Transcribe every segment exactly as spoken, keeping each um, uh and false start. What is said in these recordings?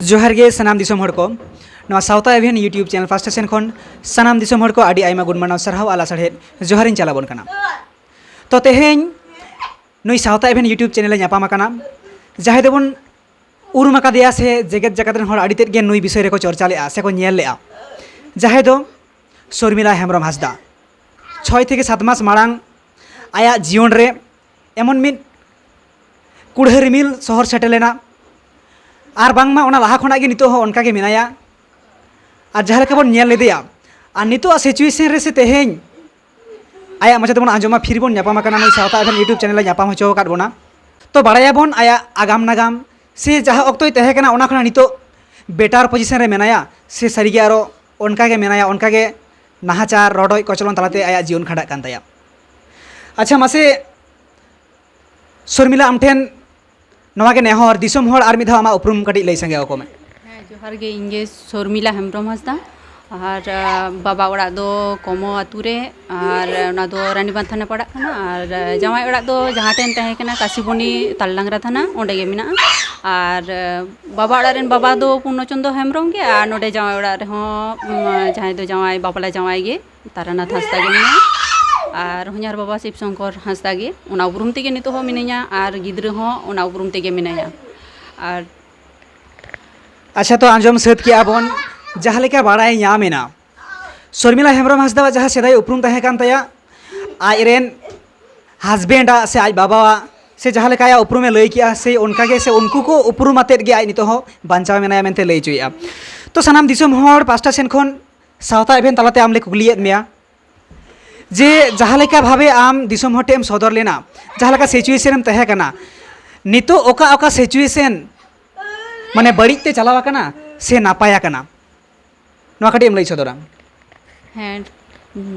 ᱡᱚᱦᱟᱨ ᱜᱮ ᱥᱟᱱᱟᱢ ᱫᱤᱥᱚᱢ ᱦᱚᱲ ᱠᱚ᱾ ᱱᱚᱣᱟ ᱥᱟᱶᱛᱟ ᱮᱵᱷᱮᱱ YouTube ᱪᱮᱱᱮᱞ ᱯᱟᱥᱴᱟ ᱥᱮᱱ ᱠᱷᱚᱱ ᱥᱟᱱᱟᱢ ᱫᱤᱥᱚᱢ ᱦᱚᱲ ᱠᱚ ᱟᱹᱰᱤ ᱟᱭᱢᱟ ᱜᱩᱱ ᱢᱟᱱᱟᱣ ᱥᱟᱨᱦᱟᱣ ᱟᱨ ᱞᱟᱥᱟᱲᱦᱮᱫ ᱡᱚᱦᱟᱨᱤᱧ ᱪᱟᱞ ᱟᱵᱚᱱ ᱠᱟᱱᱟ᱾ ᱛᱚ, ᱛᱮᱦᱮᱧ ᱱᱩᱭ ᱥᱟᱶᱛᱟ ᱮᱵᱷᱮᱱ YouTube ᱪᱮᱱᱮᱞ ᱮ ᱧᱟᱯᱟᱢ ᱟᱠᱟᱱᱟ, ᱡᱟᱦᱟᱸᱭ ᱫᱚᱵᱚᱱ ᱩᱨᱩᱢ ᱟᱠᱟᱫᱮᱭᱟ ᱥᱮ ᱡᱮᱜᱮᱛ ᱡᱟᱠᱟᱛ ᱨᱮᱱ ᱦᱚᱲ ᱟᱹᱰᱤ ᱛᱮᱫ ᱜᱮ ᱱᱩᱭ ᱵᱤᱥᱚᱭ ᱨᱮᱠᱚ ᱪᱚᱨᱪᱟ ᱞᱮᱫᱼᱟ ᱥᱮᱠᱚ ᱧᱮᱞ ᱞᱮᱫᱼᱟ, ᱡᱟᱦᱟᱸᱭ ᱫᱚ ᱥᱚᱨᱢᱤᱞᱟ ᱦᱮᱢᱵᱨᱚᱢ ᱦᱟᱸᱥᱫᱟ᱾ ᱪᱷᱚᱭ ᱛᱷᱮᱠᱮ ᱥᱟᱛ ᱢᱟᱥ ᱢᱟᱲᱟᱝ ᱟᱭᱟᱜ ᱡᱤᱭᱚᱱ ᱨᱮ ᱮᱢᱚᱱ ᱢᱤᱫ ᱠᱩᱲᱦᱟᱹ ᱨᱤᱢᱤᱞ ᱥᱚᱦᱚᱨ ᱥᱮᱴᱮᱨ ᱞᱮᱱᱟ, ᱟᱨ ᱵᱟᱝᱢᱟ ᱚᱱᱟ ᱞᱟᱦᱟ ᱠᱷᱚᱱᱟᱜ ᱜᱮ ᱱᱤᱛᱚᱜ ᱦᱚᱸ ᱚᱱᱠᱟ ᱜᱮ ᱢᱮᱱᱟᱭᱟ᱾ ᱟᱨ ᱡᱟᱦᱟᱸ ᱞᱮᱠᱟ ᱵᱚᱱ ᱧᱮᱞ ᱞᱮᱫᱮᱭᱟ, ᱟᱨ ᱱᱤᱛᱚᱜ ᱟᱜ situation ᱨᱮ ᱥᱮ ᱛᱮᱦᱮᱧ ᱟᱭᱟᱜ ᱢᱚᱪᱟ ᱛᱮᱵᱚᱱ ᱟᱸᱡᱚᱢᱟ, ᱯᱷᱤᱨ ᱵᱚᱱ ᱧᱟᱯᱟᱢ ᱟᱠᱟᱱᱟ ᱱᱩᱭ ᱥᱟᱶᱛᱟ ᱮᱵᱷᱮᱱ YouTube ᱪᱮᱱᱮᱞ ᱮ ᱧᱟᱯᱟᱢ ᱦᱚᱪᱚ ᱟᱠᱟᱫ ᱵᱚᱱᱟ᱾ ᱛᱚ, ᱵᱟᱲᱟᱭᱟᱵᱚᱱ ᱟᱭᱟᱜ ᱟᱜᱟᱢ ᱱᱟᱜᱟᱢ ᱥᱮ ᱡᱟᱦᱟᱸ ᱚᱠᱛᱚᱭ ᱛᱟᱦᱮᱸ ᱠᱟᱱᱟ, ᱚᱱᱟ ᱠᱷᱚᱱᱟᱜ ᱱᱤᱛᱚᱜ better position ᱨᱮ ᱢᱮᱱᱟᱭᱟ ᱥᱮ ᱥᱟᱹᱨᱤᱜᱮ ᱟᱨᱚ ᱚᱱᱠᱟ ᱜᱮ ᱢᱮᱱᱟᱭᱟ, ᱚᱱᱠᱟ ᱜᱮ ᱱᱟᱦᱟᱪᱟᱨ, ᱨᱚᱰᱚᱡ, ᱠᱚᱪᱞᱚᱱ ᱛᱟᱞᱟᱛᱮ ᱟᱭᱟᱜ ᱡᱤᱭᱚᱱ ᱠᱷᱟᱸᱰᱟᱜ ᱠᱟᱱ ᱛᱟᱭᱟ᱾ ᱟᱪᱪᱷᱟ, ᱢᱟᱥᱮ ᱥᱚᱨᱢᱤᱞᱟ, ᱟᱢ ᱴᱷᱮᱱ ᱱᱚᱣᱟ ᱜᱮ ᱱᱮᱦᱚᱨ, ᱫᱤᱥᱚᱢ ᱦᱚᱲ ᱟᱨ ᱢᱤᱫ ᱫᱷᱟᱣ ᱟᱢᱟᱜ ᱩᱯᱨᱩᱢ ᱠᱟᱹᱴᱤᱡ ᱞᱟᱹᱭ ᱥᱟᱸᱜᱮ ᱟᱠᱚ ᱢᱮ᱾ ᱦᱮᱸ, ᱡᱚᱦᱟᱨ ᱜᱮ, ᱤᱧ ᱜᱮ ᱥᱚᱨᱢᱤᱞᱟ ᱦᱮᱢᱵᱨᱚᱢ ᱦᱟᱸᱥᱫᱟ᱾ ᱟᱨ, ᱟ, ᱵᱟᱵᱟ ᱚᱲᱟᱜ ᱫᱚ ᱠᱚᱢᱚ ᱟᱹᱛᱩ ᱨᱮ, ᱟᱨ ᱚᱱᱟ ᱫᱚ ᱨᱟᱱᱤᱵᱟᱸᱫᱷ ᱛᱷᱟᱱᱟ ᱯᱟᱲᱟᱜ ᱠᱟᱱᱟ᱾ ᱟᱨ, ᱟ, ᱡᱟᱶᱟᱭ ᱚᱲᱟᱜ ᱫᱚ ᱡᱟᱦᱟᱸ ᱴᱷᱮᱱ ᱛᱟᱦᱮᱸ ᱠᱟᱱᱟ, ᱠᱟᱥᱤᱵᱚᱱᱤ ᱛᱟᱞᱰᱟᱝᱨᱟ ᱛᱷᱟᱱᱟ, ᱚᱸᱰᱮ ᱜᱮ ᱢᱮᱱᱟᱜᱼᱟ᱾ ᱟᱨ, ᱟ, ᱵᱟᱵᱟ ᱚᱲᱟᱜ ᱨᱮᱱ ᱵᱟᱵᱟ ᱫᱚ ᱯᱩᱨᱱᱚᱪᱚᱱᱫᱚ ᱦᱮᱢᱵᱨᱚᱢ ᱜᱮ, ᱟᱨ ᱱᱚᱰᱮ ᱡᱟᱶᱟᱭ ᱚᱲᱟᱜ ᱨᱮᱦᱚᱸ, ᱩᱢ, ᱡᱟᱦᱟᱸᱭ ᱫᱚ ᱡᱟᱶᱟᱭ, ᱵᱟᱯᱞᱟ ᱡᱟᱶᱟᱭ ᱜᱮ, ᱛᱟᱨᱟᱱᱟᱛᱷ ᱦᱟᱸᱥᱫᱟ ᱜᱮ ᱢᱮᱱᱟᱭᱟ᱾ ᱟᱨ ᱦᱚᱧᱦᱟᱨ ᱵᱟᱵᱟ ᱥᱤᱵ ᱥᱚᱝᱠᱚᱨ ᱦᱟᱸᱥᱫᱟ ᱜᱮ, ᱚᱱᱟ ᱩᱯᱨᱩᱢ ᱛᱮᱜᱮ ᱱᱤᱛᱚᱜ ᱦᱚᱸ ᱢᱤᱱᱟᱹᱧᱟ, ᱟᱨ ᱜᱤᱫᱽᱨᱟᱹ ᱦᱚᱸ ᱚᱱᱟ ᱩᱯᱨᱩᱢ ᱛᱮᱜᱮ ᱢᱮᱱᱟᱭᱟ᱾ ᱟᱨ ᱟᱪᱪᱷᱟ, ᱛᱚ, ᱟᱸᱡᱚᱢ ᱥᱟᱹᱛ ᱠᱮᱜᱼᱟ ᱵᱚᱱ, ᱡᱟᱦᱟᱸ ᱞᱮᱠᱟ ᱵᱟᱲᱟᱭ ᱧᱟᱢ ᱮᱱᱟ, ᱥᱚᱨᱢᱤᱞᱟ ᱦᱮᱢᱵᱨᱚᱢ ᱦᱟᱸᱥᱫᱟᱣᱟᱜ ᱡᱟᱦᱟᱸ ᱥᱮᱫᱟᱭ ᱩᱯᱨᱩᱢ ᱛᱟᱦᱮᱸ ᱠᱟᱱ ᱛᱟᱭᱟ, ᱟᱡ ᱨᱮᱱ husband ᱟᱜ ᱥᱮ ᱟᱡ ᱵᱟᱵᱟᱣᱟᱜ ᱥᱮ ᱡᱟᱦᱟᱸ ᱞᱮᱠᱟ ᱟᱭᱟᱜ ᱩᱯᱨᱩᱢᱮ ᱞᱟᱹᱭ ᱠᱮᱜᱼᱟ, ᱥᱮ ᱚᱱᱠᱟ ᱜᱮ, ᱥᱮ ᱩᱱᱠᱩ ᱠᱚ ᱩᱯᱨᱩᱢ ᱟᱛᱮᱫ ᱜᱮ ᱟᱡ ᱱᱤᱛᱚᱜ ᱦᱚᱸ ᱵᱟᱧᱪᱟᱣ ᱢᱮᱱᱟᱭᱟ ᱢᱮᱱᱛᱮ ᱞᱟᱹᱭ ᱦᱚᱪᱚᱭᱮᱫᱼᱟ᱾ ᱛᱚ, ᱥᱟᱱᱟᱢ ᱫᱤᱥᱚᱢ ᱦᱚᱲ ᱯᱟᱥᱴᱟ ᱥᱮᱱ ᱠᱷᱚᱱ ᱥᱟᱶᱛᱟ ᱮᱵᱷᱮᱱ ᱛᱟᱞᱟᱛᱮ ᱟᱢ ᱞᱮ ᱠᱩᱠᱞᱤᱭᱮᱫ ᱢᱮᱭᱟ ᱡᱮ ᱡᱟᱦᱟᱸ ᱞᱮᱠᱟ ᱵᱷᱟᱵᱮ ᱟᱢ ᱫᱤᱥᱚᱢ ᱦᱚᱲ ᱴᱷᱮᱱ ᱮᱢ ᱥᱚᱫᱚᱨ ᱞᱮᱱᱟ, ᱡᱟᱦᱟᱸ ᱞᱮᱠᱟ situation ᱮᱢ ᱛᱟᱦᱮᱸ ᱠᱟᱱᱟ, ᱱᱤᱛᱚᱜ ᱚᱠᱟ ᱚᱠᱟ situation ᱢᱟᱱᱮ ᱵᱟᱹᱲᱤᱡ ᱛᱮ ᱪᱟᱞᱟᱣ ᱟᱠᱟᱱᱟ ᱥᱮ ᱱᱟᱯᱟᱭ ᱟᱠᱟᱱᱟ, ᱱᱚᱣᱟ ᱠᱟᱹᱴᱤᱡ ᱮᱢ ᱞᱟᱹᱭ ᱥᱚᱫᱚᱨᱟ᱾ ᱦᱮᱸ,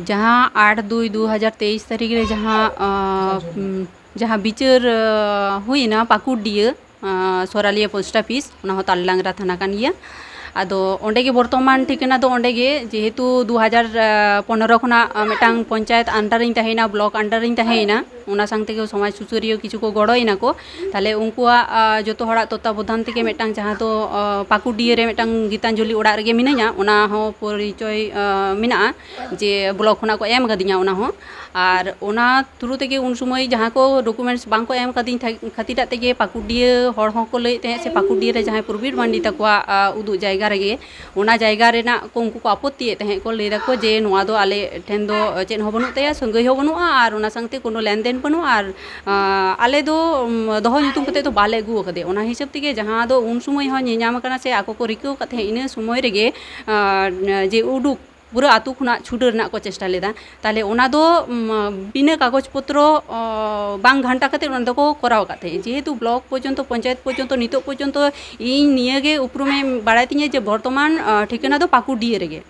ᱡᱟᱦᱟᱸ ᱟᱴ ᱫᱩᱭ ᱫᱩ ᱦᱟᱡᱟᱨ ᱛᱮᱭᱤᱥ ᱛᱟᱹᱨᱤᱠᱷ ᱨᱮ ᱡᱟᱦᱟᱸ, ᱟᱸ, ᱩᱢ, ᱡᱟᱦᱟᱸ ᱵᱤᱪᱟᱹᱨ, ᱟᱸ, ᱦᱩᱭᱱᱟ ᱯᱟᱠᱩᱲᱰᱤᱭᱟᱹ, ᱟᱸ, ᱥᱚᱨᱟᱞᱤᱭᱟᱹ ᱯᱳᱥᱴ ᱚᱯᱷᱤᱥ, ᱚᱱᱟ ᱦᱚᱸ ᱛᱟᱞᱰᱟᱝᱨᱟ ᱛᱷᱟᱱᱟ ᱠᱟᱱ ᱜᱮᱭᱟ᱾ ᱟᱫᱚ ᱚᱸᱰᱮ ᱜᱮ ᱵᱚᱨᱛᱚᱢᱟᱱ ᱴᱷᱤᱠᱟᱹᱱᱟ ᱫᱚ ᱚᱸᱰᱮ ᱜᱮ, ᱡᱮᱦᱮᱛᱩ ᱫᱩ ᱦᱟᱡᱟᱨ ᱯᱚᱱᱨᱚ ᱠᱷᱚᱱᱟᱜ, ᱟᱸ, ᱢᱤᱫᱴᱟᱝ ᱯᱚᱧᱪᱟᱭᱮᱛ under ᱨᱤᱧ ᱛᱟᱦᱮᱸᱭᱮᱱᱟ, block under ᱨᱤᱧ ᱛᱟᱦᱮᱸᱭᱮᱱᱟ᱾ ᱚᱱᱟ ᱥᱟᱶ ᱛᱮᱜᱮ ᱥᱚᱢᱟᱡᱽ ᱥᱩᱥᱟᱹᱨᱤᱭᱟᱹ ᱠᱤᱪᱷᱩ ᱠᱚ ᱜᱚᱲᱚᱭᱮᱱᱟ ᱠᱚ᱾ ᱛᱟᱦᱞᱮ ᱩᱱᱠᱩᱣᱟᱜ, ᱟ, ᱡᱚᱛᱚ ᱦᱚᱲᱟᱜ ᱛᱚᱛᱛᱟᱵᱚᱫᱷᱟᱱ ᱛᱮᱜᱮ ᱢᱤᱫᱴᱟᱝ, ᱡᱟᱦᱟᱸ ᱫᱚ, ᱟ, ᱯᱟᱠᱩᱲᱰᱤᱦᱟᱹ ᱨᱮ ᱢᱤᱫᱴᱟᱝ ᱜᱤᱛᱟᱧᱡᱚᱞᱤ ᱚᱲᱟᱜ ᱨᱮᱜᱮ ᱢᱤᱱᱟᱹᱧᱟ, ᱚᱱᱟ ᱦᱚᱸ ᱯᱚᱨᱤᱪᱚᱭ, ᱟ, ᱢᱮᱱᱟᱜᱼᱟ ᱡᱮ ᱵᱞᱚᱠ ᱠᱷᱚᱱᱟᱜ ᱠᱚ ᱮᱢ ᱟᱠᱟᱫᱤᱧᱟ ᱚᱱᱟ ᱦᱚᱸ᱾ ᱟᱨ ᱚᱱᱟ ᱛᱷᱨᱩ ᱛᱮᱜᱮ ᱩᱱ ᱥᱚᱢᱚᱭ ᱡᱟᱦᱟᱸ ᱠᱚ ᱰᱚᱠᱩᱢᱮᱱᱴᱥ ᱵᱟᱝ ᱠᱚ ᱮᱢ ᱟᱠᱟᱫᱤᱧ ᱛᱷᱟ-, ᱠᱷᱟᱹᱛᱤᱨᱟᱜ ᱛᱮᱜᱮ ᱯᱟᱠᱩᱲᱰᱤᱦᱟᱹ ᱦᱚᱲ ᱦᱚᱸᱠᱚ ᱞᱟᱹᱭᱮᱫ ᱛᱟᱦᱮᱸᱫ ᱥᱮ ᱯᱟᱠᱩᱲᱰᱤᱦᱟᱹ ᱨᱮ ᱡᱟᱦᱟᱸᱭ ᱯᱨᱚᱵᱤᱨ ᱢᱟᱱᱰᱤ ᱛᱟᱠᱚᱣᱟᱜ, ᱟ, ᱩᱫᱩᱜ ᱡᱟᱭᱜᱟ ᱨᱮᱜᱮ, ᱚᱱᱟ ᱡᱟᱭᱜᱟ ᱨᱮᱱᱟᱜ ᱠᱚ ᱩᱱᱠᱩ ᱠᱚ ᱟᱯᱚᱛᱛᱤᱭᱮᱫ ᱛᱟᱦᱮᱸᱫ ᱠᱚ, ᱞᱟᱹᱭ ᱫᱟᱠᱚ ᱡᱮ ᱱᱚᱣᱟ ᱫᱚ ᱟᱞᱮ ᱴᱷᱮᱱ ᱫᱚ ᱪᱮᱫ ᱦᱚᱸ ᱵᱟᱹᱱᱩᱜ ᱛᱟᱭᱟ, ᱥᱟᱹᱜᱟᱹᱭ ᱦᱚᱸ ᱵᱟᱹᱱᱩᱜᱼᱟ ᱟᱨ ᱚᱱᱟ ᱥᱟᱶᱛᱮ ᱠᱳᱱᱳ ᱞᱮᱱᱫᱮᱱ ᱵᱟᱹᱱᱩᱜᱼᱟ ᱟᱨ, ᱟ, ᱟᱞᱮ ᱫᱚ, ᱩᱢ, ᱫᱚᱦᱚ ᱧᱩᱛᱩᱢ ᱠᱟᱛᱮ ᱫᱚ ᱵᱟᱞᱮ ᱟᱹᱜᱩ ᱟᱠᱟᱫᱮᱭᱟ᱾ ᱚᱱᱟ ᱦᱤᱥᱟᱹᱵ ᱛᱮᱜᱮ ᱡᱟᱦᱟᱸ ᱫᱚ ᱩᱱ ᱥᱚᱢᱚᱭ ᱦᱚᱸ ᱧᱮᱧᱟᱢ ᱟᱠᱟᱱᱟ ᱥᱮ ᱟᱠᱚ ᱠᱚ ᱨᱤᱠᱟᱹ ᱟᱠᱟᱫ ᱛᱟᱦᱮᱸᱫ ᱤᱱᱟᱹ ᱥᱚᱢᱚᱭ ᱨᱮᱜᱮ, ᱟ, ᱡᱮ ᱩᱰᱩᱠ ᱯᱩᱨᱟᱹ ᱟᱹᱛᱩ ᱠᱷᱚᱱᱟᱜ ᱪᱷᱩᱰᱟᱹᱨ ᱨᱮᱱᱟᱜ ᱠᱚ ᱪᱮᱥᱴᱟ ᱞᱮᱫᱟ᱾ ᱛᱟᱦᱞᱮ ᱚᱱᱟ ᱫᱚ, ᱩᱢ, ᱵᱤᱱᱟᱹ ᱠᱟᱜᱚᱡᱽ ᱯᱚᱛᱨᱚ, ᱚ, ᱵᱟᱝ ᱜᱷᱟᱱᱴᱟ ᱠᱟᱛᱮ ᱚᱱᱟ ᱫᱚᱠᱚ ᱠᱚᱨᱟᱣ ᱟᱠᱟᱫ ᱛᱟᱦᱮᱸᱫ᱾ ᱡᱮᱦᱮᱛᱩ ᱵᱞᱚᱠ ᱯᱚᱨᱡᱚᱱᱛᱚ, ᱯᱚᱧᱪᱟᱭᱮᱛ ᱯᱚᱨᱡᱚᱱᱛᱚ, ᱱᱤᱛᱚᱜ ᱯᱚᱨᱡᱚᱱᱛᱚ ᱤᱧ ᱱᱤᱭᱟᱹᱜᱮ ᱩᱯᱨᱩᱢᱮ ᱵᱟᱲᱟᱭ ᱛᱤᱧᱟᱹ ᱡᱮ ᱵᱚᱨᱛᱚᱢᱟᱱ, ᱟ, ᱴᱷᱤᱠᱟᱹᱱᱟ ᱫᱚ ᱯᱟᱠᱩᱲᱰᱤᱦᱟᱹ ᱨᱮᱜᱮ᱾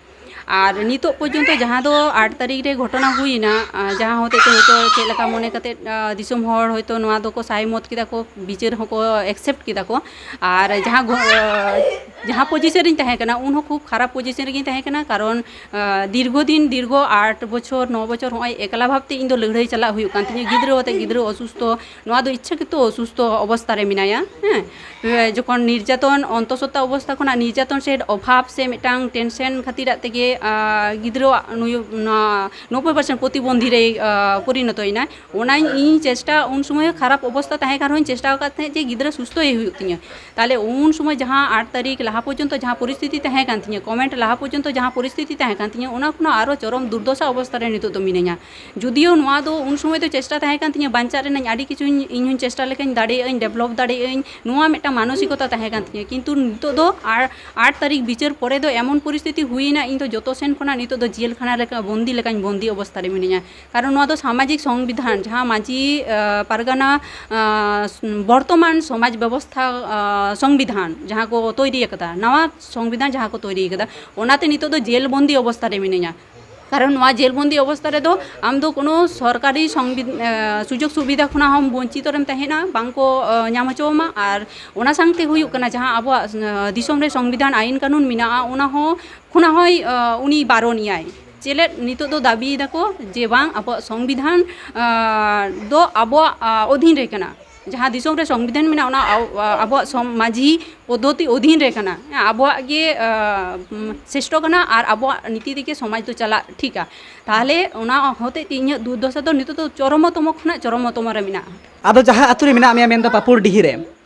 ᱟᱨ ᱱᱤᱛᱚᱜ ᱯᱚᱨᱡᱚᱱᱛᱚ ᱡᱟᱦᱟᱸ ᱫᱚ ᱟᱴ ᱛᱟᱹᱨᱤᱠᱷ ᱨᱮ ᱜᱷᱚᱴᱚᱱᱟ ᱦᱩᱭᱮᱱᱟ, ᱟ, ᱡᱟᱦᱟᱸ ᱦᱚᱛᱮᱡ ᱛᱮ ᱦᱚᱭᱛᱳ ᱪᱮᱫ ᱞᱮᱠᱟ ᱢᱚᱱᱮ ᱠᱟᱛᱮ, ᱟ, ᱫᱤᱥᱚᱢ ᱦᱚᱲ ᱦᱚᱭᱛᱳ ᱱᱚᱣᱟ ᱫᱚᱠᱚ ᱥᱟᱭ ᱢᱚᱛ ᱠᱮᱫᱟ ᱠᱚ, ᱵᱤᱪᱟᱹᱨ ᱦᱚᱸᱠᱚ ᱮᱠᱥᱮᱯᱴ ᱠᱮᱫᱟ ᱠᱚ᱾ ᱟᱨ ᱡᱟᱦᱟᱸ ᱜᱷᱚ-, ᱟ, ᱡᱟᱦᱟᱸ ᱯᱚᱡᱤᱥᱚᱱ ᱨᱤᱧ ᱛᱟᱦᱮᱸ ᱠᱟᱱᱟ, ᱩᱱ ᱦᱚᱸ ᱠᱷᱩᱵ ᱠᱷᱟᱨᱟᱯ ᱯᱚᱡᱤᱥᱚᱱ ᱨᱮᱜᱤᱧ ᱛᱟᱦᱮᱸ ᱠᱟᱱᱟ, ᱠᱟᱨᱚᱱ, ᱟ, ᱫᱤᱨᱜᱷᱚ ᱫᱤᱱ, ᱫᱤᱨᱜᱷᱚ ᱟᱴ ᱵᱚᱪᱷᱚᱨ, ᱱᱚ ᱵᱚᱪᱷᱚᱨ ᱦᱚᱸᱜᱼᱚᱭ ᱮᱠᱞᱟ ᱵᱷᱟᱵᱽᱛᱮ ᱤᱧ ᱫᱚ ᱞᱟᱹᱲᱦᱟᱹᱭ ᱪᱟᱞᱟᱜ ᱦᱩᱭᱩᱜ ᱠᱟᱱ ᱛᱤᱧᱟᱹ᱾ ᱜᱤᱫᱽᱨᱟᱹ ᱟᱛᱮ, ᱜᱤᱫᱽᱨᱟᱹ ᱚᱥᱩᱥᱛᱷᱚ, ᱱᱚᱣᱟ ᱫᱚ ᱤᱪᱪᱷᱟᱹᱠᱨᱤᱛᱚ ᱚᱥᱩᱥᱛᱷᱚ ᱚᱵᱚᱥᱛᱷᱟ ᱨᱮ ᱢᱮᱱᱟᱭᱟ, ᱦᱮᱸ᱾ ᱡᱚᱠᱷᱚᱱ ᱱᱤᱨᱡᱟᱛᱚᱱ, ᱚᱱᱛᱚᱥᱚᱛᱛᱟ ᱚᱵᱚᱥᱛᱷᱟ ᱠᱷᱚᱱᱟᱜ ᱱᱤᱨᱡᱟᱛᱚᱱ ᱥᱮ ᱚᱵᱷᱟᱵᱽ ᱥᱮ ᱢᱤᱫᱴᱟᱝ ᱴᱮᱱᱥᱮᱱ ᱠᱷᱟᱹᱛᱤᱨᱟᱜ ᱛᱮᱜᱮ, ᱟ, ᱜᱤᱫᱽᱨᱟᱹᱣᱟᱜ ᱱᱩᱭ ᱱᱚᱣᱟ ᱱᱚᱵᱵᱳᱭ ᱯᱟᱨᱥᱮᱱᱴ ᱯᱨᱚᱛᱤᱵᱚᱱᱫᱷᱤ ᱨᱮᱭ, ᱟ, ᱯᱚᱨᱤᱱᱚᱛᱚᱭᱮᱱᱟ᱾ ᱚᱱᱟᱧ ᱤᱧ ᱪᱮᱥᱴᱟ, ᱩᱱ ᱥᱚᱢᱚᱭ ᱦᱚᱸ ᱠᱷᱟᱨᱟᱯ ᱚᱵᱚᱥᱛᱷᱟ ᱛᱟᱦᱮᱸ ᱠᱟᱱ ᱨᱮᱦᱚᱸᱧ ᱪᱮᱥᱴᱟ ᱟᱠᱟᱫ ᱛᱟᱦᱮᱸᱫ ᱡᱮ ᱜᱤᱫᱽᱨᱟᱹ ᱥᱩᱥᱛᱷᱚᱭᱮ ᱦᱩᱭᱩᱜ ᱛᱤᱧᱟᱹ᱾ ᱛᱟᱦᱞᱮ ᱩᱱ ᱥᱚᱢᱚᱭ ᱡᱟᱦᱟᱸ ᱟᱴ ᱛᱟᱹᱨᱤᱠᱷ ᱞᱟᱦᱟ ᱯᱚᱨᱡᱚᱱᱛᱚ ᱡᱟᱦᱟᱸ ᱯᱚᱨᱤᱥᱛᱷᱤᱛᱤ ᱛᱟᱦᱮᱸ ᱠᱟᱱ ᱛᱤᱧᱟᱹ, ᱠᱚᱢᱮᱱᱴ ᱞᱟᱦᱟ ᱯᱚᱨᱡᱚᱱᱛᱚ ᱡᱟᱦᱟᱸ ᱯᱚᱨᱤᱥᱛᱷᱤᱛᱤ ᱛᱟᱦᱮᱸ ᱠᱟᱱ ᱛᱤᱧᱟᱹ, ᱚᱱᱟ ᱠᱷᱚᱱᱟᱜ ᱟᱨᱚ ᱪᱚᱨᱚᱢ ᱫᱩᱨᱫᱚᱥᱟ ᱚᱵᱚᱥᱛᱷᱟ ᱨᱮ ᱱᱤᱛᱚᱜ ᱫᱚ ᱢᱤᱱᱟᱹᱧᱟ᱾ ᱡᱩᱫᱤᱭᱳ ᱱᱚᱣᱟ ᱫᱚ ᱩᱱ ᱥᱚᱢᱚᱭ ᱫᱚ ᱪᱮᱥᱴᱟ ᱛᱟᱦᱮᱸ ᱠᱟᱱ ᱛᱤᱧᱟᱹ ᱵᱟᱧᱪᱟᱜ ᱨᱮᱱᱟᱜ, ᱟᱹᱰᱤ ᱠᱤᱪᱷᱩᱧ ᱤᱧ ᱦᱚᱸᱧ ᱪᱮᱥᱴᱟ ᱞᱮᱠᱷᱟᱧ ᱫᱟᱲᱮᱭᱟᱜ ᱟᱹᱧ, ᱰᱮᱵᱷᱞᱚᱯ ᱫᱟᱲᱮᱭᱟᱜ ᱟᱹᱧ, ᱱᱚᱣᱟ ᱢᱤᱫᱴᱟᱝ ᱢᱟᱱᱚᱥᱤᱠᱚᱛᱟ ᱛᱟᱦᱮᱸ ᱠᱟᱱ ᱛᱤᱧᱟᱹ᱾ ᱠᱤᱱᱛᱩ ᱱᱤᱛᱚᱜ ᱫᱚ ᱟᱨ ᱟᱴ ᱛᱟᱹᱨᱤᱠᱷ ᱵᱤᱪᱟᱹᱨ ᱯᱚᱨᱮ ᱫᱚ ᱮᱢᱚᱱ ᱯᱚᱨᱤᱥᱛᱷᱤᱛᱤ ᱦᱩᱭᱮᱱᱟ, ᱤᱧ ᱫᱚ ᱡᱚᱛᱚ ᱥᱮᱱ ᱠᱷᱚᱱᱟᱜ ᱱᱤᱛᱚᱜ ᱫᱚ ᱡᱮᱞ ᱠᱷᱟᱱᱟ ᱞᱮᱠᱟ ᱵᱚᱱᱫᱤ ᱞᱮᱠᱟᱧ ᱵᱚᱱᱫᱤ ᱚᱵᱚᱥᱛᱷᱟ ᱨᱮ ᱢᱤᱱᱟᱹᱧᱟ᱾ ᱠᱟᱨᱚᱱ ᱱᱚᱣᱟ ᱫᱚ ᱥᱟᱢᱟᱡᱤᱠ ᱥᱚᱝᱵᱤᱫᱷᱟᱱ, ᱡᱟᱦᱟᱸ ᱢᱟᱹᱡᱷᱤ, ᱟ, ᱯᱟᱨᱜᱟᱱᱟ, ᱟ, ᱵᱚᱨᱛᱚᱢᱟᱱ ᱥᱚᱢᱟᱡᱽ ᱵᱮᱵᱚᱥᱛᱷᱟ, ᱟ, ᱥᱚᱝᱵᱤᱫᱷᱟᱱ ᱡᱟᱦᱟᱸ ᱠᱚ ᱛᱳᱭᱨᱤ ᱟᱠᱟᱫᱟ, ᱱᱟᱣᱟ ᱥᱚᱝᱵᱤᱫᱷᱟᱱ ᱡᱟᱦᱟᱸ ᱠᱚ ᱛᱳᱭᱨᱤ ᱟᱠᱟᱫᱟ, ᱚᱱᱟᱛᱮ ᱱᱤᱛᱚᱜ ᱫᱚ ᱡᱮᱞ ᱵᱚᱱᱫᱤ ᱚᱵᱚᱥᱛᱷᱟ ᱨᱮ ᱢᱤᱱᱟᱹᱧᱟ᱾ ᱠᱟᱨᱚᱱ ᱱᱚᱣᱟ ᱡᱮᱞ ᱵᱚᱱᱫᱤ ᱚᱵᱚᱥᱛᱷᱟ ᱨᱮᱫᱚ ᱟᱢ ᱫᱚ ᱠᱳᱱᱳ ᱥᱚᱨᱠᱟᱨᱤ ᱥᱚᱝᱵᱤᱫ-, ᱟ, ᱥᱩᱡᱳᱜᱽ ᱥᱩᱵᱤᱫᱷᱟ ᱠᱷᱚᱱᱟᱜ ᱦᱚᱸ ᱵᱚᱧᱪᱤᱛᱚ ᱨᱮᱢ ᱛᱟᱦᱮᱱᱟ, ᱵᱟᱝ ᱠᱚ, ᱟ, ᱧᱟᱢ ᱦᱚᱪᱚ ᱟᱢᱟ᱾ ᱟᱨ ᱚᱱᱟ ᱥᱟᱶᱛᱮ ᱦᱩᱭᱩᱜ ᱠᱟᱱᱟ, ᱡᱟᱦᱟᱸ ᱟᱵᱚᱣᱟᱜ, ᱟ, ᱫᱤᱥᱚᱢ ᱨᱮ ᱥᱚᱝᱵᱤᱫᱷᱟᱱ ᱟᱭᱤᱱ ᱠᱟᱹᱱᱩᱱ ᱢᱮᱱᱟᱜᱼᱟ, ᱚᱱᱟ ᱦᱚᱸ ᱠᱷᱚᱱᱟᱜ ᱦᱚᱸᱭ, ᱟ, ᱩᱱᱤ ᱵᱟᱨᱚᱱ ᱮᱭᱟᱭ᱾ ᱪᱮᱞᱮᱫ ᱱᱤᱛᱚᱜ ᱫᱚ ᱫᱟᱹᱵᱤᱭ ᱫᱟᱠᱚ ᱡᱮ ᱵᱟᱝ, ᱟᱵᱚᱣᱟᱜ ᱥᱚᱝᱵᱤᱫᱷᱟᱱ, ᱟᱸ, ᱫᱚ ᱟᱵᱚᱣᱟᱜ, ᱟᱸ, ᱚᱫᱷᱤᱱ ᱨᱮ ᱠᱟᱱᱟ᱾ ᱡᱟᱦᱟᱸ ᱫᱤᱥᱚᱢ ᱨᱮ ᱥᱚᱝᱵᱤᱫᱷᱟᱱ ᱢᱮᱱᱟᱜᱼᱟ, ᱚᱱᱟ ᱟᱵ-, ᱟᱵᱚᱣᱟᱜ ᱥᱚᱢ-, ᱢᱟᱹᱡᱷᱤ ᱯᱚᱫᱽᱫᱷᱚᱛᱤ ᱚᱫᱷᱤᱱ ᱨᱮ ᱠᱟᱱᱟ᱾ ᱟᱵᱚᱣᱟᱜ ᱜᱮ, ᱟᱸ, ᱩᱢ, ᱥᱨᱮᱥᱴᱷᱚ ᱠᱟᱱᱟ ᱟᱨ ᱟᱵᱚᱣᱟᱜ ᱱᱤᱛᱤ ᱛᱮᱜᱮ ᱥᱚᱢᱟᱡᱽ ᱫᱚ ᱪᱟᱞᱟᱜ ᱴᱷᱤᱠᱟ᱾ ᱛᱟᱦᱚᱞᱮ ᱚᱱᱟ ᱦᱚᱛᱮᱡ ᱛᱮ ᱤᱧᱟᱹᱜ ᱫᱩᱨᱫᱚᱥᱟ ᱫᱚ ᱱᱤᱛᱚᱜ ᱫᱚ ᱪᱚᱨᱚᱢᱚᱛᱚᱢᱚ ᱠᱷᱚᱱᱟᱜ ᱪᱚᱨᱚᱢᱚᱛᱚᱢᱚ ᱨᱮ ᱢᱮᱱᱟᱜᱼᱟ᱾ ᱟᱫᱚ ᱡᱟᱦᱟᱸ ᱟᱹᱛᱩ ᱨᱮ ᱢᱮᱱᱟᱜ ᱢᱮᱭᱟ, ᱢᱮᱱᱫᱚ ᱯᱟᱹᱯᱩᱨ ᱰᱤᱦᱤ ᱨᱮ,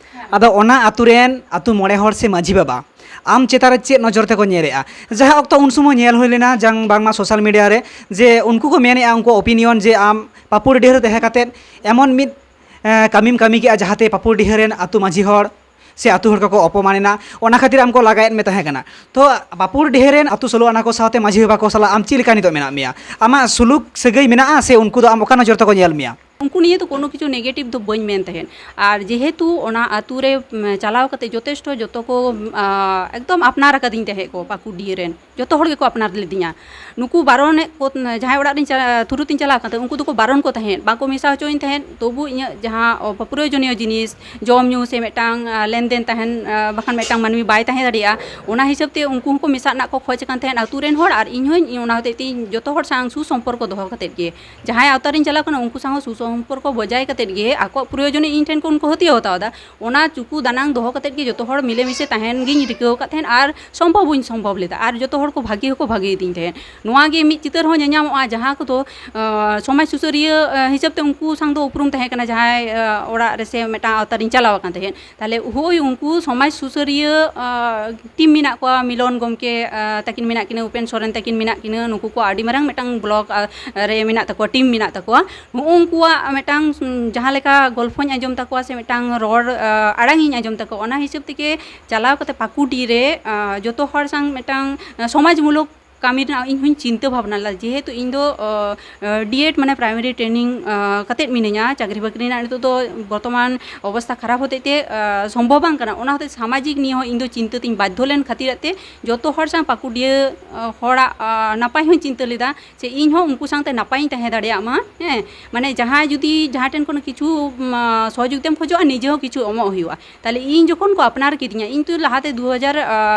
ᱟᱫᱚ ᱚᱱᱟ ᱟᱹᱛᱩ ᱨᱮᱱ ᱟᱹᱛᱩ ᱢᱚᱬᱮ ᱦᱚᱲ ᱥᱮ ᱢᱟᱹᱡᱷᱤ ᱵᱟᱵᱟ ᱟᱢ ᱪᱮᱛᱟᱱ ᱨᱮ ᱪᱮᱫ ᱱᱚᱡᱚᱨ ᱛᱮᱠᱚ ᱧᱮᱞᱮᱜᱼᱟ? ᱡᱟᱦᱟᱸ ᱚᱠᱛᱚ ᱩᱱ ᱥᱚᱢᱚᱭ ᱧᱮᱞ ᱦᱩᱭ ᱞᱮᱱᱟ, ᱡᱟᱝ ᱵᱟᱝᱢᱟ social media ᱨᱮ, ᱡᱮ ᱩᱱᱠᱩ ᱠᱚ ᱢᱮᱱᱮᱜᱼᱟ, ᱩᱱᱠᱩ opinion, ᱡᱮ ᱟᱢ ᱯᱟᱹᱯᱩᱨ ᱰᱤᱦᱟᱹ ᱨᱮ ᱛᱟᱦᱮᱸ ᱠᱟᱛᱮᱫ ᱮᱢᱚᱱ ᱢᱤᱫ, ᱮᱸ, ᱠᱟᱹᱢᱤᱢ ᱠᱟᱹᱢᱤ ᱠᱮᱜᱼᱟ, ᱡᱟᱦᱟᱸᱛᱮ ᱯᱟᱹᱯᱩᱨ ᱰᱤᱦᱟᱹ ᱨᱮᱱ ᱟᱹᱛᱩ ᱢᱟᱹᱡᱷᱤ ᱦᱚᱲ ᱥᱮ ᱟᱹᱛᱩ ᱦᱚᱲ ᱠᱚᱠᱚ ᱚᱯᱚᱢᱟᱱᱮᱱᱟ, ᱚᱱᱟ ᱠᱷᱟᱹᱛᱤᱨ ᱟᱢ ᱠᱚ ᱞᱟᱜᱟᱭᱮᱫ ᱢᱮ ᱛᱟᱦᱮᱸ ᱠᱟᱱᱟ᱾ ᱛᱚ ᱯᱟᱹᱯᱩᱨ ᱰᱤᱦᱟᱹ ᱨᱮᱱ ᱟᱹᱛᱩ ᱥᱳᱞᱳ ᱟᱱᱟ ᱠᱚ ᱥᱟᱶᱛᱮ ᱢᱟᱹᱡᱷᱤ ᱵᱟᱵᱟ ᱠᱚ ᱥᱟᱞᱟᱜ ᱟᱢ ᱪᱮᱫ ᱞᱮᱠᱟ ᱱᱤᱛᱚᱜ ᱢᱮᱱᱟᱜ ᱢᱮᱭᱟ? ᱟᱢᱟᱜ ᱥᱩᱞᱩᱠ ᱥᱟᱹᱜᱟᱹᱭ ᱢᱮᱱᱟᱜᱼᱟ ᱥᱮ ᱩᱱᱠᱩ ᱫᱚ ᱟᱢ ᱚᱠᱟ ᱱᱚᱡᱚᱨ ᱛᱮᱠᱚ ᱧᱮᱞ ᱢᱮᱭᱟ? ᱩᱱᱠᱩ ᱱᱤᱭᱮ ᱫᱚ ᱠᱳᱱᱳ ᱠᱤᱪᱷᱩ negative ᱫᱚ ᱵᱟᱹᱧ ᱢᱮᱱ ᱛᱟᱦᱮᱸᱫ᱾ ᱟᱨ ᱡᱮᱦᱮᱛᱩ ᱚᱱᱟ ᱟᱹᱛᱩ ᱨᱮ, ᱩᱢ, ᱪᱟᱞᱟᱣ ᱠᱟᱛᱮ ᱡᱚᱛᱷᱮᱥᱴᱚ ᱡᱚᱛᱚ ᱠᱚ, ᱩᱢ, ᱟ, ᱮᱠᱫᱚᱢ ᱟᱯᱱᱟᱨ ᱟᱠᱟᱫᱤᱧ ᱛᱟᱦᱮᱸᱫ ᱠᱚ, ᱯᱟᱹᱠᱩᱲᱰᱤᱦᱟᱹ ᱨᱮᱱ ᱡᱚᱛᱚ ᱦᱚᱲ ᱜᱮᱠᱚ ᱟᱯᱱᱟᱨ ᱞᱤᱫᱤᱧᱟ᱾ ᱱᱩᱠᱩ ᱵᱟᱨᱚᱱᱮᱫ ᱠᱚ, ᱡᱟᱦᱟᱸᱭ ᱚᱲᱟᱜ ᱨᱤᱧ ᱪᱟ-, ᱛᱩᱨᱩᱛᱤᱧ ᱪᱟᱞᱟᱣ ᱠᱟᱱ ᱛᱟᱦᱮᱸᱫ, ᱩᱱᱠᱩ ᱫᱚᱠᱚ ᱵᱟᱨᱚᱱ ᱠᱚ ᱛᱟᱦᱮᱸᱫ, ᱵᱟᱠᱚ ᱢᱮᱥᱟ ᱦᱚᱪᱚᱧ ᱛᱟᱦᱮᱸᱫ᱾ ᱛᱚᱵᱩ ᱤᱧᱟᱹᱜ ᱡᱟᱦᱟᱸ, ᱚ, ᱯᱨᱚᱭᱳᱡᱚᱱᱤᱭᱚ ᱡᱤᱱᱤᱥ, ᱡᱚᱢ ᱧᱩ ᱥᱮ ᱢᱤᱫᱴᱟᱝ, ᱟ, ᱞᱮᱱᱫᱮᱱ ᱛᱟᱦᱮᱱ, ᱟ, ᱵᱟᱠᱷᱟᱱ ᱢᱤᱫᱴᱟᱝ ᱢᱟᱹᱱᱢᱤ ᱵᱟᱭ ᱛᱟᱦᱮᱸ ᱫᱟᱲᱮᱭᱟᱜᱼᱟ, ᱚᱱᱟ ᱦᱤᱥᱟᱹᱵ ᱛᱮ ᱩᱱᱠᱩ ᱦᱚᱸᱠᱚ ᱢᱮᱥᱟ ᱨᱮᱱᱟᱜ ᱠᱚ ᱠᱷᱚᱡᱽ ᱠᱟᱱ ᱛᱟᱦᱮᱸᱫ ᱟᱹᱛᱩ ᱨᱮᱱ ᱦᱚᱲ᱾ ᱟᱨ ᱤᱧ ᱦᱚᱸᱧ, ᱚᱱᱟ ᱦᱚᱛᱮᱡ ᱛᱮ ᱤᱧ ᱡᱚᱛᱚ ᱦᱚᱲ ᱥᱟᱶ ᱥᱩᱥᱚᱢᱯᱚᱨᱠᱚ ᱫᱚᱦᱚ ᱠᱟᱛᱮᱫ ᱜᱮ, ᱡᱟᱦᱟᱸᱭ ᱟᱣᱛᱟ ᱨᱤᱧ ᱪᱟᱞᱟᱣ ᱠᱟᱱᱟ, ᱩᱱᱠᱩ ᱥᱟᱶ ᱦᱚᱸ ᱥᱩᱥᱚᱢᱯᱚᱨᱠᱚ ᱵᱚᱡᱟᱭ ᱠᱟᱛᱮᱫ ᱜᱮ ᱟᱠᱚᱣᱟᱜ ᱯᱨᱚᱭᱳᱡᱚᱱ ᱤᱧ ᱴᱷᱮᱱ ᱠᱷᱚᱱ ᱠᱚ ᱦᱟᱹᱛᱭᱟᱹᱣ ᱦᱟᱛᱟᱣ ᱮᱫᱟ᱾ ᱚᱱᱟ ᱪᱩᱠᱩ ᱫᱟᱱᱟᱝ ᱫᱚᱦᱚ ᱠᱟᱛᱮᱫ ᱜᱮ ᱡᱚᱛᱚ ᱦᱚᱲ ᱢᱤᱞᱮᱢᱤᱥᱮ ᱛᱟᱦᱮᱱ ᱜᱤᱧ ᱨᱤᱠᱟᱹᱣ ᱟᱠᱟᱫ ᱛᱟᱦᱮᱸᱫ ᱟᱨ ᱥᱚᱢᱵᱷᱚᱵ ᱦᱚᱸᱧ ᱥᱚᱢᱵᱷᱚᱵ ᱞᱮᱫᱟ ᱟᱨ ᱡᱚᱛᱚ ᱦᱚᱲ ᱠᱚ ᱵᱷᱟᱹᱜᱤ ᱦᱚᱸᱠᱚ ᱵᱷᱟᱹᱜᱤᱭᱟᱫᱤᱧ ᱛᱟᱦᱮᱸᱫ᱾ ᱱᱚᱣᱟ ᱜᱮ ᱢᱤᱫ ᱪᱤᱛᱟᱹᱨ ᱦᱚᱸ ᱧᱮᱧᱟᱢᱚᱜᱼᱟ, ᱡᱟᱦᱟᱸ ᱠᱚᱫᱚ, ᱟᱸ, ᱥᱚᱢᱟᱡᱽ ᱥᱩᱥᱟᱹᱨᱤᱭᱟᱹ, ᱟᱸ, ᱦᱤᱥᱟᱹᱵ ᱛᱮ ᱩᱱᱠᱩ ᱥᱟᱶ ᱫᱚ ᱩᱯᱨᱩᱢ ᱛᱟᱦᱮᱸ ᱠᱟᱱᱟ, ᱡᱟᱦᱟᱸᱭ, ᱟᱸ, ᱚᱲᱟᱜ ᱨᱮ ᱥᱮ ᱢᱤᱫᱴᱟᱝ ᱟᱣᱛᱟ ᱨᱤᱧ ᱪᱟᱞᱟᱣ ᱟᱠᱟᱱ ᱛᱟᱦᱮᱸᱫ᱾ ᱛᱟᱦᱞᱮ ᱦᱳᱭ, ᱩᱱᱠᱩ ᱥᱚᱢᱟᱡᱽ ᱥᱩᱥᱟᱹᱨᱤᱭᱟᱹ, ᱟᱸ, ᱴᱤᱢ ᱢᱮᱱᱟᱜ ᱠᱚᱣᱟ, ᱢᱤᱞᱚᱱ ᱜᱚᱢᱠᱮ, ᱟᱸ, ᱛᱟᱹᱠᱤᱱ ᱢᱮᱱᱟᱜ ᱠᱤᱱᱟᱹ, ᱩᱯᱮᱱ ᱥᱚᱨᱮᱱ ᱛᱟᱹᱠᱤᱱ ᱢᱮᱱᱟᱜ ᱠᱤᱱᱟᱹ, ᱱᱩᱠᱩ ᱠᱚ ᱟᱹᱰᱤ ᱢᱟᱨᱟᱝ ᱢᱤᱫᱴᱟᱝ ᱵᱞᱚᱠ, ᱟᱸ, ᱨᱮ ᱢᱮᱱᱟᱜ ᱛᱟᱠᱚᱣᱟ, ᱴᱤᱢ ᱢᱮᱱᱟᱜ ᱛᱟᱠᱚᱣᱟ᱾ ᱱᱩᱜᱼᱩ ᱩᱱᱠᱩᱣᱟᱜ ᱢᱤᱫᱴᱟᱝ, ᱩᱸ, ᱡᱟᱦᱟᱸ ᱞᱮᱠᱟ ᱜᱚᱞᱯᱷᱚᱧ ᱟᱸᱡᱚᱢ ᱛᱟᱠᱚᱣᱟ ᱥᱮ ᱢᱤᱫᱴᱟᱝ ᱨᱚᱲ, ᱟᱸ, ᱟᱲᱟᱝ ᱤᱧ ᱟᱸᱡᱚᱢ ᱛᱟᱠᱚᱣᱟ, ᱚᱱᱟ ᱦᱤᱥᱟᱹᱵ ᱛᱮᱜᱮ ᱪᱟᱞᱟᱣ ᱠᱟᱛᱮ ᱯᱟᱹᱠᱩᱰᱤ ᱨᱮ, ᱟᱸ, ᱡᱚᱛᱚ ᱦᱚᱲ ᱥᱟᱶ ᱢᱤᱫᱴᱟᱝ, ᱟᱸ, ᱥᱚᱢᱟᱡᱽ ᱢᱩᱞᱚᱠ ᱠᱟᱹᱢᱤ ᱨᱮᱱᱟᱜ ᱤᱧ ᱦᱚᱸᱧ ᱪᱤᱱᱛᱟᱹ ᱵᱷᱟᱵᱽᱱᱟ ᱞᱮᱫᱟ, ᱡᱮᱦᱮᱛᱩ ᱤᱧ ᱫᱚ, ᱟᱸ, ᱟᱸ, ᱰᱤᱭᱮᱰ ᱢᱟᱱᱮ ᱯᱨᱟᱭᱢᱟᱨᱤ ᱴᱨᱮᱱᱤᱝ, ᱟᱸ, ᱠᱟᱛᱮᱫ ᱢᱤᱱᱟᱹᱧᱟ᱾ ᱪᱟᱹᱠᱨᱤ ᱵᱟᱹᱠᱨᱤ ᱨᱮᱱᱟᱜ ᱱᱤᱛᱚᱜ ᱫᱚ ᱵᱚᱨᱛᱚᱢᱟᱱ ᱚᱵᱚᱥᱛᱷᱟ ᱠᱷᱟᱨᱟᱯ ᱦᱚᱛᱮᱡ ᱛᱮ, ᱟᱸ, ᱥᱚᱢᱵᱷᱚᱵ ᱵᱟᱝ ᱠᱟᱱᱟ᱾ ᱚᱱᱟ ᱦᱚᱛᱮᱡ ᱥᱟᱢᱟᱡᱤᱠ ᱱᱤᱭᱮ ᱦᱚᱸ ᱤᱧ ᱫᱚ ᱪᱤᱱᱛᱟᱹ ᱛᱤᱧ ᱵᱟᱫᱽᱫᱷᱚ ᱞᱮᱱ ᱠᱷᱟᱹᱛᱤᱨ ᱛᱮ ᱡᱚᱛᱚ ᱦᱚᱲ ᱥᱟᱶ ᱯᱟᱹᱠᱩᱰᱤᱭᱟᱹ, ᱟᱸ, ᱦᱚᱲᱟᱜ, ᱟᱸ, ᱱᱟᱯᱟᱭ ᱦᱚᱸᱧ ᱪᱤᱱᱛᱟᱹ ᱞᱮᱫᱟ᱾ ᱥᱮ ᱤᱧ ᱦᱚᱸ ᱩᱱᱠᱩ ᱥᱟᱶᱛᱮ ᱱᱟᱯᱟᱭᱤᱧ ᱛᱟᱦᱮᱸ ᱫᱟᱲᱮᱭᱟᱜ ᱢᱟ, ᱦᱮᱸ, ᱢᱟᱱᱮ ᱡᱟᱦᱟᱸᱭ ᱡᱩᱫᱤ ᱡᱟᱦᱟᱸ ᱴᱷᱮᱱ ᱠᱷᱚᱱ ᱠᱤᱪᱷᱩ, ᱩᱢ, ᱥᱚᱦᱚᱡᱳᱜᱤᱛᱟᱢ ᱠᱷᱚᱡᱚᱜᱼᱟ, ᱱᱤᱡᱮ ᱦᱚᱸ ᱠᱤᱪᱷᱩ ᱮᱢᱚᱜ ᱦᱩᱭᱩᱜᱼᱟ᱾ ᱛᱟᱦᱞᱮ ᱤᱧ ᱡᱚᱠᱷᱚᱱ ᱠᱚ ᱟᱯᱱᱟᱨ ᱠᱤᱫᱤᱧᱟ, ᱤᱧ ᱛᱚ ᱞᱟᱦᱟᱛᱮ ᱫᱩ ᱦᱟᱡᱟᱨ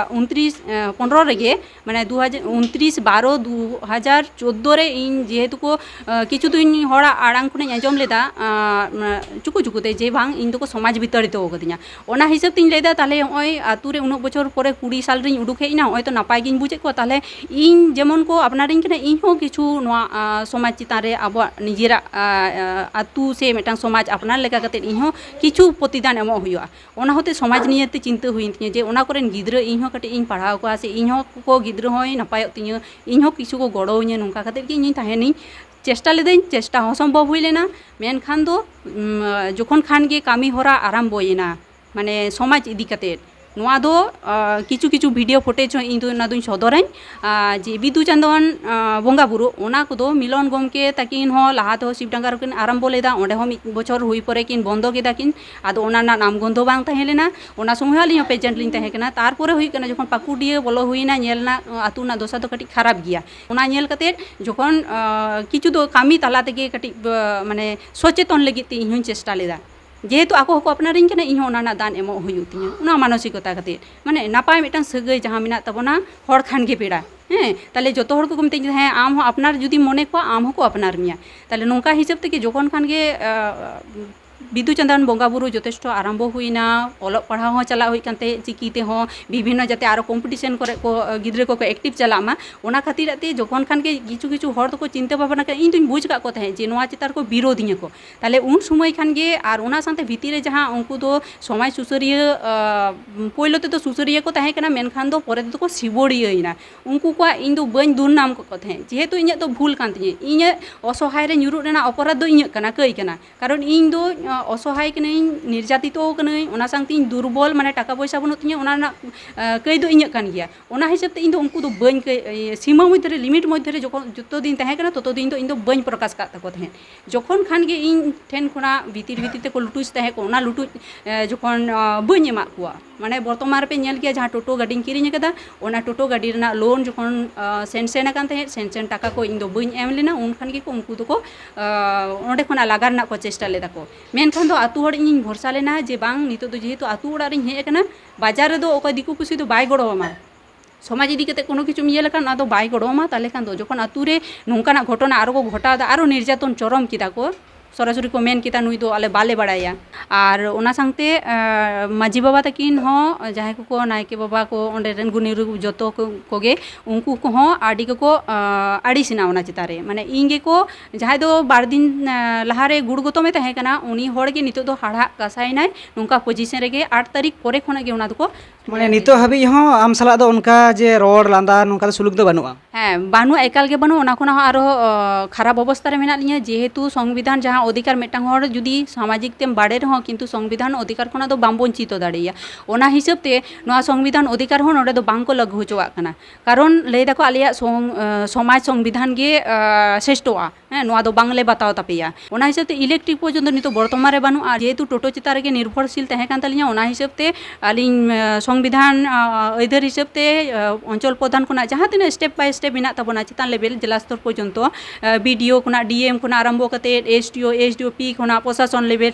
ᱩᱱᱛᱨᱤᱥ, ᱟᱸ, ᱯᱚᱱᱨᱚ ᱨᱮᱜᱮ, ᱢᱟᱱᱮ ᱫᱩ ᱦᱟᱡᱟᱨ, ᱩᱱ-, ᱛᱤᱨᱤᱥ ᱵᱟᱨᱚ ᱫᱩ ᱦᱟᱡᱟᱨ ᱪᱳᱫᱽᱫᱳ ᱨᱮ ᱤᱧ ᱡᱮᱦᱮᱛᱩ ᱠᱚ, ᱟᱸ, ᱠᱤᱪᱷᱩ ᱫᱤᱱ ᱦᱚᱲᱟᱜ ᱟᱲᱟᱝ ᱠᱷᱚᱱᱤᱧ ᱟᱸᱡᱚᱢ ᱞᱮᱫᱟ, ᱟᱸ, ᱪᱩᱠᱩ ᱪᱩᱠᱩ ᱛᱮ, ᱡᱮ ᱵᱟᱝ ᱤᱧ ᱫᱚᱠᱚ ᱥᱚᱢᱟᱡᱽ ᱵᱤᱛᱟᱹᱲᱤᱛᱚ ᱟᱠᱟᱫᱤᱧᱟ᱾ ᱚᱱᱟ ᱦᱤᱥᱟᱹᱵ ᱛᱤᱧ ᱞᱟᱹᱭᱫᱟ, ᱛᱟᱦᱞᱮ ᱱᱚᱜᱼᱚᱭ ᱟᱹᱛᱩ ᱨᱮ ᱩᱱᱟᱹᱜ ᱵᱚᱪᱷᱚᱨ ᱯᱚᱨᱮ ᱠᱩᱲᱤ ᱥᱟᱞ ᱨᱤᱧ ᱩᱰᱩᱠ ᱦᱮᱡ ᱮᱱᱟ, ᱱᱚᱜᱼᱚᱭ ᱛᱚ ᱱᱟᱯᱟᱭ ᱜᱤᱧ ᱵᱩᱡᱮᱫ ᱠᱚᱣᱟ, ᱛᱟᱦᱞᱮ ᱤᱧ ᱡᱮᱢᱚᱱ ᱠᱚ ᱟᱯᱱᱟᱨᱤᱧ ᱠᱟᱱᱟ, ᱤᱧ ᱦᱚᱸ ᱠᱤᱪᱷᱩ ᱱᱚᱣᱟ, ᱟᱸ, ᱥᱚᱢᱟᱡᱽ ᱪᱮᱛᱟᱱ ᱨᱮ ᱟᱵᱚᱣᱟᱜ ᱱᱤᱡᱮᱨᱟᱜ, ᱟᱸ, ᱟᱸ, ᱟᱹᱛᱩ ᱥᱮ ᱢᱤᱫᱴᱟᱝ ᱥᱚᱢᱟᱡᱽ ᱟᱯᱱᱟᱨ ᱞᱮᱠᱟ ᱠᱟᱛᱮᱫ ᱤᱧ ᱦᱚᱸ ᱠᱤᱪᱷᱩ ᱯᱨᱚᱛᱤᱫᱟᱱ ᱮᱢᱚᱜ ᱦᱩᱭᱩᱜᱼᱟ᱾ ᱚᱱᱟ ᱦᱚᱛᱮ ᱥᱚᱢᱟᱡᱽ ᱱᱤᱭᱮ ᱛᱮ ᱪᱤᱱᱛᱟᱹ ᱦᱩᱭᱮᱱ ᱛᱤᱧᱟᱹ ᱡᱮ ᱚᱱᱟ ᱠᱚᱨᱮᱱ ᱜᱤᱫᱽᱨᱟᱹ ᱤᱧ ᱦᱚᱸ ᱠᱟᱹᱴᱤᱡ ᱤᱧ ᱯᱟᱲᱦᱟᱣ ᱠᱚᱣᱟ ᱥᱮ ᱤᱧ ᱦᱚᱸ ᱠᱚ ᱜᱤᱫᱽᱨᱟᱹ ᱦᱚᱸᱭ ᱱᱟᱯᱟᱭᱚᱜ ᱛᱤᱧᱟᱹ, ᱤᱧ ᱦᱚᱸ ᱠᱤᱪᱷᱩ ᱠᱚ ᱜᱚᱲᱚᱣᱟᱹᱧᱟᱹ, ᱱᱚᱝᱠᱟ ᱠᱟᱛᱮᱫ ᱜᱮ ᱤᱧᱤᱧ ᱛᱟᱦᱮᱱᱤᱧ ᱪᱮᱥᱴᱟ ᱞᱮᱫᱟᱹᱧ᱾ ᱪᱮᱥᱴᱟ ᱦᱚᱸ ᱥᱚᱢᱵᱷᱚᱵ ᱦᱩᱭ ᱞᱮᱱᱟ, ᱢᱮᱱᱠᱷᱟᱱ ᱫᱚ, ᱩᱢ, ᱡᱚᱠᱷᱚᱱ ᱠᱷᱟᱱ ᱜᱮ ᱠᱟᱹᱢᱤ ᱦᱚᱨᱟ ᱟᱨᱟᱢᱵᱚᱭᱮᱱᱟ, ᱢᱟᱱᱮ ᱥᱚᱢᱟᱡᱽ ᱤᱫᱤ ᱠᱟᱛᱮᱫ, ᱱᱚᱣᱟ ᱫᱚ, ᱟᱸ, ᱠᱤᱪᱷᱩ ᱠᱤᱪᱷᱩ video footage ᱦᱚᱸ ᱤᱧ ᱫᱚ ᱚᱱᱟ ᱫᱚᱧ ᱥᱚᱫᱚᱨᱟᱹᱧ᱾ ᱟᱨ ᱡᱮ ᱵᱤᱫᱩ ᱪᱟᱸᱫᱟᱱ, ᱟᱸ, ᱵᱚᱸᱜᱟ ᱵᱩᱨᱩ, ᱚᱱᱟ ᱠᱚᱫᱚ ᱢᱤᱞᱚᱱ ᱜᱚᱢᱠᱮ ᱛᱟᱹᱠᱤᱱ ᱦᱚᱸ ᱞᱟᱦᱟ ᱛᱮᱦᱚᱸ ᱥᱤᱵ ᱰᱟᱝᱜᱟ ᱨᱮᱠᱤᱱ ᱟᱨᱟᱢᱵᱚ ᱞᱮᱫᱟ, ᱚᱸᱰᱮ ᱦᱚᱸ ᱢᱤᱫ ᱵᱚᱪᱷᱚᱨ ᱦᱩᱭ ᱯᱚᱨᱮ ᱠᱤᱱ ᱵᱚᱱᱫᱚ ᱠᱮᱫᱟ ᱠᱤᱱ᱾ ᱟᱫᱚ ᱚᱱᱟ ᱨᱮᱱᱟᱜ ᱱᱟᱢ ᱜᱚᱱᱫᱷᱚ ᱵᱟᱝ ᱛᱟᱦᱮᱸ ᱞᱮᱱᱟ᱾ ᱚᱱᱟ ᱥᱚᱢᱚᱭ ᱦᱚᱸ ᱟᱹᱞᱤᱧ ᱦᱚᱸ present ᱞᱤᱧ ᱛᱟᱦᱮᱸ ᱠᱟᱱᱟ᱾ ᱛᱟᱨᱯᱚᱨᱮ ᱦᱩᱭᱩᱜ ᱠᱟᱱᱟ, ᱡᱚᱠᱷᱚᱱ ᱯᱟᱹᱠᱩᱲ ᱰᱤᱦᱟᱹ ᱵᱚᱞᱚ ᱦᱩᱭᱱᱟ, ᱧᱮᱞ ᱮᱱᱟ, ᱟᱹᱛᱩ ᱨᱮᱱᱟᱜ ᱫᱚᱥᱟ ᱫᱚ ᱠᱟᱹᱴᱤᱡ ᱠᱷᱟᱨᱟᱯ ᱜᱮᱭᱟ᱾ ᱚᱱᱟ ᱧᱮᱞ ᱠᱟᱛᱮᱫ ᱡᱚᱠᱷᱚᱱ, ᱟᱸ, ᱠᱤᱪᱷᱩ ᱫᱚ ᱠᱟᱹᱢᱤ ᱛᱟᱞᱟ ᱛᱮᱜᱮ ᱠᱟᱹᱴᱤᱡ, ᱵᱟ-, ᱢᱟᱱᱮ ᱥᱚᱪᱮᱛᱚᱱ ᱞᱟᱹᱜᱤᱫ ᱛᱮ ᱤᱧ ᱦᱚᱸᱧ ᱪᱮᱥᱴᱟ ᱞᱮᱫᱟ᱾ ᱡᱮᱦᱮᱛᱩ ᱟᱠᱚ ᱦᱚᱸᱠᱚ ᱟᱯᱱᱟᱨᱤᱧ ᱠᱟᱱᱟ, ᱤᱧ ᱦᱚᱸ ᱚᱱᱟ ᱨᱮᱱᱟᱜ ᱫᱟᱱ ᱮᱢᱚᱜ ᱦᱩᱭᱩᱜ ᱛᱤᱧᱟᱹ, ᱚᱱᱟ ᱢᱟᱱᱚᱥᱤᱠᱚᱛᱟ ᱠᱟᱛᱮᱫ᱾ ᱢᱟᱱᱮ ᱱᱟᱯᱟᱭ ᱢᱤᱫᱴᱟᱝ ᱥᱟᱹᱜᱟᱹᱭ ᱡᱟᱦᱟᱸ ᱢᱮᱱᱟᱜ ᱛᱟᱵᱚᱱᱟ, ᱦᱚᱲ ᱠᱷᱟᱱ ᱜᱮ ᱯᱮᱲᱟ᱾ ᱦᱮᱸ, ᱛᱟᱦᱞᱮ ᱡᱚᱛᱚ ᱦᱚᱲ ᱠᱚᱠᱚ ᱢᱤᱛᱟᱹᱧ ᱠᱟᱱᱟ, "ᱦᱮᱸ, ᱟᱢ ᱦᱚᱸ ᱟᱯᱱᱟᱨ ᱡᱩᱫᱤᱢ ᱢᱚᱱᱮ ᱠᱚᱣᱟ, ᱟᱢ ᱦᱚᱸᱠᱚ ᱟᱯᱱᱟᱨ ᱢᱮᱭᱟ᱾" ᱛᱟᱦᱞᱮ ᱱᱚᱝᱠᱟ ᱦᱤᱥᱟᱹᱵ ᱛᱮᱜᱮ ᱡᱚᱠᱷᱚᱱ ᱠᱷᱟᱱ ᱜᱮ, ᱟᱸ, ᱵᱤᱫᱩ ᱪᱟᱸᱫᱟᱱ ᱵᱚᱸᱜᱟ ᱵᱩᱨᱩ ᱡᱚᱛᱷᱮᱥᱴᱚ ᱟᱨᱟᱢᱵᱚ ᱦᱩᱭᱱᱟ, ᱚᱞᱚᱜ ᱯᱟᱲᱦᱟᱣ ᱦᱚᱸ ᱪᱟᱞᱟᱜ ᱦᱩᱭᱩᱜ ᱠᱟᱱ ᱛᱟᱦᱮᱸᱫ ᱪᱤᱠᱤ ᱛᱮᱦᱚᱸ, ᱵᱤᱵᱷᱤᱱᱱᱚ ᱡᱟᱛᱮ ᱟᱨᱚ competition ᱠᱚᱨᱮ ᱠᱚ, ᱜᱤᱫᱽᱨᱟᱹ ᱠᱚᱠᱚ active ᱪᱟᱞᱟᱜ ᱢᱟ, ᱚᱱᱟ ᱠᱷᱟᱹᱛᱤᱨᱟᱜ ᱛᱮ ᱡᱚᱠᱷᱚᱱ ᱠᱷᱟᱱ ᱜᱮ ᱠᱤᱪᱷᱩ ᱠᱤᱪᱷᱩ ᱦᱚᱲ ᱫᱚᱠᱚ ᱪᱤᱱᱛᱟᱹ ᱵᱷᱟᱵᱽᱱᱟ ᱠᱟᱱᱟ, ᱤᱧ ᱫᱩᱧ ᱵᱩᱡᱽ ᱟᱠᱟᱫ ᱠᱚ ᱛᱟᱦᱮᱸᱫ ᱡᱮ ᱱᱚᱣᱟ ᱪᱮᱛᱟᱱ ᱨᱮᱠᱚ ᱵᱤᱨᱳᱫᱤᱧᱟᱹ ᱠᱚ᱾ ᱛᱟᱦᱞᱮ ᱩᱱ ᱥᱚᱢᱚᱭ ᱠᱷᱟᱱ ᱜᱮ, ᱟᱨ ᱚᱱᱟ ᱥᱟᱶᱛᱮ ᱵᱷᱤᱛᱤᱨ ᱨᱮ ᱡᱟᱦᱟᱸ ᱩᱱᱠᱩ ᱫᱚ ᱥᱚᱢᱟᱡᱽ ᱥᱩᱥᱟᱹᱨᱤᱭᱟᱹ, ᱟᱸ, ᱯᱳᱭᱞᱳ ᱛᱮᱫᱚ ᱥᱩᱥᱟᱹᱨᱤᱭᱟᱹ ᱠᱚ ᱛᱟᱦᱮᱸ ᱠᱟᱱᱟ, ᱢᱮᱱᱠᱷᱟᱱ ᱫᱚ ᱯᱚᱨᱮ ᱛᱮᱫᱚ ᱠᱚ ᱥᱤᱵᱚᱲᱤᱭᱟᱹᱭᱮᱱᱟ᱾ ᱩᱱᱠᱩ ᱠᱚᱣᱟᱜ ᱤᱧ ᱫᱚ ᱵᱟᱹᱧ ᱫᱩᱨᱱᱟᱢ ᱠᱚ ᱠᱚ ᱛᱟᱦᱮᱸᱫ, ᱡᱮᱦᱮᱛᱩ ᱤᱧᱟᱹᱜ ᱫᱚ ᱵᱷᱩᱞ ᱠᱟᱱ ᱛᱤᱧᱟᱹ, ᱤᱧᱟᱹᱜ ᱚᱥᱚᱦᱟᱭ ᱨᱮ ᱧᱩᱨᱩᱜ ᱨᱮᱱᱟᱜ ᱚᱯᱚᱨᱟᱫᱷ ᱫᱚ ᱤᱧᱟᱹᱜ ᱠᱟᱱᱟ, ᱠᱟᱹᱭ ᱠᱟᱱᱟ᱾ ᱠᱟᱨᱚᱱ ᱤᱧ ᱫᱚ, ᱟᱸ, ᱚᱥᱚᱦᱟᱭ ᱠᱟᱹᱱᱟᱹᱧ, ᱱᱤᱨᱡᱟᱛᱤᱛᱚ ᱠᱟᱹᱱᱟᱹᱧ, ᱚᱱᱟ ᱥᱟᱶᱛᱮ ᱤᱧ ᱫᱩᱨᱵᱚᱞ, ᱢᱟᱱᱮ ᱴᱟᱠᱟ ᱯᱚᱭᱥᱟ ᱵᱟᱹᱱᱩᱜ ᱛᱤᱧᱟᱹ, ᱚᱱᱟ ᱨᱮᱱᱟᱜ, ᱟᱸ, ᱠᱟᱹᱭ ᱫᱚ ᱤᱧᱟᱹᱜ ᱠᱟᱱ ᱜᱮᱭᱟ᱾ ᱚᱱᱟ ᱦᱤᱥᱟᱹᱵ ᱛᱮ ᱤᱧ ᱫᱚ ᱩᱱᱠᱩ ᱫᱚ ᱵᱟᱹᱧ ᱠᱟᱹᱭ-, ᱤᱭᱟᱹ, ᱥᱤᱢᱟᱹ ᱢᱚᱫᱽᱫᱷᱮ ᱨᱮ, limit ᱢᱚᱫᱽᱫᱷᱮ ᱨᱮ ᱡᱚᱠᱷᱚᱱ, ᱡᱚᱛᱚ ᱫᱤᱱ ᱛᱟᱦᱮᱸ ᱠᱟᱱᱟ, ᱛᱚᱛᱚ ᱫᱤᱱ ᱫᱚ ᱤᱧ ᱫᱚ ᱵᱟᱹᱧ ᱯᱨᱚᱠᱟᱥ ᱠᱟᱜ ᱛᱟᱠᱚ ᱛᱟᱦᱮᱸᱫ᱾ ᱡᱚᱠᱷᱚᱱ ᱠᱷᱟᱱ ᱜᱮ ᱤᱧ ᱴᱷᱮᱱ ᱠᱷᱚᱱᱟᱜ ᱵᱷᱤᱛᱤᱨ ᱵᱷᱤᱛᱤᱨ ᱛᱮᱠᱚ ᱞᱩᱴᱩᱡ ᱛᱟᱦᱮᱸ ᱠᱚ, ᱚᱱᱟ ᱞᱩᱴᱩᱡ, ᱮ, ᱡᱚᱠᱷᱚᱱ, ᱟ, ᱵᱟᱹᱧ ᱮᱢᱟᱜ ᱠᱚᱣᱟ, ᱢᱟᱱᱮ ᱵᱚᱨᱛᱚᱢᱟᱱ ᱨᱮᱯᱮ ᱧᱮᱞ ᱜᱮᱭᱟ ᱡᱟᱦᱟᱸ ᱴᱳᱴᱳ ᱜᱟᱹᱰᱤᱧ ᱠᱤᱨᱤᱧ ᱟᱠᱟᱫᱟ, ᱚᱱᱟ ᱴᱳᱴᱳ ᱜᱟᱹᱰᱤ ᱨᱮᱱᱟᱜ loan ᱡᱚᱠᱷᱚᱱ, ᱟ, sanction ᱟᱠᱟᱱ ᱛᱟᱦᱮᱸᱫ, sanction ᱴᱟᱠᱟ ᱠᱚ ᱤᱧ ᱫᱚ ᱵᱟᱹᱧ ᱮᱢ ᱞᱮᱱᱟ, ᱩᱱ ᱠᱷᱟᱱ ᱜᱮᱠᱚ ᱩᱱᱠᱩ ᱫᱚᱠᱚ, ᱟ, ᱚᱸᱰᱮ ᱠᱷᱚᱱᱟᱜ ᱞᱟᱜᱟ ᱨᱮᱱᱟᱜ ᱠᱚ ᱪᱮᱥᱴᱟ ᱞᱮᱫᱟ ᱠᱚ᱾ ᱢᱮᱱᱠᱷᱟᱱ ᱫᱚ ᱟᱹᱛᱩ ᱦᱚᱲ ᱤᱧᱤᱧ ᱵᱷᱚᱨᱥᱟ ᱞᱮᱱᱟ ᱡᱮ ᱵᱟᱝ, ᱱᱤᱛᱚᱜ ᱫᱚ ᱡᱮᱦᱮᱛᱩ ᱟᱹᱛᱩ ᱚᱲᱟᱜ ᱨᱤᱧ ᱦᱮᱡ ᱟᱠᱟᱱᱟ, ᱵᱟᱡᱟᱨ ᱨᱮᱫᱚ ᱚᱠᱚᱭ ᱫᱤᱠᱩ ᱯᱩᱥᱤ ᱫᱚ ᱵᱟᱭ ᱜᱚᱲᱚ ᱟᱢᱟ᱾ ᱥᱚᱢᱟᱡᱽ ᱤᱫᱤ ᱠᱟᱛᱮ ᱠᱳᱱᱳ ᱠᱤᱪᱷᱩᱢ ᱧᱮᱞ ᱞᱮᱠᱷᱟᱱ, ᱚᱱᱟ ᱫᱚ ᱵᱟᱭ ᱜᱚᱲᱚ ᱟᱢᱟ᱾ ᱛᱟᱦᱚᱞᱮ ᱠᱷᱟᱱ ᱫᱚ ᱡᱚᱠᱷᱚᱱ ᱟᱹᱛᱩ ᱨᱮ ᱱᱚᱝᱠᱟᱱᱟᱜ ᱜᱷᱚᱴᱚᱱᱟ ᱟᱨᱚ ᱠᱚ ᱜᱷᱚᱴᱟᱣ ᱮᱫᱟ, ᱟᱨᱚ ᱱᱤᱨᱡᱟᱛᱚᱱ ᱪᱚᱨᱚᱢ ᱠᱮᱫᱟ ᱠᱚ, ᱥᱚᱨᱟᱥᱚᱨᱤ ᱠᱚ ᱢᱮᱱ ᱠᱮᱫᱟ, "ᱱᱩᱭ ᱫᱚ ᱟᱞᱮ ᱵᱟᱞᱮ ᱵᱟᱲᱟᱭᱟ᱾" ᱟᱨ ᱚᱱᱟ ᱥᱟᱶᱛᱮ, ᱟᱸ, ᱢᱟᱹᱡᱷᱤ ᱵᱟᱵᱟ ᱛᱟᱹᱠᱤᱱ ᱦᱚᱸ, ᱡᱟᱦᱟᱸᱭ ᱠᱚᱠᱚ, ᱱᱟᱭᱠᱮ ᱵᱟᱵᱟ ᱠᱚ, ᱚᱸᱰᱮ ᱨᱮᱱ ᱜᱩᱱᱤ ᱜᱩᱨᱩ ᱡᱚᱛᱚ ᱠᱚ, ᱠᱚᱜᱮ, ᱩᱱᱠᱩ ᱠᱚᱦᱚᱸ ᱟᱹᱰᱤ ᱜᱮᱠᱚ, ᱟᱸ, ᱟᱹᱲᱤᱥ ᱮᱱᱟ ᱚᱱᱟ ᱪᱮᱛᱟᱱ ᱨᱮ᱾ ᱢᱟᱱᱮ, ᱤᱧ ᱜᱮᱠᱚ, ᱡᱟᱦᱟᱸᱭ ᱫᱚ ᱵᱟᱨ ᱫᱤᱱ, ᱟᱸ, ᱞᱟᱦᱟᱨᱮ ᱜᱩᱲ ᱜᱚᱛᱚᱢᱮ ᱛᱟᱦᱮᱸ ᱠᱟᱱᱟ, ᱩᱱᱤ ᱦᱚᱲ ᱜᱮ ᱱᱤᱛᱚᱜ ᱫᱚ ᱦᱟᱲᱦᱟᱜ ᱠᱟᱥᱟᱭᱮᱱᱟᱭ᱾ ᱱᱚᱝᱠᱟ position ᱨᱮᱜᱮ ᱟᱴ ᱛᱟᱹᱨᱤᱠᱷ ᱯᱚᱨᱮ ᱠᱷᱚᱱᱟᱜ ᱜᱮ ᱚᱱᱟ ᱫᱚᱠᱚ ᱢᱟᱱᱮ, ᱱᱤᱛᱚᱜ ᱦᱟᱹᱵᱤᱡ ᱦᱚᱸ ᱟᱢ ᱥᱟᱞᱟᱜ ᱫᱚ ᱚᱱᱠᱟ ᱡᱮ ᱨᱚᱲ ᱞᱟᱸᱫᱟ ᱱᱚᱝᱠᱟ ᱫᱚ ᱥᱩᱞᱩᱠ ᱫᱚ ᱵᱟᱹᱱᱩᱜᱼᱟ? ᱦᱮᱸ, ᱵᱟᱹᱱᱩᱜᱼᱟ, ᱮᱠᱟᱞ ᱜᱮ ᱵᱟᱹᱱᱩᱜᱼᱟ᱾ ᱚᱱᱟ ᱠᱷᱚᱱᱟᱜ ᱦᱚᱸ ᱟᱨᱦᱚᱸ, ᱚ, ᱠᱷᱟᱨᱟᱯ ᱚᱵᱚᱥᱛᱟ ᱨᱮ ᱢᱮᱱᱟᱜ ᱞᱤᱧᱟᱹ, ᱡᱮᱦᱮᱛᱩ ᱥᱚᱝᱵᱤᱫᱷᱟᱱ ᱡᱟᱦᱟᱸ ᱚᱫᱷᱤᱠᱟᱨ ᱢᱤᱫᱴᱟᱝ ᱦᱚᱲ ᱡᱩᱫᱤ ᱥᱟᱢᱟᱡᱤᱠ ᱛᱮᱢ ᱵᱟᱲᱮ ᱨᱮᱦᱚᱸ, ᱠᱤᱱᱛᱩ ᱥᱚᱝᱵᱤᱫᱷᱟᱱ ᱚᱫᱷᱤᱠᱟᱨ ᱠᱷᱚᱱᱟᱜ ᱫᱚ ᱵᱟᱢ ᱵᱚᱧᱪᱤᱛᱚ ᱫᱟᱲᱮᱭᱟᱜᱼᱟ᱾ ᱚᱱᱟ ᱦᱤᱥᱟᱹᱵ ᱛᱮ ᱱᱚᱣᱟ ᱥᱚᱝᱵᱤᱫᱷᱟᱱ ᱚᱫᱷᱤᱠᱟᱨ ᱦᱚᱸ ᱱᱚᱰᱮ ᱫᱚ ᱵᱟᱝ ᱠᱚ ᱞᱟᱹᱜᱩ ᱦᱚᱪᱚᱣᱟᱜ ᱠᱟᱱᱟ᱾ ᱠᱟᱨᱚᱱ ᱞᱟᱹᱭ ᱫᱟᱠᱚ, ᱟᱞᱮᱭᱟᱜ ᱥᱚᱝ-, ᱮ, ᱥᱚᱢᱟᱡᱽ ᱥᱚᱝᱵᱤᱫᱷᱟᱱ ᱜᱮ, ᱮ, ᱥᱨᱮᱥᱴᱷᱚᱜᱼᱟ᱾ ᱦᱮᱸ, ᱱᱚᱣᱟ ᱫᱚ ᱵᱟᱝᱞᱮ ᱵᱟᱛᱟᱣ ᱛᱟᱯᱮᱭᱟ᱾ ᱚᱱᱟ ᱦᱤᱥᱟᱹᱵ ᱛᱮ electric ᱯᱚᱨᱡᱚᱱᱛᱚ ᱱᱤᱛᱚᱜ ᱵᱚᱨᱛᱚᱢᱟᱱ ᱨᱮ ᱵᱟᱹᱱᱩᱜᱼᱟ᱾ ᱡᱮᱦᱮᱛᱩ ᱴᱳᱴᱳ ᱪᱮᱛᱟᱱ ᱨᱮᱜᱮ ᱱᱤᱨᱵᱷᱚᱨᱥᱤᱞ ᱛᱟᱦᱮᱸ ᱠᱟᱱ ᱛᱟᱹᱞᱤᱧᱟ, ᱚᱱᱟ ᱦᱤᱥᱟᱹᱵ ᱛᱮ ᱟᱹᱞᱤᱧ, ᱮ, ᱥᱚᱝᱵᱤᱫᱷᱟᱱ, ᱟ, ᱟᱹᱭᱫᱟᱹᱨ ᱦᱤᱥᱟᱹᱵ ᱛᱮ, ᱮ, ᱚᱧᱪᱚᱞ ᱯᱨᱚᱫᱷᱟᱱ ᱠᱷᱚᱱᱟᱜ ᱡᱟᱦᱟᱸ ᱛᱤᱱᱟᱹᱜ step by step ᱢᱮᱱᱟᱜ ᱛᱟᱵᱚᱱᱟ, ᱪᱮᱛᱟᱱ level, ᱡᱮᱞᱟ ᱥᱛᱚᱨ ᱯᱚᱨᱡᱚᱱᱛᱚ, ᱮ, B D O ᱠᱷᱚᱱᱟᱜ, D M ᱠᱷᱚᱱᱟᱜ ᱟᱨᱟᱢᱵᱷᱚ ᱠᱟᱛᱮ, S D O, S D O P ᱠᱷᱚᱱᱟᱜ ᱯᱨᱚᱥᱟᱥᱚᱱ level,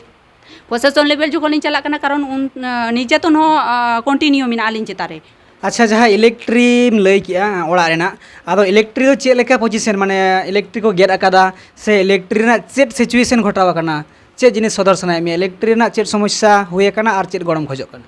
ᱯᱨᱚᱥᱟᱥᱚᱱ level ᱡᱚᱠᱷᱚᱱ ᱞᱤᱧ ᱪᱟᱞᱟᱜ ᱠᱟᱱᱟ, ᱠᱟᱨᱚᱱ ᱩᱱ, ᱮ, ᱱᱤᱨᱡᱟᱛᱚᱱ ᱦᱚᱸ, ᱟ, continue ᱢᱮᱱᱟᱜᱼᱟ ᱟᱹᱞᱤᱧ ᱪᱮᱛᱟᱱ ᱨᱮ᱾ ᱟᱪᱪᱷᱟ, ᱡᱟᱦᱟᱸ electric ᱞᱟᱹᱭ ᱠᱮᱜᱼᱟ ᱚᱲᱟᱜ ᱨᱮᱱᱟᱜ, ᱟᱫᱚ electric ᱫᱚ ᱪᱮᱫ ᱞᱮᱠᱟ position, ᱢᱟᱱᱮ electric ᱠᱚ ᱜᱮᱫ ᱟᱠᱟᱫᱟ ᱥᱮ electric ᱨᱮᱱᱟᱜ ᱪᱮᱫ situation ᱜᱷᱚᱴᱟᱣ ᱟᱠᱟᱱᱟ? ᱪᱮᱫ ᱡᱤᱱᱤᱥ ᱥᱚᱫᱚᱨ ᱥᱟᱱᱟᱭᱮᱫ ᱢᱮᱭᱟ? electric ᱨᱮᱱᱟᱜ ᱪᱮᱫ ᱥᱚᱢᱚᱥᱥᱟ ᱦᱩᱭ ᱟᱠᱟᱱᱟ ᱟᱨ ᱪᱮᱫ ᱜᱚᱲᱚᱢ ᱠᱷᱚᱡᱚᱜ ᱠᱟᱱᱟ?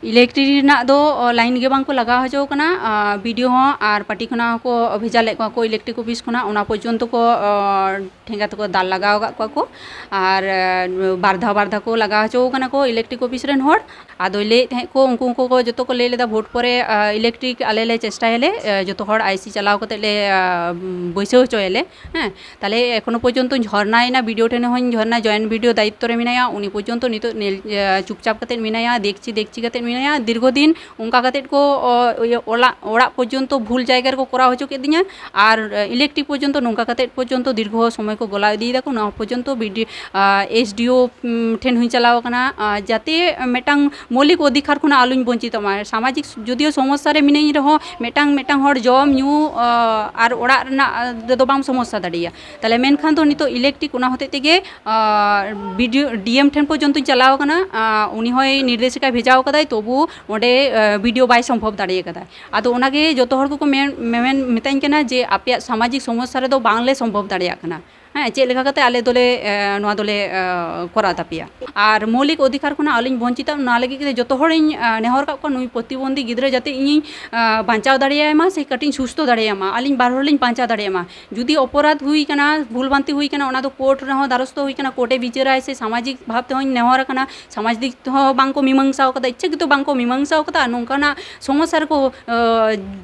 electric ᱨᱮᱱᱟᱜ ᱫᱚ, ᱚ, line ᱜᱮ ᱵᱟᱝ ᱠᱚ ᱞᱟᱜᱟᱣ ᱦᱚᱪᱚ ᱟᱠᱟᱱᱟ᱾ ᱟ, B D O ᱦᱚᱸ ᱟᱨ party ᱠᱷᱚᱱᱟᱜ ᱦᱚᱸᱠᱚ ᱵᱷᱮᱡᱟ ᱞᱮᱫ ᱠᱚᱣᱟ ᱠᱚ electric office ᱠᱷᱚᱱᱟᱜ, ᱚᱱᱟ ᱯᱚᱨᱡᱚᱱᱛᱚ ᱠᱚ, ᱚ, ᱴᱷᱮᱸᱜᱟ ᱛᱮᱠᱚ ᱫᱟᱞ ᱞᱟᱜᱟᱣ ᱟᱠᱟᱫ ᱠᱚᱣᱟ ᱠᱚ᱾ ᱟᱨ, ᱮ, ᱵᱟᱨ ᱫᱷᱟᱣ, ᱵᱟᱨ ᱫᱷᱟᱣ ᱠᱚ ᱞᱟᱜᱟᱣ ᱦᱚᱪᱚ ᱟᱠᱟᱱᱟ ᱠᱚ electric office ᱨᱮᱱ ᱦᱚᱲ᱾ ᱟᱫᱚᱭ ᱞᱟᱹᱭᱮᱫ ᱛᱟᱦᱮᱸᱫ ᱠᱚ, ᱩᱱᱠᱩ, ᱩᱱᱠᱩ ᱠᱚ ᱡᱚᱛᱚ ᱠᱚ ᱞᱟᱹᱭ ᱞᱮᱫᱟ, "ᱵᱷᱳᱴ ᱯᱚᱨᱮ, ᱟ, electric ᱟᱞᱮ ᱞᱮ ᱪᱮᱥᱴᱟᱭᱟᱞᱮ, ᱟ, ᱡᱚᱛᱚ ᱦᱚᱲ I C ᱪᱟᱞᱟᱣ ᱠᱟᱛᱮ ᱞᱮ, ᱟ, ᱵᱟᱹᱭᱥᱟᱹᱣ ᱦᱚᱪᱚᱭᱟᱞᱮ᱾" ᱦᱮᱸ, ᱛᱟᱦᱞᱮ ᱮᱠᱷᱚᱱᱳ ᱯᱚᱨᱡᱚᱱᱛᱚ ᱡᱷᱚᱨᱱᱟᱭᱮᱱᱟ, B D O ᱴᱷᱮᱱ ᱦᱚᱸᱧ ᱡᱷᱚᱨᱱᱟ, joint B D O ᱫᱟᱭᱤᱛᱛᱚ ᱨᱮ ᱢᱮᱱᱟᱭᱟ, ᱩᱱᱤ ᱯᱚᱨᱡᱚᱱᱛᱚ ᱱᱤᱛᱚᱜ ᱱᱮᱞ-, ᱟ, ᱪᱩᱯᱪᱟᱯ ᱠᱟᱛᱮ ᱢᱮᱱᱟᱭᱟ, ᱫᱮᱠᱪᱤ, ᱫᱮᱠᱪᱤ ᱠᱟᱛᱮ ᱢᱮᱱᱟᱭᱟ᱾ ᱫᱤᱨᱜᱷᱚ ᱫᱤᱱ ᱚᱱᱠᱟ ᱠᱟᱛᱮ ᱠᱚ, ᱚ, ᱤᱭᱟᱹ, ᱚᱲᱟᱜ, ᱚᱲᱟᱜ ᱯᱚᱨᱡᱚᱱᱛᱚ ᱵᱷᱩᱞ ᱡᱟᱭᱜᱟ ᱨᱮᱠᱚ ᱠᱚᱨᱟᱣ ᱦᱚᱪᱚ ᱠᱮᱫᱤᱧᱟ᱾ ᱟᱨ, ᱟ, electric ᱯᱚᱨᱡᱚᱱᱛᱚ ᱱᱚᱝᱠᱟ ᱠᱟᱛᱮ ᱯᱚᱨᱡᱚᱱᱛᱚ ᱫᱤᱨᱜᱷᱚ ᱥᱚᱢᱚᱭ ᱠᱚ ᱜᱚᱞᱟᱣ ᱤᱫᱤᱭᱮᱫᱟ ᱠᱚ᱾ ᱱᱚᱣᱟ ᱯᱚᱨᱡᱚᱱᱛᱚ B D, ᱟ, S D O, ᱩᱢ, ᱴᱷᱮᱱ ᱦᱚᱸᱧ ᱪᱟᱞᱟᱣ ᱟᱠᱟᱱᱟ, ᱟ, ᱡᱟᱛᱮ ᱢᱤᱫᱴᱟᱝ ᱢᱳᱣᱞᱤᱠ ᱚᱫᱷᱤᱠᱟᱨ ᱠᱷᱚᱱᱟᱜ ᱟᱞᱚᱧ ᱵᱚᱧᱪᱤᱛᱚᱜ ᱢᱟ᱾ ᱥᱟᱢᱟᱡᱤᱠ ᱡᱩᱫᱤᱭᱳ ᱥᱚᱢᱚᱥᱥᱟ ᱨᱮ ᱢᱤᱱᱟᱹᱧ ᱨᱮᱦᱚᱸ, ᱢᱤᱫᱴᱟᱝ, ᱢᱤᱫᱴᱟᱝ ᱦᱚᱲ ᱡᱚᱢ ᱧᱩ, ᱟ, ᱟᱨ ᱚᱲᱟᱜ ᱨᱮᱱᱟᱜ, ᱟ, ᱨᱮᱫᱚ ᱵᱟᱢ ᱥᱚᱢᱚᱥᱥᱟ ᱫᱟᱲᱮᱭᱟᱜᱼᱟ᱾ ᱛᱟᱦᱞᱮ ᱢᱮᱱᱠᱷᱟᱱ ᱫᱚ ᱱᱤᱛᱚᱜ electric, ᱚᱱᱟ ᱦᱚᱛᱮᱡ ᱛᱮᱜᱮ, ᱟ, B D O, D M ᱴᱷᱮᱱ ᱯᱚᱨᱡᱚᱱᱛᱚᱧ ᱪᱟᱞᱟᱣ ᱟᱠᱟᱱᱟ᱾ ᱟ, ᱩᱱᱤ ᱦᱚᱸᱭ ᱱᱤᱨᱫᱮᱥᱤᱠᱟᱭ ᱵᱷᱮᱡᱟᱣ ᱠᱟᱫᱟᱭ, ᱛᱚ ᱵᱟᱹᱵᱩ ᱚᱸᱰᱮ ᱵᱤᱰᱤᱳ ᱵᱟᱭ ᱥᱚᱢᱵᱷᱚᱵ ᱫᱟᱲᱮ ᱟᱠᱟᱫᱟ᱾ ᱟᱫᱚ ᱚᱱᱟᱜᱮ ᱡᱚᱛᱚ ᱦᱚᱲ ᱠᱚᱠᱚ ᱢᱮᱱ ᱢᱮᱱ- ᱢᱮᱛᱟᱹᱧ ᱠᱟᱱᱟ ᱡᱮ ᱟᱯᱮᱭᱟᱜ ᱥᱟᱢᱟᱡᱤᱠ ᱥᱚᱢᱚᱥᱥᱟ ᱨᱮᱫᱚ ᱵᱟᱝᱞᱮ ᱥᱚᱢᱵᱷᱚᱵ ᱫᱟᱲᱮᱭᱟᱜ ᱠᱟᱱᱟ᱾ ᱦᱮᱸ, ᱪᱮᱫ ᱞᱮᱠᱟ ᱠᱟᱛᱮ ᱟᱞᱮ ᱫᱚᱞᱮ ᱱᱚᱣᱟ ᱫᱚᱞᱮ ᱠᱚᱨᱟᱣ ᱛᱟᱯᱮᱭᱟ? ᱟᱨ ᱢᱳᱣᱞᱤᱠ ᱚᱫᱷᱤᱠᱟᱨ ᱠᱷᱚᱱᱟᱜ ᱟᱞᱚᱧ ᱵᱚᱧᱪᱤᱛᱟ, ᱚᱱᱟ ᱞᱟᱹᱜᱤᱫ ᱛᱮ ᱡᱚᱛᱚ ᱦᱚᱲᱤᱧ ᱱᱮᱦᱚᱨ ᱠᱟᱜ ᱠᱚᱣᱟ, ᱱᱩᱭ ᱯᱨᱚᱛᱤᱵᱚᱱᱫᱷᱤ ᱜᱤᱫᱽᱨᱟᱹ ᱡᱟᱛᱮ ᱤᱧᱤᱧ ᱵᱟᱧᱪᱟᱣ ᱫᱟᱲᱮᱭᱟᱭ ᱢᱟ ᱥᱮ ᱠᱟᱹᱴᱤᱡ ᱤᱧ ᱥᱩᱥᱛᱷᱚ ᱫᱟᱲᱮᱭᱟᱭ ᱢᱟ, ᱟᱹᱞᱤᱧ ᱵᱟᱨ ᱦᱚᱲ ᱞᱤᱧ ᱵᱟᱧᱪᱟᱣ ᱫᱟᱲᱮᱭᱟᱜ ᱢᱟ᱾ ᱡᱩᱫᱤ ᱚᱯᱚᱨᱟᱫᱷ ᱦᱩᱭ ᱠᱟᱱᱟ, ᱵᱷᱩᱞ ᱵᱷᱟᱱᱛᱤ ᱦᱩᱭ ᱠᱟᱱᱟ, ᱚᱱᱟ ᱫᱚ ᱠᱳᱨᱴ ᱨᱮᱦᱚᱸ ᱫᱟᱨᱚᱥᱛᱚ ᱦᱩᱭ ᱠᱟᱱᱟ, ᱠᱳᱨᱴ ᱮ ᱵᱤᱪᱟᱹᱨᱟᱭ ᱥᱮ ᱥᱟᱢᱟᱡᱤᱠ ᱵᱷᱟᱵᱽ ᱛᱮᱦᱚᱸᱧ ᱱᱮᱦᱚᱨ ᱟᱠᱟᱱᱟ, ᱥᱟᱢᱟᱡᱤᱠ ᱛᱮᱦᱚᱸ ᱵᱟᱝ ᱠᱚ ᱢᱤᱢᱟᱝᱥᱟᱣ ᱠᱟᱫᱟ, ᱤᱪᱪᱷᱟᱹ ᱠᱤᱛᱩ ᱵᱟᱝ ᱠᱚ ᱢᱤᱢᱟᱝᱥᱟᱣ ᱠᱟᱫᱟ᱾ ᱱᱚᱝᱠᱟᱱᱟᱜ ᱥᱚᱢᱚᱥᱥᱟ ᱨᱮᱠᱚ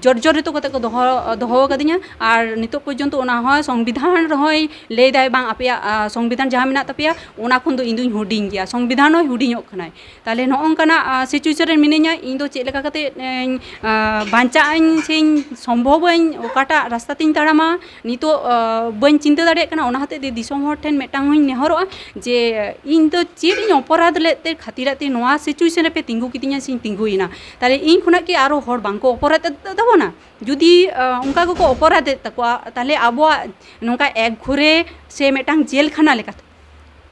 ᱡᱚᱨᱡᱚᱨᱤᱛᱚ ᱠᱟᱛᱮ ᱠᱚ ᱫᱚᱦᱚ ᱫᱚᱦᱚ ᱟᱠᱟᱫᱤᱧᱟ᱾ ᱟᱨ ᱱᱤᱛᱚᱜ ᱯᱚᱨᱡᱚᱱᱛᱚ ᱚᱱᱟ ᱦᱚᱸ ᱥᱚᱝᱵᱤᱫᱷᱟᱱ ᱨᱮᱦᱚᱸᱭ ᱞᱟᱹᱭ ᱫᱟᱭ, ᱵᱟᱝ, ᱟᱯᱮᱭᱟᱜ ᱥᱚᱝᱵᱤᱫᱷᱟᱱ ᱡᱟᱦᱟᱸ ᱢᱮᱱᱟᱜ ᱛᱟᱯᱮᱭᱟ, ᱚᱱᱟ ᱠᱷᱚᱱ ᱫᱚ ᱤᱧ ᱫᱩᱧ ᱦᱩᱰᱤᱧ ᱜᱮᱭᱟ, ᱥᱚᱝᱵᱤᱫᱷᱟᱱ ᱦᱚᱸᱭ ᱦᱩᱰᱤᱧᱚᱜ ᱠᱟᱱᱟᱭ᱾ ᱛᱟᱦᱚᱞᱮ ᱱᱚᱜᱼᱚ ᱱᱚᱝᱠᱟᱱᱟᱜ ᱥᱤᱪᱩᱭᱮᱥᱚᱱ ᱨᱮ ᱢᱤᱱᱟᱹᱧᱟ᱾ ᱤᱧ ᱫᱚ ᱪᱮᱫ ᱞᱮᱠᱟ ᱠᱟᱛᱮ ᱵᱟᱧᱪᱟᱜ ᱟᱹᱧ ᱥᱮᱧ ᱥᱚᱢᱵᱷᱚᱵᱟᱹᱧ, ᱚᱠᱟᱴᱟᱜ ᱨᱟᱥᱛᱟ ᱛᱤᱧ ᱛᱟᱲᱟᱢᱟ, ᱱᱤᱛᱚᱜ ᱵᱟᱹᱧ ᱪᱤᱱᱛᱟᱹ ᱫᱟᱲᱮᱭᱟᱜ ᱠᱟᱱᱟ᱾ ᱚᱱᱟ ᱦᱚᱛᱮᱡ ᱛᱮ ᱫᱤᱥᱚᱢ ᱦᱚᱲ ᱴᱷᱮᱱ ᱢᱤᱫᱴᱟᱝ ᱦᱚᱸᱧ ᱱᱮᱦᱚᱨᱚᱜᱼᱟ ᱡᱮ ᱤᱧ ᱫᱚ ᱪᱮᱫ ᱤᱧ ᱚᱯᱚᱨᱟᱫᱷ ᱞᱮᱫ ᱛᱮ ᱠᱷᱟᱹᱛᱤᱨᱟᱜ ᱛᱮ ᱱᱚᱣᱟ ᱥᱤᱪᱩᱭᱮᱥᱚᱱ ᱨᱮᱯᱮ ᱛᱤᱸᱜᱩ ᱠᱤᱫᱤᱧᱟ ᱥᱮᱧ ᱛᱤᱸᱜᱩᱭᱮᱱᱟ᱾ ᱛᱟᱦᱚᱞᱮ ᱤᱧ ᱠᱷᱚᱱᱟᱜ ᱠᱤ ᱟᱨᱚ ᱦᱚᱲ ᱵᱟᱝ ᱠᱚ ᱚᱯᱚᱨᱟᱫᱷ ᱮᱫ ᱛᱟᱵᱚᱱᱟ? ᱡᱩᱫᱤ ᱚᱱᱠᱟ ᱜᱮᱠᱚ ᱚᱯᱚᱨᱟᱫᱷ ᱮᱫ ᱛᱟᱠᱚᱣᱟ, ᱛᱟᱦᱚᱞᱮ ᱟᱵᱚᱣᱟᱜ ᱱᱚᱝᱠᱟ ᱮᱠ ᱜᱷᱚᱨᱮ ᱥᱮ ᱢᱤᱫᱴᱟᱝ ᱡᱮᱞ ᱠᱷᱟᱱᱟ ᱞᱮᱠᱟᱛᱮ,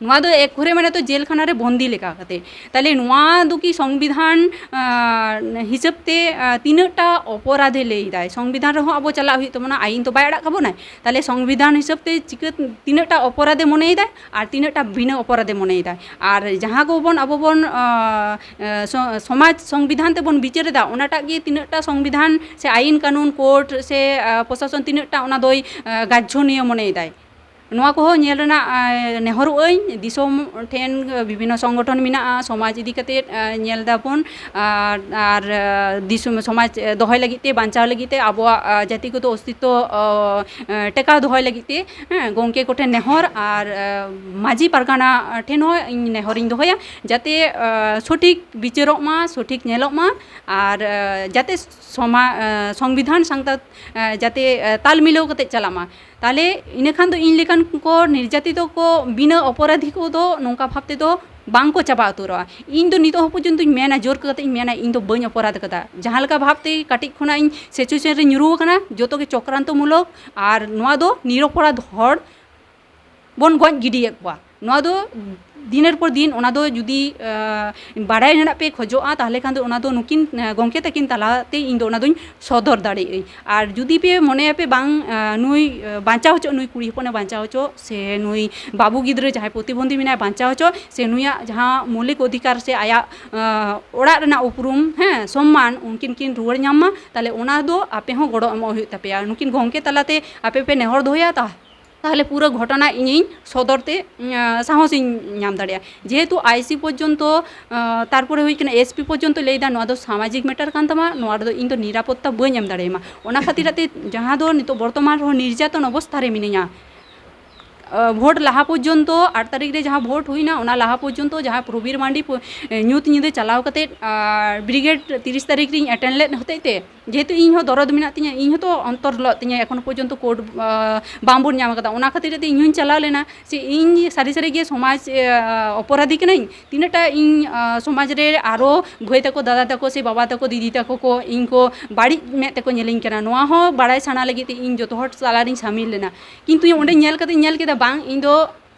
ᱱᱚᱣᱟ ᱫᱚ ᱮᱠ ᱜᱷᱚᱨᱮ ᱢᱟᱱᱮ ᱛᱚ ᱡᱮᱞ ᱠᱷᱟᱱᱟ ᱨᱮ ᱵᱚᱱᱫᱤ ᱞᱮᱠᱟ ᱠᱟᱛᱮ᱾ ᱛᱟᱦᱚᱞᱮ ᱱᱚᱣᱟ ᱫᱚ ᱠᱤ ᱥᱚᱝᱵᱤᱫᱷᱟᱱ ᱦᱤᱥᱟᱹᱵ ᱛᱮ ᱛᱤᱱᱟᱹᱜ ᱴᱟ ᱚᱯᱚᱨᱟᱫᱷᱮ ᱞᱟᱹᱭ ᱫᱟᱭ? ᱥᱚᱝᱵᱤᱫᱷᱟᱱ ᱨᱮᱦᱚᱸ ᱟᱵᱚ ᱪᱟᱞᱟᱜ ᱦᱩᱭᱩᱜ ᱛᱟᱵᱚᱱᱟ, ᱟᱭᱤᱱ ᱛᱚ ᱵᱟᱭ ᱟᱲᱟᱜ ᱠᱟᱵᱚᱱᱟᱭ᱾ ᱛᱟᱦᱚᱞᱮ ᱥᱚᱝᱵᱤᱫᱷᱟᱱ ᱦᱤᱥᱟᱹᱵ ᱛᱮ ᱪᱤᱠᱟᱹ, ᱛᱤᱱᱟᱹᱜ ᱴᱟ ᱚᱯᱚᱨᱟᱫᱷᱮ ᱢᱚᱱᱮᱭᱮᱫᱟᱭ ᱟᱨ ᱛᱤᱱᱟᱹᱜ ᱴᱟ ᱵᱤᱱᱟᱹ ᱚᱯᱚᱨᱟᱫᱷᱮ ᱢᱚᱱᱮᱭᱮᱫᱟᱭ? ᱟᱨ ᱡᱟᱦᱟᱸ ᱠᱚᱵᱚᱱ ᱟᱵᱚ ᱵᱚᱱ ᱥᱚᱢᱟᱡᱽ ᱥᱚᱝᱵᱤᱫᱷᱟᱱ ᱛᱮᱵᱚᱱ ᱵᱤᱪᱟᱹᱨ ᱮᱫᱟ, ᱚᱱᱟᱴᱟᱜ ᱜᱮ ᱛᱤᱱᱟᱹᱜ ᱴᱟ ᱥᱚᱝᱵᱤᱫᱷᱟᱱ ᱥᱮ ᱟᱭᱤᱱ ᱠᱟᱹᱱᱩᱱ, ᱠᱳᱨᱴ ᱥᱮ ᱯᱨᱚᱥᱟᱥᱚᱱ ᱛᱤᱱᱟᱹᱜ ᱴᱟ ᱚᱱᱟ ᱫᱚᱭ ᱜᱨᱟᱡᱽᱡᱷᱚᱱᱤᱭᱚ ᱢᱚᱱᱮᱭᱮᱫᱟᱭ? ᱱᱚᱣᱟ ᱠᱚᱦᱚᱸ ᱧᱮᱞ ᱨᱮᱱᱟᱜ ᱱᱮᱦᱚᱨᱚᱜ ᱟᱹᱧ᱾ ᱫᱤᱥᱚᱢ ᱴᱷᱮᱱ ᱵᱤᱵᱷᱤᱱᱱᱚ ᱥᱚᱝᱜᱚᱴᱷᱚᱱ ᱢᱮᱱᱟᱜᱼᱟ, ᱥᱚᱢᱟᱡᱽ ᱤᱫᱤ ᱠᱟᱛᱮ ᱧᱮᱞ ᱫᱟᱵᱚᱱ, ᱟᱨ ᱫᱤᱥᱚᱢ ᱥᱚᱢᱟᱡᱽ ᱫᱚᱦᱚᱭ ᱞᱟᱹᱜᱤᱫ ᱛᱮ, ᱵᱟᱧᱪᱟᱣ ᱞᱟᱹᱜᱤᱫ ᱛᱮ, ᱟᱵᱚᱣᱟᱜ ᱡᱟᱹᱛᱤᱜᱚᱛᱚ ᱚᱥᱛᱤᱛᱛᱚ ᱴᱮᱠᱟᱣ ᱫᱚᱦᱚᱭ ᱞᱟᱹᱜᱤᱫ ᱛᱮ, ᱦᱮᱸ, ᱜᱚᱢᱠᱮ ᱠᱚᱴᱷᱮᱱ ᱱᱮᱦᱚᱨ ᱟᱨ ᱢᱟᱹᱡᱷᱤ ᱯᱟᱨᱜᱟᱱᱟ ᱴᱷᱮᱱ ᱦᱚᱸ ᱤᱧ ᱱᱮᱦᱚᱨᱤᱧ ᱫᱚᱦᱚᱭᱟ, ᱡᱟᱛᱮ ᱥᱚᱴᱷᱤᱠ ᱵᱤᱪᱟᱹᱨᱚᱜ ᱢᱟ, ᱥᱚᱴᱷᱤᱠ ᱧᱮᱞᱚᱜ ᱢᱟ, ᱟᱨ ᱡᱟᱛᱮ ᱥᱚᱢᱟ-, ᱥᱚᱝᱵᱤᱫᱷᱟᱱ ᱥᱟᱶᱛᱟ ᱡᱟᱛᱮ ᱛᱟᱞ ᱢᱤᱞᱟᱹᱣ ᱠᱟᱛᱮ ᱪᱟᱞᱟᱜ ᱢᱟ᱾ ᱛᱟᱦᱚᱞᱮ ᱤᱱᱟᱹ ᱠᱷᱟᱱ ᱫᱚ ᱤᱧ ᱞᱮᱠᱟᱱ ᱠᱚ ᱱᱤᱨᱡᱟᱛᱤᱛᱚ ᱠᱚ ᱵᱤᱱᱟᱹ ᱚᱯᱚᱨᱟᱫᱷᱤ ᱠᱚᱫᱚ ᱱᱚᱝᱠᱟ ᱵᱷᱟᱵᱽ ᱛᱮᱫᱚ ᱵᱟᱝ ᱠᱚ ᱪᱟᱵᱟ ᱩᱛᱟᱹᱨᱚᱜᱼᱟ᱾ ᱤᱧ ᱫᱚ ᱱᱤᱛᱚᱜ ᱦᱚᱸ ᱯᱚᱨᱡᱚᱱᱛᱚᱧ ᱢᱮᱱᱟ, ᱡᱳᱨ ᱠᱟᱛᱮᱧ ᱢᱮᱱᱟ, ᱤᱧ ᱫᱚ ᱵᱟᱹᱧ ᱚᱯᱚᱨᱟᱫᱷ ᱠᱟᱫᱟ᱾ ᱡᱟᱦᱟᱸ ᱞᱮᱠᱟ ᱵᱷᱟᱵᱽ ᱛᱮ ᱠᱟᱹᱴᱤᱡ ᱠᱷᱚᱱᱟᱜ ᱤᱧ ᱥᱤᱪᱩᱭᱮᱥᱚᱱ ᱨᱮ ᱧᱩᱨᱩ ᱟᱠᱟᱱᱟ, ᱡᱚᱛᱚ ᱜᱮ ᱪᱚᱠᱨᱟᱱᱛᱚ ᱢᱩᱞᱚᱠ᱾ ᱟᱨ ᱱᱚᱣᱟ ᱫᱚ ᱱᱤᱨᱚᱯᱚᱨᱟᱫᱷ ᱦᱚᱲ ᱵᱚᱱ ᱜᱚᱡ ᱜᱤᱰᱤᱭᱮᱫ ᱠᱚᱣᱟ᱾ ᱱᱚᱣᱟ ᱫᱚ ᱫᱤᱱᱮᱨ ᱯᱚᱨ ᱫᱤᱱ ᱚᱱᱟ ᱫᱚ ᱡᱩᱫᱤ ᱵᱟᱲᱟᱭ ᱨᱮᱱᱟᱜ ᱯᱮ ᱠᱷᱚᱡᱚᱜᱼᱟ, ᱛᱟᱦᱚᱞᱮ ᱠᱷᱟᱱ ᱫᱚ ᱚᱱᱟ ᱫᱚ ᱱᱩᱠᱤᱱ ᱜᱚᱢᱠᱮ ᱛᱟᱹᱠᱤᱱ ᱛᱟᱞᱟᱛᱮ ᱤᱧ ᱫᱚ ᱚᱱᱟ ᱫᱚᱧ ᱥᱚᱫᱚᱨ ᱫᱟᱲᱮᱭᱟᱜᱼᱟᱹᱧ᱾ ᱟᱨ ᱡᱩᱫᱤ ᱯᱮ ᱢᱚᱱᱮᱭᱟᱯᱮ ᱵᱟᱝ, ᱱᱩᱭ ᱵᱟᱧᱪᱟᱣ ᱦᱚᱪᱚ, ᱱᱩᱭ ᱠᱩᱲᱤ ᱦᱚᱯᱚᱱᱮ ᱵᱟᱧᱪᱟᱣ ᱦᱚᱪᱚ, ᱥᱮ ᱱᱩᱭ ᱵᱟᱹᱵᱩ ᱜᱤᱫᱽᱨᱟᱹ ᱡᱟᱦᱟᱸᱭ ᱯᱨᱚᱛᱤᱵᱚᱱᱫᱷᱤ ᱢᱮᱱᱟᱭ ᱵᱟᱧᱪᱟᱣ ᱦᱚᱪᱚ, ᱥᱮ ᱱᱩᱭᱟᱜ ᱡᱟᱦᱟᱸ ᱢᱳᱣᱞᱤᱠ ᱚᱫᱷᱤᱠᱟᱨ ᱥᱮ ᱟᱭᱟᱜ ᱚᱲᱟᱜ ᱨᱮᱱᱟᱜ ᱩᱯᱨᱩᱢ, ᱦᱮᱸ, ᱥᱚᱢᱢᱟᱱ ᱩᱱᱠᱤᱱ ᱠᱤᱱ ᱨᱩᱣᱟᱹᱲ ᱧᱟᱢ ᱢᱟ, ᱛᱟᱦᱚᱞᱮ ᱚᱱᱟ ᱫᱚ ᱟᱯᱮ ᱦᱚᱸ ᱜᱚᱲᱚ ᱮᱢᱚᱜ ᱦᱩᱭᱩᱜ ᱛᱟᱯᱮᱭᱟ᱾ ᱱᱩᱠᱤᱱ ᱜᱚᱢᱠᱮ ᱛᱟᱞᱟᱛᱮ ᱟᱯᱮ ᱯᱮ ᱱᱮᱦᱚᱨ ᱫᱚᱦᱚᱭᱟ, ᱛᱟ ᱛᱟᱦᱚᱞᱮ ᱯᱩᱨᱟᱹ ᱜᱷᱚᱴᱚᱱᱟ ᱤᱧᱤᱧ ᱥᱚᱫᱚᱨ ᱛᱮ, ᱩᱸ, ᱥᱟᱦᱚᱥᱤᱧ ᱧᱟᱢ ᱫᱟᱲᱮᱭᱟᱜᱼᱟ᱾ ᱡᱮᱦᱮᱛᱩ ᱟᱭ ᱥᱤ ᱯᱚᱨᱡᱚᱱᱛᱚ, ᱟᱸ, ᱛᱟᱨᱯᱚᱨᱮ ᱦᱩᱭᱩᱜ ᱠᱟᱱᱟ ᱮᱥ ᱯᱤ ᱯᱚᱨᱡᱚᱱᱛᱚ ᱞᱟᱹᱭᱫᱟ, "ᱱᱚᱣᱟ ᱫᱚ ᱥᱟᱢᱟᱡᱤᱠ ᱢᱮᱴᱟᱨ ᱠᱟᱱ ᱛᱟᱢᱟ, ᱱᱚᱣᱟ ᱨᱮᱫᱚ ᱤᱧ ᱫᱚ ᱱᱤᱨᱟᱯᱚᱛᱛᱟ ᱵᱟᱹᱧ ᱮᱢ ᱫᱟᱲᱮᱭᱟᱢᱟ᱾" ᱚᱱᱟ ᱠᱷᱟᱹᱛᱤᱨ ᱛᱮ ᱡᱟᱦᱟᱸ ᱫᱚ ᱱᱤᱛᱚᱜ ᱵᱚᱨᱛᱚᱢᱟᱱ ᱨᱮᱦᱚᱸ ᱱᱤᱨᱡᱟᱛᱚᱱ ᱚᱵᱚᱥᱛᱷᱟ ᱨᱮ ᱢᱤᱱᱟᱹᱧᱟ᱾ ᱟᱸ, ᱵᱷᱳᱴ ᱞᱟᱦᱟ ᱯᱚᱨᱡᱚᱱᱛᱚ, ᱟᱴ ᱛᱟᱹᱨᱤᱠᱷ ᱨᱮ ᱡᱟᱦᱟᱸ ᱵᱷᱳᱴ ᱦᱩᱭᱱᱟ, ᱚᱱᱟ ᱞᱟᱦᱟ ᱯᱚᱨᱡᱚᱱᱛᱚ ᱡᱟᱦᱟᱸ ᱯᱨᱚᱵᱤᱨ ᱢᱟᱱᱰᱤ ᱯᱚ-, ᱧᱩᱛ ᱧᱤᱫᱟᱹ ᱪᱟᱞᱟᱣ ᱠᱟᱛᱮᱫ, ᱟᱨ ᱵᱨᱤᱜᱮᱰ ᱛᱤᱨᱤᱥ ᱛᱟᱹᱨᱤᱠᱷ ᱨᱤᱧ ᱮᱴᱮᱱᱰ ᱞᱮᱫ ᱦᱚᱛᱮᱡ ᱛᱮ, ᱡᱮᱦᱮᱛᱩ ᱤᱧ ᱦᱚᱸ ᱫᱚᱨᱚᱫ ᱢᱮᱱᱟᱜ ᱛᱤᱧᱟᱹ, ᱤᱧ ᱦᱚᱸᱛᱚ ᱚᱱᱛᱚᱨ ᱞᱚᱜ ᱛᱤᱧᱟᱹ, ᱮᱠᱷᱚᱱᱳ ᱯᱚᱨᱡᱚᱱᱛᱚ ᱠᱳᱨᱴ, ᱟᱸ, ᱵᱟᱝᱵᱚᱱ ᱧᱟᱢ ᱟᱠᱟᱫᱟ᱾ ᱚᱱᱟ ᱠᱷᱟᱹᱛᱤᱨ ᱛᱮ ᱤᱧ ᱦᱚᱸᱧ ᱪᱟᱞᱟᱣ ᱞᱮᱱᱟ᱾ ᱥᱮ ᱤᱧ ᱥᱟᱹᱨᱤ ᱥᱟᱹᱨᱤ ᱜᱮ ᱥᱚᱢᱟᱡᱽ, ᱟᱸ, ᱚᱯᱚᱨᱟᱫᱷᱤ ᱠᱟᱹᱱᱟᱹᱧ? ᱛᱤᱱᱟᱹᱜᱴᱟ ᱤᱧ, ᱟᱸ, ᱥᱚᱢᱟᱡᱽ ᱨᱮ ᱟᱨᱚ ᱵᱷᱟᱹᱭ ᱛᱟᱠᱚ, ᱫᱟᱫᱟ ᱛᱟᱠᱚ ᱥᱮ ᱵᱟᱵᱟ ᱛᱟᱠᱚ, ᱫᱤᱫᱤ ᱛᱟᱠᱚ ᱠᱚ ᱤᱧ ᱠᱚ ᱵᱟᱹᱲᱤᱡ ᱢᱮᱫ ᱛᱮᱠᱚ ᱧᱮᱞᱤᱧ ᱠᱟᱱᱟ? ᱱᱚᱣᱟ ᱦᱚᱸ ᱵᱟᱲᱟᱭ ᱥᱟᱱᱟ ᱞᱟᱹᱜᱤᱫ ᱛᱮ ᱤᱧ ᱡᱚᱛᱚ ᱦᱚᱲ ᱛᱟᱞᱟᱨᱤᱧ ᱥᱟᱢᱤᱞ ᱞᱮᱱᱟ᱾ ᱠᱤᱱᱛᱩ ᱚᱸᱰᱮ ᱧᱮᱞ ᱠᱟᱛᱮᱧ ᱧᱮᱞ ᱠᱮᱫᱟ, ᱵᱟᱝ, ᱤᱧ ᱫᱚ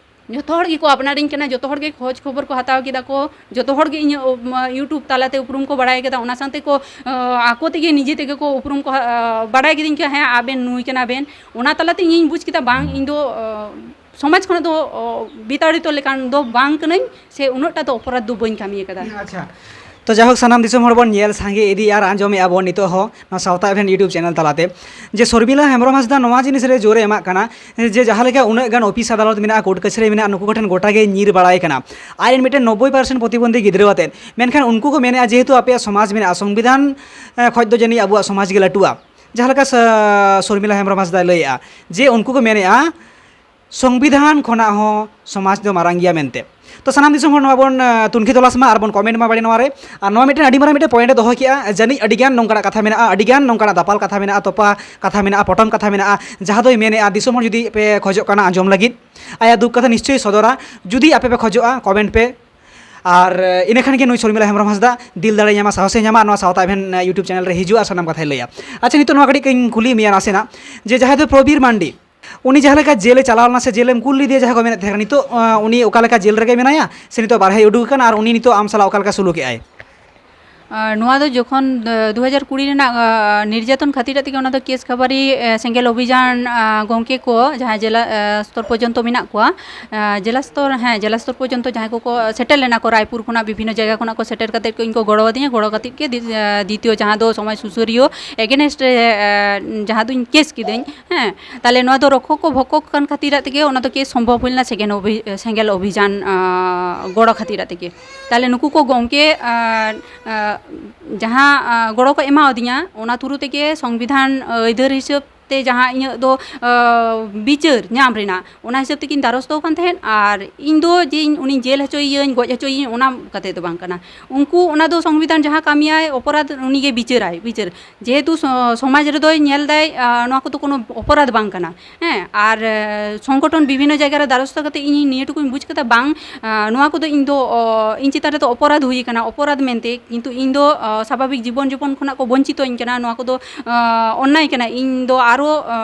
ᱡᱚᱛᱚ ᱦᱚᱲ ᱜᱮᱠᱚ ᱟᱯᱱᱟᱨᱤᱧ ᱠᱟᱱᱟ, ᱡᱚᱛᱚ ᱦᱚᱲ ᱜᱮ ᱠᱷᱚᱡᱽ ᱠᱷᱚᱵᱚᱨ ᱠᱚ ᱦᱟᱛᱟᱣ ᱠᱮᱫᱟ ᱠᱚ, ᱡᱚᱛᱚ ᱦᱚᱲ ᱜᱮ ᱤᱧᱟᱹᱜ, ᱩᱢ, YouTube ᱛᱟᱞᱟᱛᱮ ᱩᱯᱨᱩᱢ ᱠᱚ ᱵᱟᱲᱟᱭ ᱠᱮᱫᱟ᱾ ᱚᱱᱟ ᱥᱟᱶᱛᱮ ᱠᱚ, ᱟᱸ, ᱟᱠᱚ ᱛᱮᱜᱮ ᱱᱤᱡᱮ ᱛᱮᱜᱮ ᱠᱚ ᱩᱯᱨᱩᱢ ᱠᱚ ᱦᱟ-, ᱟᱸ, ᱵᱟᱲᱟᱭ ᱠᱤᱫᱤᱧ ᱠᱟᱱᱟ, "ᱦᱮᱸ, ᱟᱵᱮᱱ ᱱᱩᱭ ᱠᱟᱱᱟ ᱵᱮᱱ᱾" ᱚᱱᱟ ᱛᱟᱞᱟᱛᱮ ᱤᱧᱤᱧ ᱵᱩᱡᱽ ᱠᱮᱫᱟ, ᱵᱟᱝ, ᱤᱧ ᱫᱚ, ᱟᱸ, ᱥᱚᱢᱟᱡᱽ ᱠᱷᱚᱱᱟᱜ ᱫᱚ, ᱚ, ᱵᱤᱛᱟᱲᱤᱛᱚ ᱞᱮᱠᱟᱱ ᱫᱚ ᱵᱟᱝ ᱠᱟᱹᱱᱟᱹᱧ, ᱥᱮ ᱩᱱᱟᱹᱜ ᱴᱟ ᱫᱚ ᱚᱯᱚᱨᱟᱫᱷ ᱫᱚ ᱵᱟᱹᱧ ᱠᱟᱹᱢᱤ ᱟᱠᱟᱫᱟ᱾ ᱟᱪᱪᱷᱟ, ᱛᱚ ᱡᱟᱭᱦᱳᱠ, ᱥᱟᱱᱟᱢ ᱫᱤᱥᱚᱢ ᱦᱚᱲ ᱵᱚᱱ ᱧᱮᱞ ᱥᱟᱸᱜᱮ ᱤᱫᱤᱭᱮᱫᱼᱟ ᱟᱨ ᱟᱸᱡᱚᱢᱮᱫᱼᱟ ᱵᱚᱱ ᱱᱤᱛᱚᱜ ᱦᱚᱸ ᱱᱚᱣᱟ ᱥᱟᱶᱛᱟ ᱮᱵᱷᱮᱱ YouTube ᱪᱮᱱᱮᱞ ᱛᱟᱞᱟᱛᱮ, ᱡᱮ ᱥᱚᱨᱢᱤᱞᱟ ᱦᱮᱢᱵᱨᱚᱢ ᱦᱟᱸᱥᱫᱟ ᱱᱚᱣᱟ ᱡᱤᱱᱤᱥ ᱨᱮ ᱡᱳᱨᱮ ᱮᱢᱟᱜ ᱠᱟᱱᱟ, ᱡᱮ ᱡᱟᱦᱟᱸ ᱞᱮᱠᱟ ᱩᱱᱟᱹᱜ ᱜᱟᱱ ᱚᱯᱷᱤᱥ ᱟᱫᱟᱞᱚᱛ ᱢᱮᱱᱟᱜᱼᱟ, ᱠᱳᱨᱴ ᱠᱟᱪᱷᱟᱹᱨᱤ ᱢᱮᱱᱟᱜᱼᱟ, ᱱᱩᱠᱩ ᱠᱚᱴᱷᱮᱱ ᱜᱚᱴᱟ ᱜᱮ ᱧᱤᱨ ᱵᱟᱲᱟᱭ ᱠᱟᱱᱟ, ᱟᱡ ᱨᱮᱱ ᱢᱤᱫᱴᱮᱱ ᱱᱚᱵᱵᱳᱭ ᱯᱟᱨᱥᱮᱱᱴ ᱯᱨᱚᱛᱤᱵᱚᱱᱫᱷᱤ ᱜᱤᱫᱽᱨᱟᱹ ᱟᱛᱮᱫ᱾ ᱢᱮᱱᱠᱷᱟᱱ ᱩᱱᱠᱩ ᱠᱚ ᱢᱮᱱᱮᱫᱼᱟ, ᱡᱮᱦᱮᱛᱩ ᱟᱯᱮᱭᱟᱜ ᱥᱚᱢᱟᱡᱽ ᱢᱮᱱᱟᱜᱼᱟ, ᱥᱚᱝᱵᱤᱫᱷᱟᱱ, ᱮ, ᱠᱷᱚᱡ ᱫᱚ ᱡᱟᱹᱱᱤᱡ ᱟᱵᱚᱣᱟᱜ ᱥᱚᱢᱟᱡᱽ ᱜᱮ ᱞᱟᱹᱴᱩᱜᱼᱟ᱾ ᱡᱟᱦᱟᱸ ᱞᱮᱠᱟ ᱥᱟ-, ᱥᱚᱨᱢᱤᱞᱟ ᱦᱮᱢᱵᱨᱚᱢ ᱦᱟᱸᱥᱫᱟᱭ ᱞᱟᱹᱭᱮᱫᱼᱟ, ᱡᱮ ᱩᱱᱠᱩ ᱠᱚ ᱢᱮᱱᱮᱫᱼᱟ, ᱥᱚᱝᱵᱤᱫᱷᱟᱱ ᱠᱷᱚᱱᱟᱜ ᱦᱚᱸ ᱥᱚᱢᱟᱡᱽ ᱫᱚ ᱢᱟᱨᱟᱝ ᱜᱮᱭᱟ ᱢᱮᱱᱛᱮ᱾ ᱛᱚ ᱥᱟᱱᱟᱢ ᱫᱤᱥᱚᱢ ᱦᱚᱲ ᱱᱚᱣᱟ ᱵᱚᱱ, ᱟᱸ, ᱛᱩᱱᱠᱷᱤ ᱛᱚᱞᱟᱥ ᱢᱟ ᱟᱨ ᱵᱚᱱ ᱠᱚᱢᱮᱱᱴ ᱢᱟ ᱵᱟᱲᱮ ᱱᱚᱣᱟ ᱨᱮ᱾ ᱟᱨ ᱱᱚᱣᱟ ᱢᱤᱫᱴᱮᱱ ᱟᱹᱰᱤ ᱢᱟᱨᱟᱝ ᱢᱤᱫᱴᱮᱱ ᱯᱚᱭᱮᱱᱴ ᱮ ᱫᱚᱦᱚ ᱠᱮᱜᱼᱟ, ᱡᱟᱹᱱᱤᱡ ᱟᱹᱰᱤ ᱜᱟᱱ ᱱᱚᱝᱠᱟᱱᱟᱜ ᱠᱟᱛᱷᱟ ᱢᱮᱱᱟᱜᱼᱟ, ᱟᱹᱰᱤ ᱜᱟᱱ ᱱᱚᱝᱠᱟᱱᱟᱜ ᱫᱟᱯᱟᱞ ᱠᱟᱛᱷᱟ ᱢᱮᱱᱟᱜᱼᱟ, ᱛᱚᱯᱟ ᱠᱟᱛᱷᱟ ᱢᱮᱱᱟᱜᱼᱟ, ᱯᱚᱴᱚᱢ ᱠᱟᱛᱷᱟ ᱢᱮᱱᱟᱜᱼᱟ, ᱡᱟᱦᱟᱸ ᱫᱚᱭ ᱢᱮᱱᱮᱫᱼᱟ, ᱫᱤᱥᱚᱢ ᱦᱚᱲ ᱡᱩᱫᱤ ᱯᱮ ᱠᱷᱚᱡᱚᱜ ᱠᱟᱱᱟ ᱟᱸᱡᱚᱢ ᱞᱟᱹᱜᱤᱫ, ᱟᱭᱟᱜ ᱫᱩᱠ ᱠᱟᱛᱷᱟ ᱱᱤᱥᱪᱚᱭ ᱥᱚᱫᱚᱨᱟ᱾ ᱡᱩᱫᱤ ᱟᱯᱮ ᱯᱮ ᱠᱷᱚᱡᱚᱜᱼᱟ, ᱠᱚᱢᱮᱱᱴ ᱯᱮ᱾ ᱟᱨ, ᱮ, ᱤᱱᱟᱹ ᱠᱷᱟᱱ ᱜᱮ ᱱᱩᱭ ᱥᱚᱨᱢᱤᱞᱟ ᱦᱮᱢᱵᱨᱚᱢ ᱦᱟᱸᱥᱫᱟ ᱫᱤᱞ ᱫᱟᱲᱮ ᱧᱟᱢᱟ, ᱥᱟᱦᱚᱥᱮ ᱧᱟᱢᱟ, ᱟᱨ ᱱᱚᱣᱟ ᱥᱟᱶᱛᱟ ᱮᱵᱷᱮᱱ, ᱮ, YouTube ᱪᱮᱱᱮᱞ ᱨᱮ ᱦᱤᱡᱩᱜᱼᱟ, ᱥᱟᱱᱟᱢ ᱠᱟᱛᱷᱟᱭ ᱞᱟᱹᱭᱟ᱾ ᱟᱪᱪᱷᱟ, ᱱᱤᱛᱚᱜ ᱱᱚᱣᱟ ᱠᱟᱹᱴᱤᱡ ᱤᱧ ᱠᱩᱞᱤ ᱢᱮᱭᱟ ᱱᱟᱥᱮᱱᱟᱜ, ᱡᱮ ᱡᱟᱦᱟᱸᱭ ᱫᱚ ᱯᱨᱚᱵᱤᱨ ᱢᱟᱱᱰᱤ, ᱩᱱᱤ ᱡᱟᱦᱟᱸ ᱞᱮᱠᱟ ᱡᱮᱞᱮ ᱪᱟᱞᱟᱣ ᱞᱮᱱᱟ ᱥᱮ ᱡᱮᱞᱮᱢ ᱠᱩᱞ ᱞᱮᱫᱮᱭᱟ, ᱡᱟᱦᱟᱸ ᱠᱚ ᱢᱮᱱᱮᱫ ᱛᱟᱦᱮᱸ ᱠᱟᱱᱟ, ᱱᱤᱛᱚᱜ, ᱟᱸ, ᱩᱱᱤ ᱚᱠᱟ ᱞᱮᱠᱟ ᱡᱮᱞ ᱨᱮᱜᱮ ᱢᱮᱱᱟᱭᱟ ᱥᱮ ᱱᱤᱛᱚᱜ ᱵᱟᱨᱦᱮᱭ ᱩᱰᱩᱠ ᱟᱠᱟᱱᱟ ᱟᱨ ᱩᱱᱤ ᱱᱤᱛᱚᱜ ᱟᱢ ᱥᱟᱞᱟᱜ ᱚᱠᱟ ᱞᱮᱠᱟ ᱥᱩᱞᱩᱠ ᱮᱫ ᱟᱭ? ᱟᱨ ᱱᱚᱣᱟ ᱫᱚ ᱡᱚᱠᱷᱚᱱ, ᱟᱸ, ᱫᱩ ᱦᱟᱡᱟᱨ ᱠᱩᱲᱤ ᱨᱮᱱᱟᱜ, ᱟᱸ, ᱱᱤᱨᱡᱟᱛᱚᱱ ᱠᱷᱟᱹᱛᱤᱨᱟᱜ ᱛᱮᱜᱮ ᱚᱱᱟ ᱫᱚ ᱠᱮᱥ ᱠᱷᱟᱹᱯᱟᱹᱨᱤ, ᱟᱸ, ᱥᱮᱸᱜᱮᱞ ᱚᱵᱷᱤᱡᱟᱱ, ᱟᱸ, ᱜᱚᱢᱠᱮ ᱠᱚ ᱡᱟᱦᱟᱸᱭ ᱡᱮᱞᱟ, ᱟᱸ, ᱥᱛᱚᱨ ᱯᱚᱨᱡᱚᱱᱛᱚ ᱢᱮᱱᱟᱜ ᱠᱚᱣᱟ, ᱟᱸ, ᱡᱮᱞᱟ ᱥᱛᱚᱨ, ᱦᱮᱸ, ᱡᱮᱞᱟ ᱥᱛᱚᱨ ᱯᱚᱨᱡᱚᱱᱛᱚ ᱡᱟᱦᱟᱸᱭ ᱠᱚᱠᱚ ᱥᱮᱴᱮᱨ ᱞᱮᱱᱟ ᱠᱚ ᱨᱟᱭᱯᱩᱨ ᱠᱷᱚᱱᱟᱜ ᱵᱤᱵᱷᱤᱱᱱᱚ ᱡᱟᱭᱜᱟ ᱠᱷᱚᱱᱟᱜ ᱠᱚ ᱥᱮᱴᱮᱨ ᱠᱟᱛᱮᱫ ᱠᱚ ᱤᱧ ᱠᱚ ᱜᱚᱲᱚ ᱟᱹᱫᱤᱧᱟ, ᱜᱚᱲᱚ ᱠᱟᱛᱮᱫ ᱜᱮ ᱫᱤ-, ᱟᱸ, ᱫᱤᱛᱤᱭᱚ ᱡᱟᱦᱟᱸ ᱫᱚ ᱥᱚᱢᱟᱡᱽ ᱥᱩᱥᱟᱹᱨᱤᱭᱟᱹ against ᱨᱮ, ᱟᱸ, ᱡᱟᱦᱟᱸ ᱫᱚᱧ ᱠᱮᱥ ᱠᱤᱫᱟᱹᱧ, ᱦᱮᱸ, ᱛᱟᱦᱞᱮ ᱱᱚᱣᱟ ᱫᱚ ᱨᱚᱠᱷᱚᱠ ᱠᱚ ᱵᱷᱚᱠᱚᱠ ᱠᱟᱱ ᱠᱷᱟᱹᱛᱤᱨᱟᱜ ᱛᱮᱜᱮ ᱚᱱᱟ ᱫᱚ ᱠᱮᱥ ᱥᱚᱢᱵᱷᱚᱵ ᱦᱩᱭ ᱞᱮᱱᱟ ᱥᱮᱸᱜᱮᱞ ᱚᱵᱷᱤ-, ᱥᱮᱸᱜᱮᱞ ᱚᱵᱷᱤᱡᱟᱱ, ᱟᱸ, ᱜᱚᱲᱚ ᱠᱷᱟᱹᱛᱤᱨᱟᱜ ᱛᱮᱜᱮ᱾ ᱛᱟᱦᱞᱮ ᱱᱩᱠᱩ ᱠᱚ ᱜᱚᱢᱠᱮ, ᱟᱸ, ᱟᱸ, ᱡᱟᱦᱟᱸ, ᱟᱸ, ᱜᱚᱲᱚ ᱠᱚ ᱮᱢᱟᱣᱟᱫᱤᱧᱟ, ᱚᱱᱟ ᱛᱷᱨᱩ ᱛᱮᱜᱮ ᱥᱚᱝᱵᱤᱫᱷᱟᱱ ᱟᱹᱭᱫᱟᱹᱨ ᱦᱤᱥᱟᱹᱵ ᱛᱮ ᱡᱟᱦᱟᱸ ᱤᱧᱟᱹᱜ ᱫᱚ, ᱟᱸ, ᱵᱤᱪᱟᱹᱨ ᱧᱟᱢ ᱨᱮᱱᱟᱜ, ᱚᱱᱟ ᱦᱤᱥᱟᱹᱵ ᱛᱮᱜᱤᱧ ᱫᱟᱨᱚᱥᱛᱚ ᱠᱟᱱ ᱛᱟᱦᱮᱸᱫ᱾ ᱟᱨ ᱤᱧ ᱫᱚ ᱡᱮ ᱤᱧ ᱩᱱᱤᱧ ᱡᱮᱞ ᱦᱚᱪᱚᱭᱮᱭᱟᱹᱧ, ᱜᱚᱡ ᱦᱚᱪᱚᱭᱮᱭᱟᱹᱧ, ᱚᱱᱟ ᱠᱟᱛᱮ ᱫᱚ ᱵᱟᱝ ᱠᱟᱱᱟ᱾ ᱩᱱᱠᱩ, ᱚᱱᱟ ᱫᱚ ᱥᱚᱝᱵᱤᱫᱷᱟᱱ ᱡᱟᱦᱟᱸ ᱠᱟᱹᱢᱤᱭᱟᱭ, ᱚᱯᱚᱨᱟᱫᱷ ᱩᱱᱤᱜᱮ ᱵᱤᱪᱟᱹᱨᱟᱭ, ᱵᱤᱪᱟᱹᱨ᱾ ᱡᱮᱦᱮᱛᱩ ᱥᱚ-, ᱥᱚᱢᱟᱡᱽ ᱨᱮᱫᱚᱭ ᱧᱮᱞ ᱫᱟᱭ, ᱟᱸ, ᱱᱚᱣᱟ ᱠᱚᱫᱚ ᱠᱳᱱᱳ ᱚᱯᱚᱨᱟᱫᱷ ᱵᱟᱝ ᱠᱟᱱᱟ᱾ ᱦᱮᱸ, ᱟᱨ, ᱮ, ᱥᱚᱝᱜᱚᱴᱷᱚᱱ ᱵᱤᱵᱷᱤᱱᱱᱚ ᱡᱟᱭᱜᱟ ᱨᱮ ᱫᱟᱨᱚᱥᱛᱚ ᱠᱟᱛᱮ ᱤᱧ ᱱᱤᱭᱟᱹ ᱴᱩᱠᱩᱧ ᱵᱩᱡᱽ ᱠᱟᱫᱟ, ᱵᱟᱝ, ᱟᱸ, ᱱᱚᱣᱟ ᱠᱚᱫᱚ ᱤᱧ ᱫᱚ, ᱚ, ᱤᱧ ᱪᱮᱛᱟᱱ ᱨᱮᱫᱚ ᱚᱯᱚᱨᱟᱫᱷ ᱦᱩᱭ ᱠᱟᱱᱟ, ᱚᱯᱚᱨᱟᱫᱷ ᱢᱮᱱᱛᱮ, ᱠᱤᱱᱛᱩ ᱤᱧ ᱫᱚ, ᱚ, ᱥᱟᱵᱷᱟᱵᱤᱠ ᱡᱤᱵᱚᱱ ᱡᱚᱯᱚᱱ ᱠᱷᱚᱱᱟᱜ ᱠᱚ ᱵᱚᱧᱪᱤᱛᱚᱧ ᱠᱟᱱᱟ, ᱱᱚᱣᱟ ᱠᱚᱫᱚ, ᱚ, ᱚᱱᱱᱟᱭ ᱠᱟᱱᱟ᱾ ᱤᱧ ᱫᱚ ᱟᱨᱚ, ᱚ,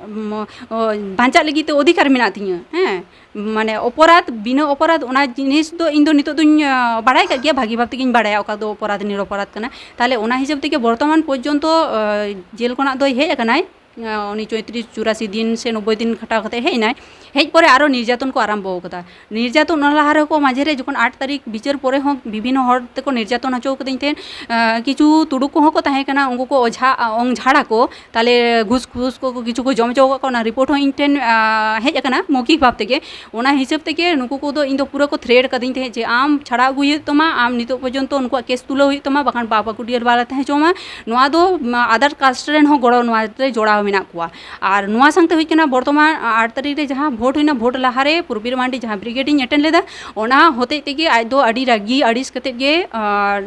ᱢ-, ᱚ, ᱵᱟᱧᱪᱟᱜ ᱞᱟᱹᱜᱤᱫ ᱛᱮ ᱚᱫᱷᱤᱠᱟᱨ ᱢᱮᱱᱟᱜ ᱛᱤᱧᱟᱹ, ᱦᱮᱸ᱾ ᱢᱟᱱᱮ ᱚᱯᱚᱨᱟᱫᱷ, ᱵᱤᱱᱟᱹ ᱚᱯᱚᱨᱟᱫᱷ, ᱚᱱᱟ ᱡᱤᱱᱤᱥ ᱫᱚ ᱤᱧ ᱫᱚ ᱱᱤᱛᱚᱜ ᱫᱚᱧ, ᱟᱸ, ᱵᱟᱲᱟᱭ ᱠᱟᱜ ᱜᱮᱭᱟ, ᱵᱷᱟᱹᱜᱤ ᱵᱷᱟᱵ ᱛᱮᱜᱮᱧ ᱵᱟᱲᱟᱭᱟ ᱚᱠᱟ ᱫᱚ ᱚᱯᱚᱨᱟᱫᱷ, ᱱᱤᱨᱚᱯᱚᱨᱟᱫᱷ ᱠᱟᱱᱟ᱾ ᱛᱟᱦᱞᱮ ᱚᱱᱟ ᱦᱤᱥᱟᱹᱵ ᱛᱮᱜᱮ ᱵᱚᱨᱛᱚᱢᱟᱱ ᱯᱚᱨᱡᱚᱱᱛᱚ, ᱟᱸ, ᱡᱮᱞ ᱠᱷᱚᱱᱟᱜ ᱫᱚᱭ ᱦᱮᱡ ᱟᱠᱟᱱᱟᱭ᱾ ᱟᱸ, ᱩᱱᱤ ᱪᱚᱭᱛᱨᱤᱥ ᱪᱩᱨᱟᱥᱤ ᱫᱤᱱ ᱥᱮ ᱱᱚᱵᱵᱳᱭ ᱫᱤᱱ ᱠᱷᱟᱴᱟᱣ ᱠᱟᱛᱮ ᱦᱮᱡ ᱮᱱᱟᱭ᱾ ᱦᱮᱡ ᱯᱚᱨᱮ ᱟᱨᱚ ᱱᱤᱨᱡᱟᱛᱚᱱ ᱠᱚ ᱟᱨᱟᱢᱵᱚ ᱟᱠᱟᱫᱟ᱾ ᱱᱤᱨᱡᱟᱛᱚᱱ ᱚᱱᱟ ᱞᱟᱦᱟ ᱨᱮᱦᱚᱸ ᱠᱚ ᱢᱟᱡᱷᱮ ᱨᱮ ᱡᱚᱠᱷᱚᱱ ᱟᱴ ᱛᱟᱹᱨᱤᱠᱷ ᱵᱤᱪᱟᱹᱨ ᱯᱚᱨᱮ ᱦᱚᱸ ᱵᱤᱵᱷᱤᱱᱱᱚ ᱦᱚᱲ ᱛᱮᱠᱚ ᱱᱤᱨᱡᱟᱛᱚᱱ ᱦᱚᱪᱚ ᱠᱟᱹᱫᱟᱹᱧ ᱛᱟᱦᱮᱸᱫ, ᱟᱸ, ᱠᱤᱪᱷᱩ ᱛᱩᱲᱩᱠ ᱠᱚᱦᱚᱸ ᱠᱚ ᱛᱟᱦᱮᱸ ᱠᱟᱱᱟ, ᱩᱱᱠᱩ ᱠᱚ ᱚᱡᱷᱟ, ᱚᱝ ᱡᱷᱟᱲᱟ ᱠᱚ, ᱛᱟᱦᱞᱮ ᱜᱷᱩᱥ ᱯᱷᱩᱥ ᱠᱚ ᱠᱤᱪᱷᱩ ᱠᱚ ᱡᱚᱢ ᱦᱚᱪᱚ ᱟᱠᱟᱫ ᱠᱚᱣᱟ, ᱚᱱᱟ ᱨᱤᱯᱳᱨᱴ ᱦᱚᱸ ᱤᱧ ᱴᱷᱮᱱ, ᱟᱸ, ᱦᱮᱡ ᱟᱠᱟᱱᱟ ᱢᱳᱣᱠᱷᱤᱠ ᱵᱷᱟᱵᱽ ᱛᱮᱜᱮ᱾ ᱚᱱᱟ ᱦᱤᱥᱟᱹᱵ ᱛᱮᱜᱮ ᱱᱩᱠᱩ ᱠᱚᱫᱚ ᱤᱧ ᱫᱚ ᱯᱩᱨᱟᱹ ᱠᱚ ᱛᱷᱨᱮᱴ ᱠᱟᱫᱤᱧ ᱛᱟᱦᱮᱸᱫ ᱡᱮ, "ᱟᱢ ᱪᱷᱟᱲᱟᱣ ᱟᱹᱜᱩᱭ ᱦᱩᱭᱩᱜ ᱛᱟᱢᱟ, ᱟᱢ ᱱᱤᱛᱚᱜ ᱯᱚᱨᱡᱚᱱᱛᱚ ᱱᱩᱠᱩᱣᱟᱜ ᱠᱮᱥ ᱛᱩᱞᱟᱹᱣ ᱦᱩᱭᱩᱜ ᱛᱟᱢᱟ, ᱵᱟᱠᱷᱟᱱ ᱵᱟᱵᱟ ᱠᱩᱴᱤᱭᱟᱹᱨ ᱵᱟᱞᱮ ᱛᱟᱦᱮᱸ ᱦᱚᱪᱚᱣᱟᱢᱟ᱾" ᱱᱚᱣᱟ ᱫᱚ, ᱢᱟ, other caste ᱨᱮᱱ ᱦᱚᱸ ᱜᱚᱲᱚ ᱱᱚᱣᱟ ᱨᱮ ᱡᱚᱲᱟᱣ ᱢᱮᱱᱟᱜ ᱠᱚᱣᱟ᱾ ᱟᱨ ᱱᱚᱣᱟ ᱥᱟᱶᱛᱮ ᱦᱩᱭᱩᱜ ᱠᱟᱱᱟ, ᱵᱚᱨᱛᱚᱢᱟᱱ ᱟᱴ ᱛᱟᱹᱨᱤᱠᱷ ᱨᱮ ᱡᱟᱦᱟᱸ ᱵᱷᱳᱴ ᱦᱩᱭᱱᱟ, ᱵᱷᱳᱴ ᱞᱟᱦᱟᱨᱮ ᱯᱩᱨᱵᱤ ᱢᱟᱨᱰᱤ ᱡᱟᱦᱟᱸ ᱵᱨᱤᱜᱮᱰ ᱤᱧ ᱮᱴᱮᱱᱰ ᱞᱮᱫᱟ, ᱚᱱᱟ ᱦᱚᱛᱮᱡ ᱛᱮᱜᱮ ᱟᱡ ᱫᱚ ᱟᱹᱰᱤ ᱨᱟᱹᱜᱤ ᱟᱹᱲᱤᱥ ᱠᱟᱛᱮᱫ ᱜᱮ, ᱟᱨ,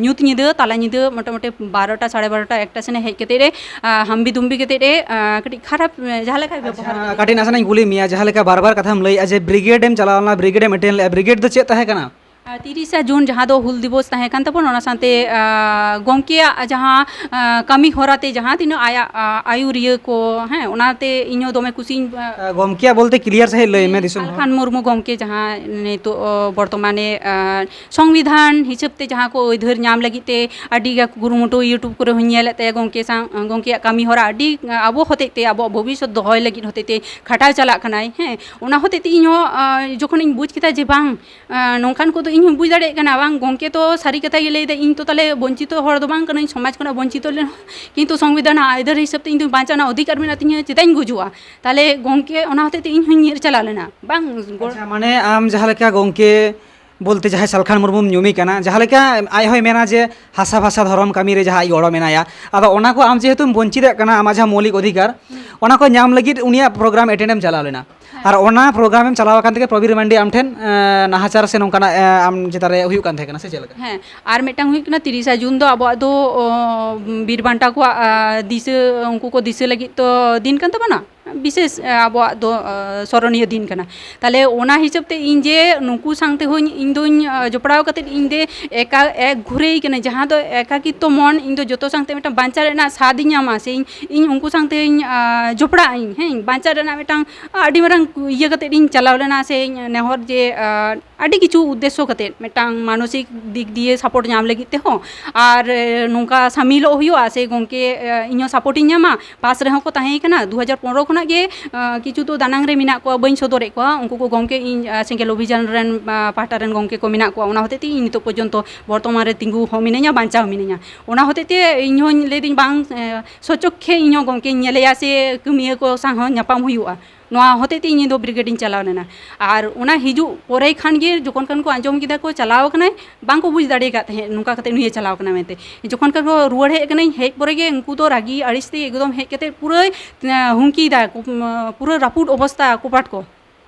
ᱧᱩᱛ ᱧᱤᱫᱟᱹ, ᱛᱟᱞᱟ ᱧᱤᱫᱟᱹ, ᱢᱚᱴᱟᱢᱩᱴᱤ ᱵᱟᱨᱚᱴᱟ, ᱥᱟᱲᱮ ᱵᱟᱨᱚᱴᱟ, ᱮᱠᱴᱟ ᱥᱮᱱᱮ ᱦᱮᱡ ᱠᱟᱛᱮᱫ ᱮ, ᱟᱨ, ᱦᱟᱢᱵᱤ ᱫᱩᱢᱵᱤ ᱠᱟᱛᱮᱫ ᱮ, ᱟᱨ, ᱠᱟᱹᱴᱤᱡ ᱠᱷᱟᱨᱟᱯ, ᱮ, ᱡᱟᱦᱟᱸ ᱞᱮᱠᱟᱭ ᱵᱮᱵᱚᱦᱟᱨ ᱟᱪᱪᱷᱟ, ᱠᱮᱫᱟ᱾ ᱠᱟᱹᱴᱤᱡ ᱱᱟᱥᱮᱱᱟᱜ ᱤᱧ ᱠᱩᱞᱤ ᱢᱮᱭᱟ, ᱡᱟᱦᱟᱸ ᱞᱮᱠᱟ ᱵᱟᱨ ᱵᱟᱨ ᱠᱟᱛᱷᱟᱢ ᱞᱟᱹᱭᱮᱫᱼᱟ ᱡᱮ ᱵᱨᱤᱜᱮᱰ ᱮᱢ ᱪᱟᱞᱟᱣ ᱞᱮᱱᱟ, ᱵᱨᱤᱜᱮᱰ ᱮᱢ ᱮᱴᱮᱱ ᱞᱮᱫᱼᱟ, ᱵᱨᱤᱜᱮᱰ ᱫᱚ ᱪᱮᱫ ᱛᱟᱦᱮᱸ ᱠᱟᱱᱟ? ᱟᱨ ᱛᱤᱨᱤᱥᱟ ᱡᱩᱱ ᱡᱟᱦᱟᱸ ᱫᱚ ᱦᱩᱞ ᱫᱤᱵᱚᱥ ᱛᱟᱦᱮᱸ ᱠᱟᱱ ᱛᱟᱵᱚᱱᱟ, ᱚᱱᱟ ᱥᱟᱶᱛᱮ, ᱟᱨ, ᱜᱚᱢᱠᱮᱭᱟᱜ ᱡᱟᱦᱟᱸ, ᱟᱨ, ᱠᱟᱹᱢᱤ ᱦᱚᱨᱟ ᱛᱮ ᱡᱟᱦᱟᱸ ᱛᱤᱱᱟᱹᱜ ᱟᱭᱟᱜ, ᱟᱨ, ᱟᱹᱭᱩᱨᱤᱭᱟᱹ ᱠᱚ, ᱦᱮᱸ, ᱚᱱᱟᱛᱮ ᱤᱧ ᱦᱚᱸ ᱫᱚᱢᱮ ᱠᱩᱥᱤᱧ, ᱟᱨ, ᱟᱨ, ᱜᱚᱢᱠᱮᱭᱟᱜ ᱵᱚᱞᱛᱮ clear ᱥᱟᱺᱦᱤᱡ ᱞᱟᱹᱭ ᱢᱮ ᱫᱤᱥᱚᱢ ᱦᱚᱲ᱾ ᱥᱟᱞᱠᱷᱟᱱ ᱢᱩᱨᱢᱩ ᱜᱚᱢᱠᱮ ᱡᱟᱦᱟᱸ ᱱᱤᱛᱚᱜ, ᱟᱨ, ᱵᱚᱨᱛᱚᱢᱟᱱᱮ, ᱟᱨ, ᱥᱚᱝᱵᱤᱫᱷᱟᱱ ᱦᱤᱥᱟᱹᱵ ᱛᱮ ᱡᱟᱦᱟᱸ ᱠᱚ ᱟᱹᱭᱫᱟᱹᱨ ᱧᱟᱢ ᱞᱟᱹᱜᱤᱫ ᱛᱮ ᱟᱹᱰᱤ ᱜᱟᱱ ᱠᱩᱨᱩᱢᱩᱴᱩ YouTube ᱠᱚᱨᱮ ᱦᱚᱸᱧ ᱧᱮᱞᱮᱫ ᱛᱟᱭᱟ, ᱜᱚᱢᱠᱮ ᱥᱟᱶ, ᱜᱚᱢᱠᱮᱭᱟᱜ ᱠᱟᱹᱢᱤ ᱦᱚᱨᱟ ᱟᱹᱰᱤ, ᱟᱵᱚ ᱦᱚᱛᱮᱡ ᱛᱮ, ᱟᱵᱚᱣᱟᱜ ᱵᱷᱚᱵᱤᱥᱥᱚᱛ ᱫᱚᱦᱚᱭ ᱞᱟᱹᱜᱤᱫ ᱦᱚᱛᱮᱡ ᱛᱮ ᱠᱷᱟᱴᱟᱣ ᱪᱟᱞᱟᱜ ᱠᱟᱱᱟᱭ, ᱦᱮᱸ, ᱚᱱᱟ ᱦᱚᱛᱮᱡ ᱛᱮ ᱤᱧ ᱦᱚᱸ, ᱟᱨ, ᱡᱚᱠᱷᱚᱱᱤᱧ ᱵᱩᱡᱽ ᱠᱮᱫᱟ ᱡᱮ ᱵᱟᱝ, ᱟᱨ, ᱱᱚᱝᱠᱟᱱ ᱠᱚᱫᱚ ᱤᱧ ᱦᱚᱸᱧ ᱵᱩᱡᱽ ᱫᱟᱲᱮᱭᱟᱜ ᱠᱟᱱᱟ, ᱵᱟᱝ, ᱜᱚᱢᱠᱮ ᱛᱚ ᱥᱟᱹᱨᱤ ᱠᱟᱛᱷᱟ ᱜᱮ ᱞᱟᱹᱭᱫᱟ, ᱤᱧ ᱛᱚ ᱛᱟᱦᱞᱮ ᱵᱚᱧᱪᱤᱛᱚ ᱦᱚᱲ ᱫᱚ ᱵᱟᱝ ᱠᱟᱹᱱᱟᱹᱧ, ᱥᱚᱢᱟᱡᱽ ᱠᱷᱚᱱᱟᱜ ᱵᱚᱧᱪᱤᱛᱚ ᱞᱮᱱ, ᱠᱤᱱᱛᱩ ᱥᱚᱝᱵᱤᱫᱷᱟᱱ ᱟᱹᱭᱫᱟᱹᱨ ᱦᱤᱥᱟᱹᱵ ᱛᱮ ᱤᱧ ᱫᱚ ᱵᱟᱧᱪᱟᱣ ᱨᱮᱱᱟᱜ ᱚᱫᱷᱤᱠᱟᱨ ᱢᱮᱱᱟᱜ ᱛᱤᱧᱟᱹ, ᱪᱮᱫᱟᱜ ᱤᱧ ᱜᱩᱡᱩᱜᱼᱟ? ᱛᱟᱦᱞᱮ ᱜᱚᱢᱠᱮ, ᱚᱱᱟ ᱦᱚᱛᱮᱡ ᱛᱮ ᱤᱧ ᱦᱚᱸᱧ ᱧᱤᱨ ᱪᱟᱞᱟᱣ ᱞᱮᱱᱟ, ᱵᱟᱝ, ᱜᱚᱲ- ᱟᱪᱪᱷᱟ, ᱢᱟᱱᱮ ᱟᱢ ᱡᱟᱦᱟᱸ ᱞᱮᱠᱟ ᱜᱚᱢᱠᱮ ᱵᱚᱞᱛᱮ ᱡᱟᱦᱟᱸᱭ ᱥᱟᱞᱠᱷᱟᱱ ᱢᱩᱨᱢᱩᱢ ᱧᱩᱢᱮ ᱠᱟᱱᱟ, ᱡᱟᱦᱟᱸ ᱞᱮᱠᱟ ᱟᱡ ᱦᱚᱸᱭ ᱢᱮᱱᱟ ᱡᱮ ᱦᱟᱥᱟ ᱵᱷᱟᱥᱟ ᱫᱷᱚᱨᱚᱢ ᱠᱟᱹᱢᱤ ᱨᱮ ᱡᱟᱦᱟᱸ ᱟᱡ ᱜᱚᱲᱚ ᱢᱮᱱᱟᱭᱟ, ᱟᱫᱚ ᱚᱱᱟ ᱠᱚ ᱟᱢ ᱡᱮᱦᱮᱛᱩᱢ ᱵᱚᱧᱪᱤᱛᱚᱜ ᱠᱟᱱᱟ, ᱟᱢᱟᱜ ᱡᱟᱦᱟᱸ ᱢᱚᱣᱞᱤᱠ ᱚᱫᱷᱤᱠᱟᱨ, ᱚᱱᱟ ᱠᱚ ᱧᱟᱢ ᱞᱟᱹᱜᱤᱫ ᱩᱱᱤᱭᱟᱜ program attend ᱮᱢ ᱪᱟᱞᱟᱣ ᱞᱮᱱᱟ᱾ ᱦᱮᱸ᱾ ᱟᱨ ᱚᱱᱟ program ᱮᱢ ᱪᱟᱞᱟᱣ ᱟᱠᱟᱱ ᱛᱮᱜᱮ ᱯᱨᱚᱵᱤᱨ ᱢᱟᱱᱰᱤ ᱟᱢ ᱴᱷᱮᱱ, ᱮᱸ, ᱱᱟᱦᱟᱪᱟᱨ ᱥᱮ ᱱᱚᱝᱠᱟᱱᱟᱜ, ᱮᱸ, ᱟᱢ ᱪᱮᱛᱟᱱ ᱨᱮ ᱦᱩᱭᱩᱜ ᱠᱟᱱ ᱛᱟᱦᱮᱸ ᱠᱟᱱᱟ ᱥᱮ ᱪᱮᱫ ᱞᱮᱠᱟ? ᱦᱮᱸ, ᱟᱨ ᱢᱤᱫᱴᱟᱝ ᱦᱩᱭᱩᱜ ᱠᱟᱱᱟ, ᱛᱤᱨᱤᱥᱟ ᱡᱩᱱ ᱫᱚ ᱟᱵᱚᱣᱟᱜ ᱫᱚ, ᱚ, ᱵᱤᱨ ᱵᱟᱱᱴᱟ ᱠᱚᱣᱟᱜ, ᱟ, ᱫᱤᱥᱟᱹ, ᱩᱱᱠᱩ ᱠᱚ ᱫᱤᱥᱟᱹ ᱞᱟᱹᱜᱤᱫ ᱛᱚ ᱫᱤᱱ ᱠᱟᱱ ᱛᱟᱵᱚᱱᱟ᱾ ᱵᱤᱥᱮᱥ, ᱮ, ᱟᱵᱚᱣᱟᱜ ᱫᱚ, ᱮ, ᱥᱚᱨᱚᱱᱤᱭᱚ ᱫᱤᱱ ᱠᱟᱱᱟ᱾ ᱛᱟᱦᱞᱮ ᱚᱱᱟ ᱦᱤᱥᱟᱹᱵ ᱛᱮ ᱤᱧ ᱡᱮ ᱱᱩᱠᱩ ᱥᱟᱶ ᱛᱮᱦᱚᱸᱧ, ᱤᱧ ᱫᱚᱧ, ᱮ, ᱡᱚᱯᱲᱟᱣ ᱠᱟᱛᱮᱫ ᱤᱧ ᱫᱮ ᱮᱠᱟ-, ᱮᱠ ᱜᱷᱩᱨᱮᱭ ᱠᱟᱹᱱᱟᱹᱧ, ᱡᱟᱦᱟᱸ ᱫᱚ ᱮᱠᱟᱠᱤᱛᱛᱚ ᱢᱚᱱ, ᱤᱧ ᱫᱚ ᱡᱚᱛᱚ ᱥᱟᱶ ᱛᱮ ᱢᱤᱫᱴᱟᱝ ᱵᱟᱧᱪᱟᱣ ᱨᱮᱱᱟᱜ ᱥᱟᱫ ᱤᱧ ᱧᱟᱢᱟ, ᱥᱮ ᱤᱧ, ᱤᱧ ᱩᱱᱠᱩ ᱥᱟᱶ ᱛᱮᱧ, ᱮ, ᱡᱚᱯᱲᱟᱜ ᱟᱹᱧ, ᱦᱮᱸ, ᱵᱟᱧᱪᱟᱣ ᱨᱮᱱᱟᱜ ᱢᱤᱫᱴᱟᱝ ᱟᱹᱰᱤ ᱢᱟᱨᱟᱝ ᱤᱭᱟᱹ ᱠᱟᱛᱮᱫ ᱤᱧ ᱪᱟᱞᱟᱣ ᱞᱮᱱᱟ, ᱥᱮ ᱤᱧ ᱱᱮᱦᱚᱨ ᱡᱮ, ᱮ, ᱟᱹᱰᱤ ᱠᱤᱪᱷᱩ ᱩᱫᱽᱫᱮᱥᱥᱚ ᱠᱟᱛᱮᱫ, ᱢᱤᱫᱴᱟᱝ ᱢᱟᱱᱚᱥᱤᱠ ᱫᱤᱠ ᱫᱤᱭᱮ support ᱧᱟᱢ ᱞᱟᱹᱜᱤᱫ ᱛᱮᱦᱚᱸ, ᱟᱨ, ᱮ, ᱱᱚᱝᱠᱟ ᱥᱟᱢᱤᱞᱚᱜ ᱦᱩᱭᱩᱜᱼᱟ, ᱥᱮ ᱜᱚᱢᱠᱮ, ᱮ, ᱤᱧ ᱦᱚᱸ support ᱤᱧ ᱧᱟᱢᱟ᱾ ᱯᱟᱥ ᱨᱮᱦᱚᱸ ᱠᱚ ᱛᱟᱦᱮᱸ ᱠᱟᱱᱟ᱾ ᱫᱩ ᱦᱟᱡᱟᱨ ᱯᱚᱱᱨᱚ ᱠᱷᱚᱱᱟᱜ ᱜᱮ, ᱟᱸ, ᱠᱤᱪᱷᱩ ᱫᱚ ᱫᱟᱱᱟᱝ ᱨᱮ ᱢᱮᱱᱟᱜ ᱠᱚᱣᱟ, ᱵᱟᱹᱧ ᱥᱚᱫᱚᱨᱮᱫ ᱠᱚᱣᱟ᱾ ᱩᱱᱠᱩ ᱠᱚ ᱜᱚᱢᱠᱮ ᱤᱧ, ᱟᱸ, ᱥᱮᱸᱜᱮᱞ ᱚᱵᱷᱤᱡᱟᱱ ᱨᱮᱱ, ᱟᱸ, ᱯᱟᱦᱴᱟ ᱨᱮᱱ ᱜᱚᱢᱠᱮ ᱠᱚ ᱢᱮᱱᱟᱜ ᱠᱚᱣᱟ᱾ ᱚᱱᱟ ᱦᱚᱛᱮᱡ ᱛᱮ ᱤᱧ ᱱᱤᱛᱚᱜ ᱯᱚᱨᱡᱚᱱᱛᱚ ᱵᱚᱨᱛᱚᱢᱟᱱ ᱨᱮ ᱛᱤᱸᱜᱩ ᱦᱚᱸ ᱢᱤᱱᱟᱹᱧᱟ, ᱵᱟᱧᱪᱟᱣ ᱦᱚᱸ ᱢᱤᱱᱟᱹᱧᱟ᱾ ᱚᱱᱟ ᱦᱚᱛᱮᱡ ᱛᱮ ᱤᱧ ᱦᱚᱸᱧ ᱞᱟᱹᱭᱫᱟᱹᱧ ᱵᱟᱝ, ᱮᱸ, ᱥᱚᱪᱚᱠᱠᱷᱮ ᱤᱧ ᱦᱚᱸ ᱜᱚᱢᱠᱮᱧ ᱧᱮᱞᱮᱭᱟ ᱥᱮ ᱠᱟᱹᱢᱤᱭᱟᱹ ᱠᱚ ᱥᱟᱶ ᱦᱚᱸ ᱧᱟᱯᱟᱢ ᱦᱩᱭᱩᱜᱼᱟ᱾ ᱱᱚᱣᱟ ᱦᱚᱛᱮᱡ ᱛᱮ ᱤᱧ ᱫᱚ ᱵᱨᱤᱜᱮᱰ ᱤᱧ ᱪᱟᱞᱟᱣ ᱞᱮᱱᱟ᱾ ᱟᱨ ᱚᱱᱟ ᱦᱤᱡᱩᱜ ᱯᱚᱨᱮ ᱠᱷᱟᱱ ᱜᱮ ᱡᱚᱠᱷᱚᱱ ᱠᱷᱟᱱ ᱠᱚ ᱟᱸᱡᱚᱢ ᱠᱮᱫᱟ ᱠᱚ ᱪᱟᱞᱟᱣ ᱠᱟᱱᱟᱭ, ᱵᱟᱝ ᱠᱚ ᱵᱩᱡᱽ ᱫᱟᱲᱮ ᱟᱠᱟᱫ ᱛᱟᱦᱮᱸᱫ ᱱᱚᱝᱠᱟ ᱠᱟᱛᱮ ᱱᱩᱭᱮ ᱪᱟᱞᱟᱣ ᱠᱟᱱᱟ ᱢᱮᱱᱛᱮ᱾ ᱡᱚᱠᱷᱚᱱ ᱠᱷᱟᱱ ᱠᱚ ᱨᱩᱣᱟᱹᱲ ᱦᱮᱡ ᱠᱟᱹᱱᱟᱹᱧ, ᱦᱮᱡ ᱯᱚᱨᱮ ᱜᱮ ᱩᱱᱠᱩ ᱫᱚ ᱨᱟᱹᱜᱤ ᱟᱹᱲᱤᱥ ᱛᱮ ᱮᱠᱫᱚᱢ ᱦᱮᱡ ᱠᱟᱛᱮ ᱯᱩᱨᱟᱹᱭ, ᱮᱸ, ᱦᱩᱢᱠᱤᱭᱮᱫᱟ, ᱠᱩ-, ᱩᱢ, ᱯᱩᱨᱟᱹ ᱨᱟᱹᱯᱩᱫ ᱚᱵᱚᱥᱛᱟ ᱠᱚᱯᱟᱴ ᱠᱚ᱾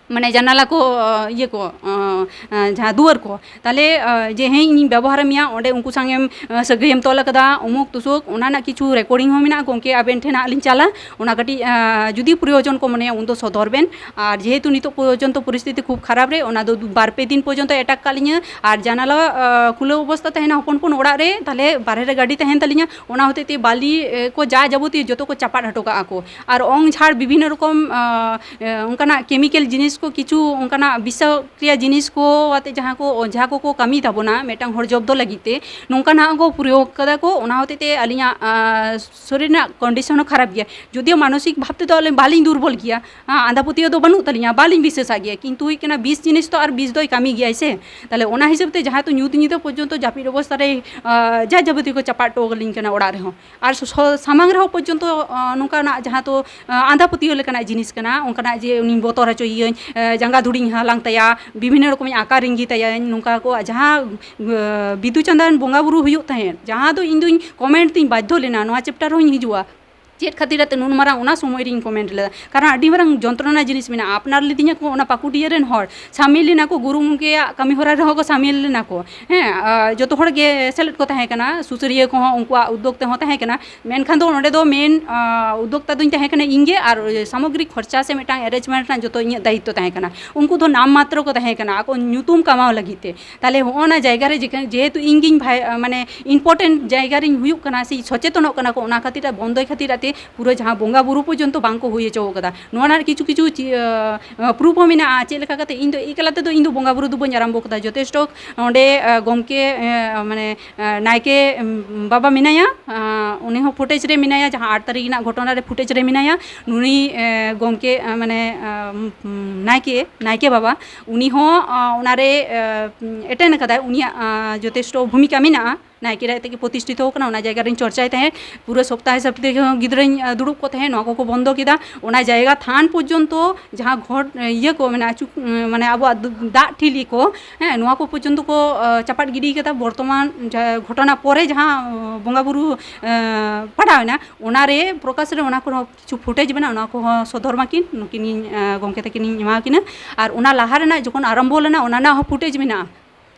ᱢᱟᱱᱮ ᱡᱟᱱᱟᱞᱟ ᱠᱚ, ᱤᱭᱟᱹ ᱠᱚ, ᱡᱟᱦᱟᱸ ᱫᱩᱣᱟᱹᱨ ᱠᱚ, ᱛᱟᱦᱞᱮ ᱡᱮ ᱦᱮᱸ ᱤᱧ ᱵᱮᱵᱚᱦᱟᱨ ᱢᱮᱭᱟ, ᱚᱸᱰᱮ ᱩᱱᱠᱩ ᱥᱟᱝ ᱮᱢ ᱥᱟᱹᱜᱟᱹᱭ ᱮᱢ ᱛᱚᱞ ᱟᱠᱟᱫᱟ, ᱩᱢᱩᱠ ᱛᱩᱥᱩᱠ, ᱚᱱᱟ ᱨᱮᱱᱟᱜ ᱠᱤᱪᱷᱩ ᱨᱮᱠᱚᱨᱰᱤᱝ ᱦᱚᱸ ᱢᱮᱱᱟᱜᱼᱟ᱾ ᱜᱚᱢᱠᱮ ᱟᱵᱮᱱ ᱴᱷᱮᱱ ᱦᱟᱸᱜ ᱞᱤᱧ ᱪᱟᱞᱟ, ᱚᱱᱟ ᱠᱟᱹᱴᱤᱡ ᱡᱩᱫᱤ ᱯᱨᱚᱭᱳᱡᱚᱱ ᱠᱚ ᱢᱚᱱᱮᱭᱟ ᱩᱱᱫᱚ ᱥᱚᱫᱚᱨ ᱵᱮᱱ᱾ ᱟᱨ ᱡᱮᱦᱮᱛᱩ ᱱᱤᱛᱚᱜ ᱯᱚᱨᱡᱚᱱᱛᱚ ᱯᱚᱨᱤᱥᱛᱷᱤᱛᱤ ᱠᱷᱩᱵ ᱠᱷᱟᱨᱟᱯ ᱨᱮ, ᱚᱱᱟ ᱫᱚ ᱵᱟᱨ ᱯᱮ ᱫᱤᱱ ᱯᱚᱨᱡᱚᱱᱛᱚ ᱮᱴᱟᱜ ᱠᱟᱜ ᱞᱤᱧᱟᱹ᱾ ᱟᱨ ᱡᱟᱱᱟᱞᱟ ᱠᱷᱩᱞᱟᱹᱣ ᱚᱵᱚᱥᱛᱟ ᱛᱟᱦᱮᱱᱟ ᱦᱚᱯᱚᱱ ᱦᱚᱯᱚᱱ ᱚᱲᱟᱜ ᱨᱮ, ᱛᱟᱦᱞᱮ ᱵᱟᱨᱦᱮ ᱨᱮ ᱜᱟᱹᱰᱤ ᱛᱟᱦᱮᱱ ᱛᱟᱹᱞᱤᱧᱟ, ᱚᱱᱟ ᱦᱚᱛᱮᱡ ᱛᱮ ᱵᱟᱹᱞᱤ ᱠᱚ ᱡᱟ ᱡᱟᱵᱚᱛᱤᱭᱚ ᱡᱚᱛᱚ ᱠᱚ ᱪᱟᱯᱟᱫ ᱦᱚᱴᱚ ᱠᱟᱜᱼᱟ ᱠᱚ᱾ ᱟᱨ ᱚᱝ ᱡᱷᱟᱲ ᱵᱤᱵᱷᱤᱱᱱᱚ ᱨᱚᱠᱚᱢ ᱚᱱᱠᱟᱱᱟᱜ ᱠᱮᱢᱤᱠᱮᱞ ᱡᱤᱱᱤᱥ ᱠᱚ, ᱠᱤᱪᱷᱩ ᱚᱱᱠᱟᱱᱟᱜ ᱵᱤᱥᱚᱠᱨᱤᱭᱟ ᱡᱤᱱᱤᱥ ᱠᱚ ᱟᱛᱮ ᱡᱟᱦᱟᱸ ᱠᱚ ᱚᱡᱷᱟ ᱠᱚᱠᱚ ᱠᱟᱹᱢᱤ ᱛᱟᱵᱚᱱᱟ ᱢᱤᱫᱴᱟᱝ ᱦᱚᱲ ᱡᱚᱵᱫᱚ ᱞᱟᱹᱜᱤᱫ ᱛᱮ, ᱱᱚᱝᱠᱟᱱᱟᱜ ᱠᱚ ᱯᱨᱚᱭᱳᱜᱽ ᱠᱟᱫᱟ ᱠᱚ᱾ ᱚᱱᱟ ᱦᱚᱛᱮᱡ ᱛᱮ ᱟᱹᱞᱤᱧᱟᱜ ᱥᱚᱨᱤᱨ ᱨᱮᱱᱟᱜ ᱠᱚᱱᱰᱤᱥᱚᱱ ᱦᱚᱸ ᱠᱷᱟᱨᱟᱯ ᱜᱮᱭᱟ᱾ ᱡᱩᱫᱤᱭᱳ ᱢᱟᱱᱚᱥᱤᱠ ᱵᱷᱟᱵ ᱛᱮᱫᱚ ᱟᱹᱞᱤᱧ ᱵᱟᱹᱞᱤᱧ ᱫᱩᱨᱵᱚᱞ ᱜᱮᱭᱟ, ᱟᱸᱫᱷᱟ ᱯᱟᱹᱛᱭᱟᱹᱣ ᱫᱚ ᱵᱟᱹᱱᱩᱜ ᱛᱟᱹᱞᱤᱧᱟ, ᱵᱟᱹᱞᱤᱧ ᱵᱤᱥᱥᱟᱹᱥᱟᱜ ᱜᱮᱭᱟ, ᱠᱤᱱᱛᱩ ᱦᱩᱭᱩᱜ ᱠᱟᱱᱟ ᱵᱤᱥ ᱡᱤᱱᱤᱥ ᱛᱚ ᱟᱨ ᱵᱤᱥ ᱫᱚᱭ ᱠᱟᱹᱢᱤ ᱜᱮᱭᱟᱭ ᱥᱮ᱾ ᱛᱟᱦᱞᱮ ᱚᱱᱟ ᱦᱤᱥᱟᱹᱵ ᱛᱮ ᱡᱟᱦᱟᱸ ᱛᱚ ᱧᱩᱛ ᱧᱤᱫᱟᱹ ᱯᱚᱨᱡᱚᱱᱛᱚ ᱡᱟᱹᱯᱤᱫ ᱚᱵᱚᱥᱛᱟ ᱨᱮ ᱡᱟ ᱡᱟᱵᱚᱛᱤᱭᱚ ᱠᱚ ᱪᱟᱯᱟᱫ ᱦᱚᱴᱚ ᱠᱟᱹᱞᱤᱧ ᱠᱟᱱᱟ ᱚᱲᱟᱜ ᱨᱮᱦᱚᱸ᱾ ᱟᱨ ᱥᱚ-, ᱥᱟᱢᱟᱝ ᱨᱮᱦᱚᱸ ᱯᱚᱨᱡᱚᱱᱛᱚ ᱱᱚᱝᱠᱟᱱᱟᱜ ᱡᱟᱦᱟᱸ ᱛᱚ ᱟᱸᱫᱷᱟ ᱯᱟᱹᱛᱭᱟᱹᱣ ᱞᱮᱠᱟᱱᱟᱜ ᱡᱤᱱᱤᱥ ᱠᱟᱱᱟ, ᱚᱱᱠᱟᱱᱟᱜ ᱡᱮ ᱩᱱᱤᱧ ᱵᱚᱛᱚᱨ ᱦᱚᱪᱚᱭᱮᱭᱟᱹᱧ, ᱡᱟᱸᱜᱟ ᱫᱷᱩᱲᱤᱧ ᱦᱟᱞᱟᱝ ᱛᱟᱭᱟ, ᱵᱤᱵᱷᱤᱱᱱᱚ ᱨᱚᱠᱚᱢᱤᱧ ᱟᱠᱟ ᱨᱤᱝᱜᱤ ᱛᱟᱭᱟᱧ, ᱱᱚᱝᱠᱟ ᱠᱚ ᱡᱟᱦᱟᱸ ᱵᱤᱫᱩ ᱪᱟᱸᱫᱟᱱ ᱵᱚᱸᱜᱟ ᱵᱩᱨᱩ ᱦᱩᱭᱩᱜ ᱛᱟᱦᱮᱸᱫ, ᱡᱟᱦᱟᱸ ᱫᱚ ᱤᱧ ᱫᱩᱧ ᱠᱚᱢᱮᱱᱴ ᱛᱤᱧ ᱵᱟᱫᱽᱫᱷᱚ ᱞᱮᱱᱟ, ᱱᱚᱣᱟ ᱪᱮᱯᱴᱟᱨ ᱦᱚᱸᱧ ᱦᱤᱡᱩᱜᱼᱟ᱾ ᱪᱮᱫ ᱠᱷᱟᱹᱛᱤᱨ ᱟᱛᱮ ᱱᱩᱱ ᱢᱟᱨᱟᱝ ᱚᱱᱟ ᱥᱚᱢᱚᱭ ᱨᱤᱧ ᱠᱚᱢᱮᱱᱴ ᱞᱮᱫᱟ? ᱠᱟᱨᱚᱱ ᱟᱹᱰᱤ ᱢᱟᱨᱟᱝ ᱡᱚᱱᱛᱨᱚᱱᱟ ᱡᱤᱱᱤᱥ ᱢᱮᱱᱟᱜᱼᱟ᱾ ᱟᱯᱱᱟᱨ ᱞᱤᱫᱤᱧᱟ ᱠᱚ, ᱚᱱᱟ ᱯᱟᱠᱩᱴᱤᱭᱟᱹ ᱨᱮᱱ ᱦᱚᱲ ᱥᱟᱢᱤᱞ ᱞᱮᱱᱟ ᱠᱚ, ᱜᱩᱨᱩ ᱜᱚᱢᱠᱮᱭᱟᱜ ᱠᱟᱹᱢᱤ ᱦᱚᱨᱟ ᱨᱮᱦᱚᱸ ᱠᱚ ᱥᱟᱢᱤᱞ ᱞᱮᱱᱟ ᱠᱚ᱾ ᱦᱮᱸ, ᱡᱚᱛᱚ ᱦᱚᱲ ᱜᱮ ᱥᱮᱞᱮᱫ ᱠᱚ ᱛᱟᱦᱮᱸ ᱠᱟᱱᱟ, ᱥᱩᱥᱟᱹᱨᱤᱭᱟᱹ ᱠᱚᱦᱚᱸ ᱩᱱᱠᱩᱣᱟᱜ ᱩᱫᱽᱫᱳᱜᱽ ᱛᱮᱦᱚᱸ ᱛᱟᱦᱮᱸ ᱠᱟᱱᱟ᱾ ᱢᱮᱱᱠᱷᱟᱱ ᱫᱚ ᱱᱚᱸᱰᱮ ᱫᱚ ᱢᱮᱱ ᱩᱫᱽᱫᱳᱠᱛᱟ ᱫᱚᱧ ᱛᱟᱦᱮᱸ ᱠᱟᱱᱟ ᱤᱧ ᱜᱮ, ᱟᱨ ᱥᱟᱢᱚᱜᱽᱨᱤᱠ ᱠᱷᱚᱨᱪᱟ ᱥᱮ ᱢᱤᱫᱴᱟᱝ ᱮᱨᱮᱧᱡᱽᱢᱮᱱᱴ ᱨᱮᱱᱟᱜ ᱡᱚᱛᱚ ᱤᱧᱟᱹᱜ ᱫᱟᱭᱤᱛᱛᱚ ᱛᱟᱦᱮᱸ ᱠᱟᱱᱟ᱾ ᱩᱱᱠᱩ ᱫᱚ ᱱᱟᱢ ᱢᱟᱛᱨᱚ ᱠᱚ ᱛᱟᱦᱮᱸ ᱠᱟᱱᱟ ᱟᱠᱚ ᱧᱩᱛᱩᱢ ᱠᱟᱢᱟᱣ ᱞᱟᱹᱜᱤᱫ ᱛᱮ᱾ ᱛᱟᱦᱞᱮ ᱦᱚᱸᱜᱼᱚ ᱱᱟ ᱡᱟᱭᱜᱟ ᱨᱮ ᱡᱮᱠᱷᱟᱱ-, ᱡᱮᱦᱮᱛᱩ ᱤᱧ ᱜᱤᱧ ᱵᱷᱟᱭ-, ᱢᱟᱱᱮ ᱤᱢᱯᱚᱨᱴᱮᱱᱴ ᱡᱟᱭᱜᱟ ᱨᱤᱧ ᱦᱩᱭᱩᱜ ᱠᱟᱱᱟ ᱥᱮ ᱥᱚᱪᱮᱛᱚᱱᱚᱜ ᱠᱟᱱᱟ ᱠᱚ, ᱚᱱᱟ ᱠᱷᱟᱹᱛᱤᱨ ᱟᱨ ᱵᱚᱱᱫᱚᱭ ᱠᱷᱟᱹᱛᱤᱨ ᱟᱛᱮ ᱯᱩᱨᱟᱹ ᱡᱟᱦᱟᱸ ᱵᱚᱸᱜᱟ ᱵᱩᱨᱩ ᱯᱚᱨᱡᱚᱱᱛᱚ ᱵᱟᱝ ᱠᱚ ᱦᱩᱭ ᱦᱚᱪᱚ ᱠᱟᱫᱟ᱾ ᱱᱚᱣᱟ ᱨᱮᱱᱟᱜ ᱠᱤᱪᱷᱩ ᱠᱤᱪᱷᱩ ᱪᱤ-, ᱟᱸ, ᱯᱨᱩᱯᱷ ᱦᱚᱸ ᱢᱮᱱᱟᱜᱼᱟ᱾ ᱪᱮᱫ ᱞᱮᱠᱟ ᱠᱟᱛᱮ ᱤᱧ ᱫᱚ ᱮᱠᱞᱟ ᱛᱮᱫᱚ ᱤᱧ ᱫᱚ ᱵᱚᱸᱜᱟ ᱵᱩᱨᱩ ᱫᱚ ᱵᱟᱹᱧ ᱟᱨᱟᱢᱵᱚ ᱠᱟᱫᱟ᱾ ᱡᱚᱛᱷᱮᱥᱴᱚ ᱚᱸᱰᱮ, ᱟᱸ, ᱜᱚᱢᱠᱮ, ᱟᱸ, ᱢᱟᱱᱮ, ᱟᱸ, ᱱᱟᱭᱠᱮ, ᱩᱢ, ᱵᱟᱵᱟ ᱢᱮᱱᱟᱭᱟ, ᱟᱸ, ᱩᱱᱤ ᱦᱚᱸ ᱯᱷᱩᱴᱮᱡᱽ ᱨᱮ ᱢᱮᱱᱟᱭᱟ, ᱡᱟᱦᱟᱸ ᱟᱴ ᱛᱟᱹᱨᱤᱠᱷ ᱨᱮᱱᱟᱜ ᱜᱷᱚᱴᱚᱱᱟ ᱨᱮ ᱯᱷᱩᱴᱮᱡᱽ ᱨᱮ ᱢᱮᱱᱟᱭᱟ᱾ ᱱᱩᱭ, ᱮᱸ, ᱜᱚᱢᱠᱮ, ᱟᱸ, ᱢᱟᱱᱮ, ᱟᱸ, ᱩᱢ, ᱱᱟᱭᱠᱮ, ᱱᱟᱭᱠᱮ ᱵᱟᱵᱟ, ᱩᱱᱤ ᱦᱚᱸ, ᱟᱸ, ᱚᱱᱟᱨᱮ, ᱟᱸ, ᱮᱴᱮᱱ ᱟᱠᱟᱫᱟᱭ, ᱩᱱᱤᱭᱟᱜ, ᱟᱸ, ᱡᱚᱛᱷᱮᱥᱴᱚ ᱵᱷᱩᱢᱤᱠᱟ ᱢᱮᱱᱟᱜᱼᱟ᱾ ᱱᱟᱭᱠᱮ ᱨᱮ ᱟᱡ ᱛᱮᱜᱮ ᱯᱨᱚᱛᱤᱥᱴᱷᱤᱛᱚ ᱟᱠᱟᱱᱟ, ᱚᱱᱟ ᱡᱟᱭᱜᱟ ᱨᱤᱧ ᱪᱚᱨᱪᱟᱭ ᱛᱟᱦᱮᱸᱫ᱾ ᱯᱩᱨᱟᱹ ᱥᱚᱯᱛᱟᱦᱚ ᱦᱤᱥᱟᱹᱵ ᱛᱮᱜᱮ ᱦᱚᱸ ᱜᱤᱫᱽᱨᱟᱹᱧ, ᱟᱸ, ᱫᱩᱲᱩᱵ ᱠᱚ ᱛᱟᱦᱮᱸᱫ, ᱱᱚᱣᱟ ᱠᱚᱠᱚ ᱵᱚᱱᱫᱚ ᱠᱮᱫᱟ᱾ ᱚᱱᱟ ᱡᱟᱭᱜᱟ ᱛᱷᱟᱱ ᱯᱚᱨᱡᱚᱱᱛᱚ ᱡᱟᱦᱟᱸ ᱜᱷᱚᱴ-, ᱤᱭᱟᱹ ᱠᱚ ᱢᱮᱱᱟᱜᱼᱟ, ᱪᱩᱠ-, ᱢᱟᱱᱮ ᱟᱵᱚᱣᱟᱜ ᱫ-, ᱫᱟᱜ ᱴᱷᱤᱞᱤ ᱠᱚ, ᱦᱮᱸ, ᱱᱚᱣᱟ ᱠᱚ ᱯᱚᱨᱡᱚᱱᱛᱚ ᱠᱚ, ᱟᱸ, ᱪᱟᱯᱟᱫ ᱜᱤᱰᱤ ᱠᱟᱫᱟ᱾ ᱵᱚᱨᱛᱚᱢᱟᱱ ᱡᱟᱦᱟᱸ ᱜᱷᱚᱴᱚᱱᱟ ᱯᱚᱨᱮ ᱡᱟᱦᱟᱸ, ᱟᱸ, ᱵᱚᱸᱜᱟ ᱵᱩᱨᱩ, ᱟᱸ, ᱯᱟᱲᱟᱣ ᱮᱱᱟ, ᱚᱱᱟᱨᱮ ᱯᱨᱚᱠᱟᱥ ᱨᱮ ᱚᱱᱟ ᱠᱚ ᱠᱤᱪᱷᱩ footage ᱢᱮᱱᱟᱜᱼᱟ, ᱚᱱᱟ ᱠᱚᱦᱚᱸ ᱥᱚᱫᱚᱨ ᱢᱟᱠᱤᱱ, ᱱᱩᱠᱤᱱᱤᱧ, ᱟᱸ, ᱜᱚᱢᱠᱮ ᱛᱟᱹᱠᱤᱱᱤᱧ ᱮᱢᱟ ᱠᱤᱱᱟ᱾ ᱟᱨ ᱚᱱᱟ ᱞᱟᱦᱟ ᱨᱮᱱᱟᱜ ᱡᱚᱠᱷᱚᱱ ᱟᱨᱟᱢᱵᱚ ᱞᱮᱱᱟ, ᱚᱱᱟ ᱨᱮᱱᱟᱜ ᱦᱚᱸ footage ᱢᱮᱱᱟᱜᱼᱟ᱾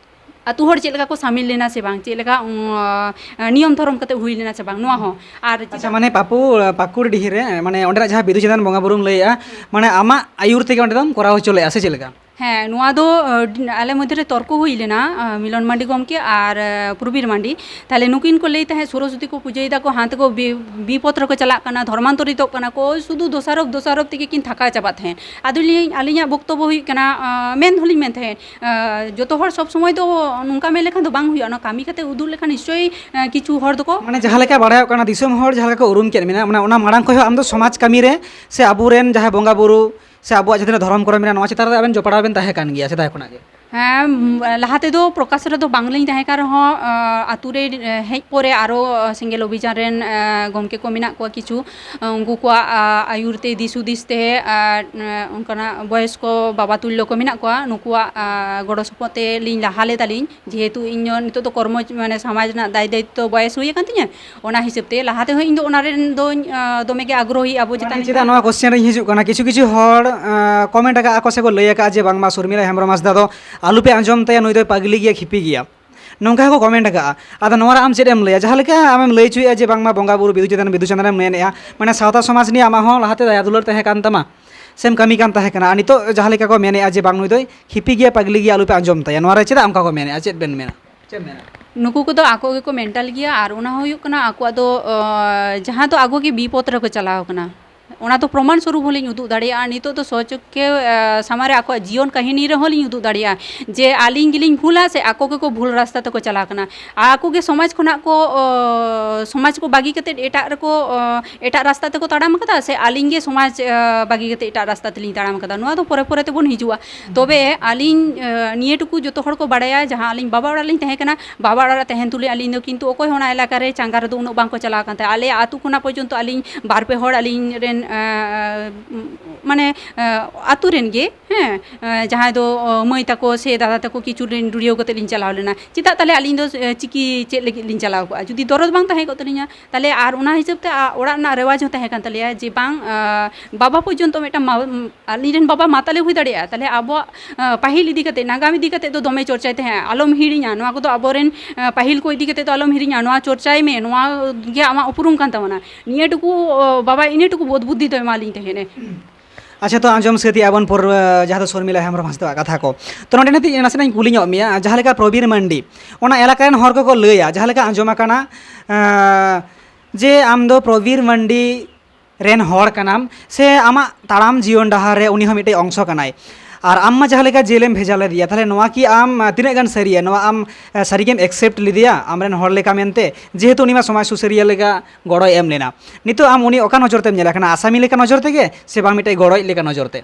ᱟᱹᱛᱩ ᱦᱚᱲ ᱪᱮᱫ ᱞᱮᱠᱟ ᱠᱚ ᱥᱟᱢᱤᱞ ᱞᱮᱱᱟ ᱥᱮ ᱵᱟᱝ, ᱪᱮᱫ ᱞᱮᱠᱟ, ᱩᱸ, ᱱᱤᱭᱚᱢ ᱫᱷᱚᱨᱚᱢ ᱠᱟᱛᱮ ᱦᱩᱭ ᱞᱮᱱᱟ ᱥᱮ ᱵᱟᱝ, ᱱᱚᱣᱟ ᱦᱚᱸ᱾ ᱟᱨ ᱟᱪᱪᱷᱟ, ᱪᱮᱫᱟᱜ ᱢᱟᱱᱮ ᱯᱟᱹᱠᱩ-, ᱯᱟᱹᱠᱩᱲᱰᱤᱦᱤ ᱨᱮ, ᱢᱟᱱᱮ ᱚᱸᱰᱮᱱᱟᱜ ᱡᱟᱦᱟᱸ ᱵᱤᱫᱩ ᱪᱟᱸᱫᱟᱱ ᱵᱚᱸᱜᱟ ᱵᱩᱨᱩᱢ ᱞᱟᱹᱭᱮᱜᱼᱟ, ᱢᱟᱱᱮ ᱟᱢᱟᱜ ᱟᱹᱭᱩᱨ ᱛᱮᱜᱮ ᱚᱸᱰᱮ ᱫᱚᱢ ᱠᱚᱨᱟᱣ ᱦᱚᱪᱚ ᱞᱮᱜᱼᱟ ᱥᱮ ᱪᱮᱫ ᱞᱮᱠᱟ? ᱦᱮᱸ, ᱱᱚᱣᱟ ᱫᱚ, ᱟᱸ, ᱟᱞᱮ ᱢᱚᱫᱽᱫᱷᱮ ᱨᱮ ᱛᱚᱨᱠᱚ ᱦᱩᱭ ᱞᱮᱱᱟ, ᱟᱸ, ᱢᱤᱞᱚᱱ ᱢᱟᱱᱰᱤ ᱜᱚᱢᱠᱮ ᱟᱨ, ᱟᱸ, ᱯᱨᱚᱵᱤᱨ ᱢᱟᱱᱰᱤ᱾ ᱛᱟᱦᱞᱮ ᱱᱩᱠᱤᱱ ᱠᱚ ᱞᱟᱹᱭ ᱛᱟᱦᱮᱸᱫ, ᱥᱚᱨᱚᱥᱚᱛᱤ ᱠᱚ ᱯᱩᱡᱟᱹᱭ ᱫᱟᱠᱚ, ᱦᱟᱱᱛᱮ ᱠᱚ ᱵᱤ-, ᱵᱤᱯᱚᱫ ᱨᱮᱠᱚ ᱪᱟᱞᱟᱜ ᱠᱟᱱᱟ, ᱫᱷᱚᱨᱢᱟᱱᱛᱚᱨᱤᱛᱚᱜ ᱠᱟᱱᱟ ᱠᱚ, ᱥᱩᱫᱷᱩ ᱫᱚᱥᱟᱨᱚᱯ ᱫᱚᱥᱟᱨᱚᱯ ᱛᱮᱜᱮ ᱠᱤᱱ ᱛᱷᱟᱠᱟ ᱪᱟᱵᱟᱜ ᱛᱟᱦᱮᱸᱫ᱾ ᱟᱫᱚ ᱞᱟᱹᱭᱟᱹᱧ, ᱟᱹᱞᱤᱧᱟᱜ ᱵᱚᱠᱛᱚᱵᱚ ᱦᱩᱭᱩᱜ ᱠᱟᱱᱟ, ᱟᱸ, ᱢᱮᱱ ᱦᱚᱸᱞᱤᱧ ᱢᱮᱱ ᱛᱟᱦᱮᱸᱫ, ᱟᱸ, ᱡᱚᱛᱚ ᱦᱚᱲ ᱥᱚᱵ ᱥᱚᱢᱚᱭ ᱫᱚ ᱱᱚᱝᱠᱟ ᱢᱮᱱ ᱞᱮᱠᱷᱟᱱ ᱫᱚ ᱵᱟᱝ ᱦᱩᱭᱩᱜᱼᱟ, ᱚᱱᱟ ᱠᱟᱹᱢᱤ ᱠᱟᱛᱮ ᱩᱫᱩᱜ ᱞᱮᱠᱷᱟᱱ ᱱᱤᱥᱪᱳᱭ, ᱟᱸ, ᱠᱤᱪᱷᱩ ᱦᱚᱲ ᱫᱚᱠᱚ ᱢᱟᱱᱮ ᱡᱟᱦᱟᱸ ᱞᱮᱠᱟ ᱵᱟᱲᱟᱭᱚᱜ ᱠᱟᱱᱟ, ᱫᱤᱥᱚᱢ ᱦᱚᱲ ᱡᱟᱦᱟᱸ ᱞᱮᱠᱟ ᱠᱚ ᱩᱨᱩᱢ ᱠᱮᱫ ᱢᱮᱱᱟ, ᱢᱟᱱᱮ ᱚᱱᱟ ᱢᱟᱲᱟᱝ ᱠᱷᱚᱱ ᱦᱚᱸ ᱟᱢ ᱫᱚ ᱥᱚᱢᱟᱡᱽ ᱠᱟᱹᱢᱤ ᱨᱮ ᱥᱮ ᱟᱵᱚᱨᱮᱱ ᱡᱟᱦᱟᱸᱭ ᱵᱚᱸᱜᱟ ᱵᱩᱨᱩ ᱥᱮ ᱟᱵᱚᱣᱟᱜ ᱡᱟᱦᱟᱸ ᱛᱤᱱᱟᱹᱜ ᱫᱷᱚᱨᱚᱢ ᱠᱚᱨᱚᱢ ᱢᱮᱱᱟᱜᱼᱟ, ᱱᱚᱣᱟ ᱪᱮᱛᱟᱱ ᱨᱮ ᱟᱵᱮᱱ ᱡᱚᱯᱲᱟᱣ ᱵᱮᱱ ᱛᱟᱦᱮᱸ ᱠᱟᱱ ᱜᱮᱭᱟ ᱥᱮᱫᱟᱭ ᱠᱷᱚᱱᱟᱜ ᱜᱮ? ᱦᱮᱸ, ᱩᱢ, ᱞᱟᱦᱟ ᱛᱮᱫᱚ ᱯᱨᱚᱠᱟᱥ ᱨᱮᱫᱚ ᱵᱟᱝᱞᱤᱧ ᱛᱟᱦᱮᱸ ᱠᱟᱱ ᱨᱮᱦᱚᱸ, ᱟᱸ, ᱟᱛᱳ ᱨᱮ, ᱮᱸ, ᱦᱮᱡ ᱯᱚᱨᱮ ᱟᱨᱚ, ᱟᱸ, ᱥᱮᱸᱜᱮᱞ ᱚᱵᱷᱤᱡᱟᱱ ᱨᱮᱱ, ᱟᱸ, ᱜᱚᱢᱠᱮ ᱠᱚ ᱢᱮᱱᱟᱜ ᱠᱚᱣᱟ ᱠᱤᱪᱷᱩ, ᱟᱸ, ᱩᱱᱠᱩ ᱠᱚᱣᱟᱜ, ᱟᱸ, ᱟᱹᱭᱩᱨ ᱛᱮ, ᱫᱤᱥ ᱦᱩᱫᱤᱥ ᱛᱮ, ᱟᱨ, ᱟᱸ, ᱚᱱᱠᱟᱱᱟᱜ ᱵᱚᱭᱚᱥ ᱠᱚ ᱵᱟᱵᱟ ᱛᱩᱞᱞᱚ ᱠᱚ ᱢᱮᱱᱟᱜ ᱠᱚᱣᱟ, ᱱᱩᱠᱩᱣᱟᱜ, ᱟᱸ, ᱜᱚᱲᱚ ᱥᱚᱯᱚᱦᱚᱫ ᱛᱮ ᱞᱤᱧ ᱞᱟᱦᱟ ᱞᱮᱫᱟᱞᱤᱧ᱾ ᱡᱮᱦᱮᱛᱩ ᱤᱧ ᱫᱚ ᱱᱤᱛᱚᱜ ᱫᱚ ᱠᱚᱨᱢᱚ, ᱢᱟᱱᱮ ᱥᱚᱢᱟᱡᱽ ᱨᱮᱱᱟᱜ ᱫᱟᱭ ᱫᱟᱭᱤᱛᱛᱚ ᱵᱚᱭᱮᱥ ᱦᱩᱭ ᱟᱠᱟᱱ ᱛᱤᱧᱟᱹ, ᱚᱱᱟ ᱦᱤᱥᱟᱹᱵ ᱛᱮ ᱞᱟᱦᱟ ᱛᱮᱦᱚᱸ ᱤᱧ ᱫᱚ ᱚᱱᱟ ᱨᱮᱱ ᱫᱚᱧ, ᱟᱸ, ᱫᱚᱢᱮ ᱜᱮ ᱟᱜᱽᱨᱚᱦᱤ ᱟᱵᱚ ᱪᱮᱛᱟᱱ ᱢᱟᱱᱮ ᱨᱮ᱾ ᱪᱮᱫᱟᱜ ᱱᱚᱣᱟ question ᱨᱤᱧ ᱦᱤᱡᱩᱜ ᱠᱟᱱᱟ, ᱠᱤᱪᱷᱩ ᱠᱤᱪᱷᱩ ᱦᱚᱲ, ᱟᱸ, comment ᱟᱠᱟᱫᱼᱟ ᱠᱚ ᱥᱮ ᱠᱚ ᱞᱟᱹᱭ ᱟᱠᱟᱫᱼᱟ ᱡᱮ ᱵᱟᱝᱢᱟ ᱥᱚᱨᱢᱤᱞᱟ ᱦᱮᱢᱵᱨᱚᱢ ᱦᱟᱸᱥᱫᱟ ᱫᱚ ᱟᱞᱚᱯᱮ ᱟᱸᱡᱚᱢ ᱛᱟᱭᱟ, ᱱᱩᱭ ᱫᱚᱭ ᱯᱟᱜᱽᱞᱤ ᱜᱮᱭᱟ, ᱠᱷᱤᱯᱤ ᱜᱮᱭᱟ, ᱱᱚᱝᱠᱟ ᱦᱚᱸᱠᱚ comment ᱟᱠᱟᱫᱼᱟ᱾ ᱟᱫᱚ ᱱᱚᱣᱟ ᱨᱮ ᱟᱢ ᱪᱮᱫ ᱮᱢ ᱞᱟᱹᱭᱟ? ᱡᱟᱦᱟᱸ ᱞᱮᱠᱟ ᱟᱢᱮᱢ ᱞᱟᱹᱭ ᱦᱚᱪᱚᱭᱮᱫᱼᱟ ᱡᱮ ᱵᱟᱝᱢᱟ ᱵᱚᱸᱜᱟ ᱵᱩᱨᱩ ᱵᱤᱫᱩ ᱪᱟᱸᱫᱟᱱ, ᱵᱤᱫᱩ ᱪᱟᱸᱫᱟᱱᱮᱢ ᱢᱮᱱᱮᱫᱼᱟ, ᱢᱟᱱᱮ ᱥᱟᱶᱛᱟ ᱥᱚᱢᱟᱡᱽ ᱱᱤᱭᱮ ᱟᱢᱟᱜ ᱦᱚᱸ ᱞᱟᱦᱟᱛᱮ ᱫᱟᱭᱟ ᱫᱩᱞᱟᱹᱲ ᱛᱟᱦᱮᱸ ᱠᱟᱱ ᱛᱟᱢᱟ, ᱥᱮᱢ ᱠᱟᱹᱢᱤ ᱠᱟᱱ ᱛᱟᱦᱮᱸ ᱠᱟᱱᱟ, ᱟᱨ ᱱᱤᱛᱚᱜ ᱡᱟᱦᱟᱸ ᱞᱮᱠᱟ ᱠᱚ ᱢᱮᱱᱮᱫᱼᱟ ᱡᱮ ᱵᱟᱝ ᱱᱩᱭ ᱫᱚᱭ ᱠᱷᱤᱯᱤ ᱜᱮᱭᱟ, ᱯᱟᱜᱽᱞᱤ ᱜᱮᱭᱟ, ᱟᱞᱚᱯᱮ ᱟᱸᱡᱚᱢ ᱛᱟᱭᱟ, ᱱᱚᱣᱟ ᱨᱮ ᱪᱮᱫᱟᱜ ᱚᱱᱠᱟ ᱠᱚ ᱢᱮᱱᱮᱫᱼᱟ? ᱪᱮᱫ ᱵᱮᱱ ᱢᱮᱱᱟ? ᱪᱮᱫ ᱢᱮᱱᱟ? ᱱᱩᱠᱩ ᱠᱚᱫᱚ ᱟᱠᱚ ᱜᱮᱠᱚ mental ᱜᱮᱭᱟ, ᱟᱨ ᱚᱱᱟ ᱦᱚᱸ ᱦᱩᱭᱩᱜ ᱠᱟᱱᱟ ᱟᱠᱚᱣᱟᱜ ᱫᱚ, ᱚ, ᱡᱟᱦᱟᱸ ᱫᱚ ᱟᱠᱚ ᱜᱮ ᱵᱤᱯᱚᱫ ᱨᱮᱠᱚ ᱪᱟᱞᱟᱣ ᱠᱟᱱᱟ᱾ ᱚᱱᱟ ᱫᱚ ᱯᱨᱚᱢᱟᱱ ᱥᱚᱨᱩᱯ ᱦᱚᱸᱞᱤᱧ ᱩᱫᱩᱜ ᱫᱟᱲᱮᱭᱟᱜᱼᱟ᱾ ᱱᱤᱛᱚᱜ ᱫᱚ ᱥᱚᱪᱚᱠᱠᱷᱮ, ᱮ, ᱥᱟᱢᱟᱝ ᱨᱮ ᱟᱠᱚᱣᱟᱜ ᱡᱤᱭᱚᱱ ᱠᱟᱹᱦᱱᱤ ᱨᱮᱦᱚᱸ ᱞᱤᱧ ᱩᱫᱩᱜ ᱫᱟᱲᱮᱭᱟᱜᱼᱟ ᱡᱮ ᱟᱹᱞᱤᱧ ᱜᱮᱞᱤᱧ ᱵᱷᱩᱞᱟ ᱥᱮ ᱟᱠᱚ ᱜᱮᱠᱚ ᱵᱷᱩᱞ ᱨᱟᱥᱛᱟ ᱛᱮᱠᱚ ᱪᱟᱞᱟᱣ ᱠᱟᱱᱟ᱾ ᱟᱠᱚ ᱜᱮ ᱥᱚᱢᱟᱡᱽ ᱠᱷᱚᱱᱟᱜ ᱠᱚ, ᱚ, ᱥᱚᱢᱟᱡᱽ ᱠᱚ ᱵᱟᱹᱜᱤ ᱠᱟᱛᱮᱫ ᱮᱴᱟᱜ ᱨᱮᱠᱚ, ᱚ, ᱮᱴᱟᱜ ᱨᱟᱥᱛᱟ ᱛᱮᱠᱚ ᱛᱟᱲᱟᱢ ᱠᱟᱫᱟ ᱥᱮ ᱟᱹᱞᱤᱧ ᱜᱮ ᱥᱚᱢᱟᱡᱽ, ᱮ, ᱵᱟᱹᱜᱤ ᱠᱟᱛᱮᱫ ᱮᱴᱟᱜ ᱨᱟᱥᱛᱟ ᱛᱮᱞᱤᱧ ᱛᱟᱲᱟᱢ ᱠᱟᱫᱟ, ᱱᱚᱣᱟ ᱫᱚ ᱯᱚᱨᱮ ᱯᱚᱨᱮ ᱛᱮᱵᱚᱱ ᱦᱤᱡᱩᱜᱼᱟ᱾ ᱛᱚᱵᱮ ᱟᱹᱞᱤᱧ, ᱮ, ᱱᱤᱭᱟᱹ ᱴᱩᱠᱩ ᱡᱚᱛᱚ ᱦᱚᱲ ᱠᱚ ᱵᱟᱲᱟᱭᱟ, ᱡᱟᱦᱟᱸ ᱟᱹᱞᱤᱧ ᱵᱟᱵᱟ ᱚᱲᱟᱜ ᱞᱤᱧ ᱛᱟᱦᱮᱸ ᱠᱟᱱᱟ, ᱵᱟᱵᱟ ᱚᱲᱟᱜ ᱨᱮ ᱛᱟᱦᱮᱱ ᱛᱩᱞᱩᱡ ᱟᱹᱞᱤᱧ ᱫᱚ ᱠᱤᱱᱛᱩ ᱚᱠᱚᱭ ᱦᱚᱸ ᱚᱱᱟ ᱮᱞᱟᱠᱟ ᱨᱮ ᱪᱟᱸᱜᱟ ᱨᱮᱫᱚ ᱩᱱᱟᱹᱜ ᱵᱟᱝᱠᱚ ᱪᱟᱞᱟᱣ ᱠᱟᱱ ᱛᱟᱦᱮᱸᱫ᱾ ᱟᱞᱮ ᱟᱹᱛᱩ ᱠᱷᱚᱱᱟᱜ ᱯᱚᱨᱡᱚᱱᱛᱚ ᱟᱹᱞᱤᱧ ᱵᱟᱨ ᱯᱮ ᱦᱚᱲ ᱟᱹᱞᱤᱧ ᱨᱮᱱ, ᱮᱸ, ᱢᱟᱱᱮ, ᱮᱸ, ᱟᱹᱛᱩ ᱨᱮᱱ ᱜᱮ, ᱦᱮᱸ, ᱮᱸ, ᱡᱟᱦᱟᱸᱭ ᱫᱚ, ᱚ, ᱢᱟᱹᱭ ᱛᱟᱠᱚ ᱥᱮ ᱫᱟᱫᱟ ᱛᱟᱠᱚ ᱠᱤᱪᱷᱩ ᱞᱤᱧ ᱰᱩᱲᱭᱟᱹᱣ ᱠᱟᱛᱮ ᱞᱤᱧ ᱪᱟᱞᱟᱣ ᱞᱮᱱᱟ᱾ ᱪᱮᱫᱟᱜ ᱛᱟᱦᱞᱮ ᱟᱹᱞᱤᱧ ᱫᱚ, ᱮᱸ, ᱪᱤᱠᱤ ᱪᱮᱫ ᱞᱟᱹᱜᱤᱫ ᱞᱤᱧ ᱪᱟᱞᱟᱣ ᱠᱚᱜᱼᱟ ᱡᱩᱫᱤ ᱫᱚᱨᱚᱫ ᱵᱟᱝ ᱛᱟᱦᱮᱸ ᱠᱚᱜ ᱛᱟᱹᱞᱤᱧᱟ? ᱛᱟᱦᱞᱮ ᱟᱨ ᱚᱱᱟ ᱦᱤᱥᱟᱹᱵ ᱛᱮ, ᱟ, ᱚᱲᱟᱜ ᱨᱮᱱᱟᱜ ᱨᱮᱣᱟᱡᱽ ᱦᱚᱸ ᱛᱟᱦᱮᱸ ᱠᱟᱱ ᱛᱟᱞᱮᱭᱟ ᱡᱮ ᱵᱟᱝ, ᱟ, ᱵᱟᱵᱟ ᱯᱚᱨᱡᱚᱱᱛᱚ ᱢᱤᱫᱴᱟᱝ ᱢᱟ-, ᱟᱹᱞᱤᱧ ᱨᱮᱱ ᱵᱟᱵᱟ ᱢᱟᱛᱟᱞᱮ ᱦᱩᱭ ᱫᱟᱲᱮᱭᱟᱜᱼᱟ, ᱛᱟᱦᱞᱮ ᱟᱵᱚᱣᱟᱜ, ᱟ, ᱯᱟᱹᱦᱤᱞ ᱤᱫᱤ ᱠᱟᱛᱮ, ᱱᱟᱜᱟᱢ ᱤᱫᱤ ᱠᱟᱛᱮ ᱫᱚ ᱫᱚᱢᱮ ᱪᱚᱨᱪᱟᱭ ᱛᱟᱦᱮᱸᱫ, ᱟᱞᱚᱢ ᱦᱤᱲᱤᱧᱟ, ᱱᱚᱣᱟ ᱠᱚᱫᱚ ᱟᱵᱚᱨᱮᱱ, ᱟ, ᱯᱟᱹᱦᱤᱞ ᱠᱚ ᱤᱫᱤ ᱠᱟᱛᱮ ᱫᱚ ᱟᱞᱚᱢ ᱦᱤᱲᱤᱧᱟ, ᱱᱚᱣᱟ ᱪᱚᱨᱪᱟᱭ ᱢᱮ, ᱱᱚᱣᱟ ᱜᱮ ᱟᱢᱟᱜ ᱩᱯᱨᱩᱢ ᱠᱟᱱ ᱛᱟᱵᱚᱱᱟ᱾ ᱱᱤᱭᱟᱹ ᱴᱩᱠᱩ, ᱚ, ᱵᱟᱵᱟ ᱤᱱᱟᱹ ᱴᱩᱠᱩ ᱵᱳᱫᱷ ᱵᱩᱫᱽᱫᱷᱤ ᱫᱚ ᱮᱢᱟᱞᱤᱧ ᱛᱟᱦᱮᱸᱫ ᱮ᱾ ᱟᱪᱪᱷᱟ, ᱛᱚ ᱟᱸᱡᱚᱢ ᱥᱟᱹᱛ ᱮᱫᱼᱟ ᱵᱚᱱ ᱯᱚᱨ-, ᱡᱟᱦᱟᱸ ᱫᱚ ᱥᱚᱨᱢᱤᱞᱟ ᱦᱮᱢᱵᱨᱚᱢ ᱦᱟᱸᱥᱫᱟᱣᱟᱜ ᱠᱟᱛᱷᱟ ᱠᱚ᱾ ᱛᱚ ᱱᱚᱸᱰᱮ ᱱᱟᱥᱮ ᱱᱟᱜ ᱤᱧ ᱠᱩᱞᱤ ᱧᱚᱜ ᱢᱮᱭᱟ, ᱡᱟᱦᱟᱸ ᱞᱮᱠᱟ ᱯᱨᱚᱵᱤᱨ ᱢᱟᱱᱰᱤ, ᱚᱱᱟ ᱮᱞᱟᱠᱟ ᱨᱮᱱ ᱦᱚᱲ ᱠᱚᱠᱚ ᱞᱟᱹᱭᱟ, ᱡᱟᱦᱟᱸ ᱞᱮᱠᱟ ᱟᱸᱡᱚᱢ ᱟᱠᱟᱱᱟ, ᱮᱸ, ᱡᱮ ᱟᱢ ᱫᱚ ᱯᱨᱚᱵᱤᱨ ᱢᱟᱱᱰᱤ ᱨᱮᱱ ᱦᱚᱲ ᱠᱟᱱᱟᱢ ᱥᱮ ᱟᱢᱟᱜ ᱛᱟᱲᱟᱢ ᱡᱤᱭᱚᱱ ᱰᱟᱦᱟᱨ ᱨᱮ ᱩᱱᱤ ᱦᱚᱸ ᱢᱤᱫᱴᱮᱡ ᱚᱝᱥᱚ ᱠᱟᱱᱟᱭ᱾ ᱟᱨ ᱟᱢ ᱢᱟ ᱡᱟᱦᱟᱸ ᱞᱮᱠᱟ ᱡᱮᱞᱮᱢ ᱵᱷᱮᱡᱟ ᱞᱮᱫᱮᱭᱟ, ᱛᱟᱦᱞᱮ ᱱᱚᱣᱟ ᱠᱤ ᱟᱢ, ᱟ, ᱛᱤᱱᱟᱹᱜ ᱜᱟᱱ ᱥᱟᱹᱨᱤᱭᱟ? ᱱᱚᱣᱟ ᱟᱢ, ᱟ, ᱥᱟᱹᱨᱤᱜᱮᱢ accept ᱞᱮᱫᱮᱭᱟ ᱟᱢᱨᱮᱱ ᱦᱚᱲ ᱞᱮᱠᱟ ᱢᱮᱱᱛᱮ? ᱡᱮᱦᱮᱛᱩ ᱩᱱᱤ ᱢᱟ ᱥᱚᱢᱟᱡᱽ ᱥᱩᱥᱟᱹᱨᱤᱭᱟᱹ ᱞᱮᱠᱟ ᱜᱚᱲᱚᱭ ᱮᱢ ᱞᱮᱱᱟ᱾ ᱱᱤᱛᱚᱜ ᱟᱢ ᱩᱱᱤ ᱚᱠᱟ ᱱᱚᱡᱚᱨ ᱛᱮᱢ ᱧᱮᱞᱮ ᱠᱟᱱᱟ? ᱟᱥᱟᱢᱤ ᱞᱮᱠᱟ ᱱᱚᱡᱚᱨ ᱛᱮᱜᱮ ᱥᱮ ᱵᱟᱝ ᱢᱤᱫᱴᱮᱡ ᱜᱚᱲᱚᱭᱤᱡ ᱞᱮᱠᱟ ᱱᱚᱡᱚᱨ ᱛᱮ?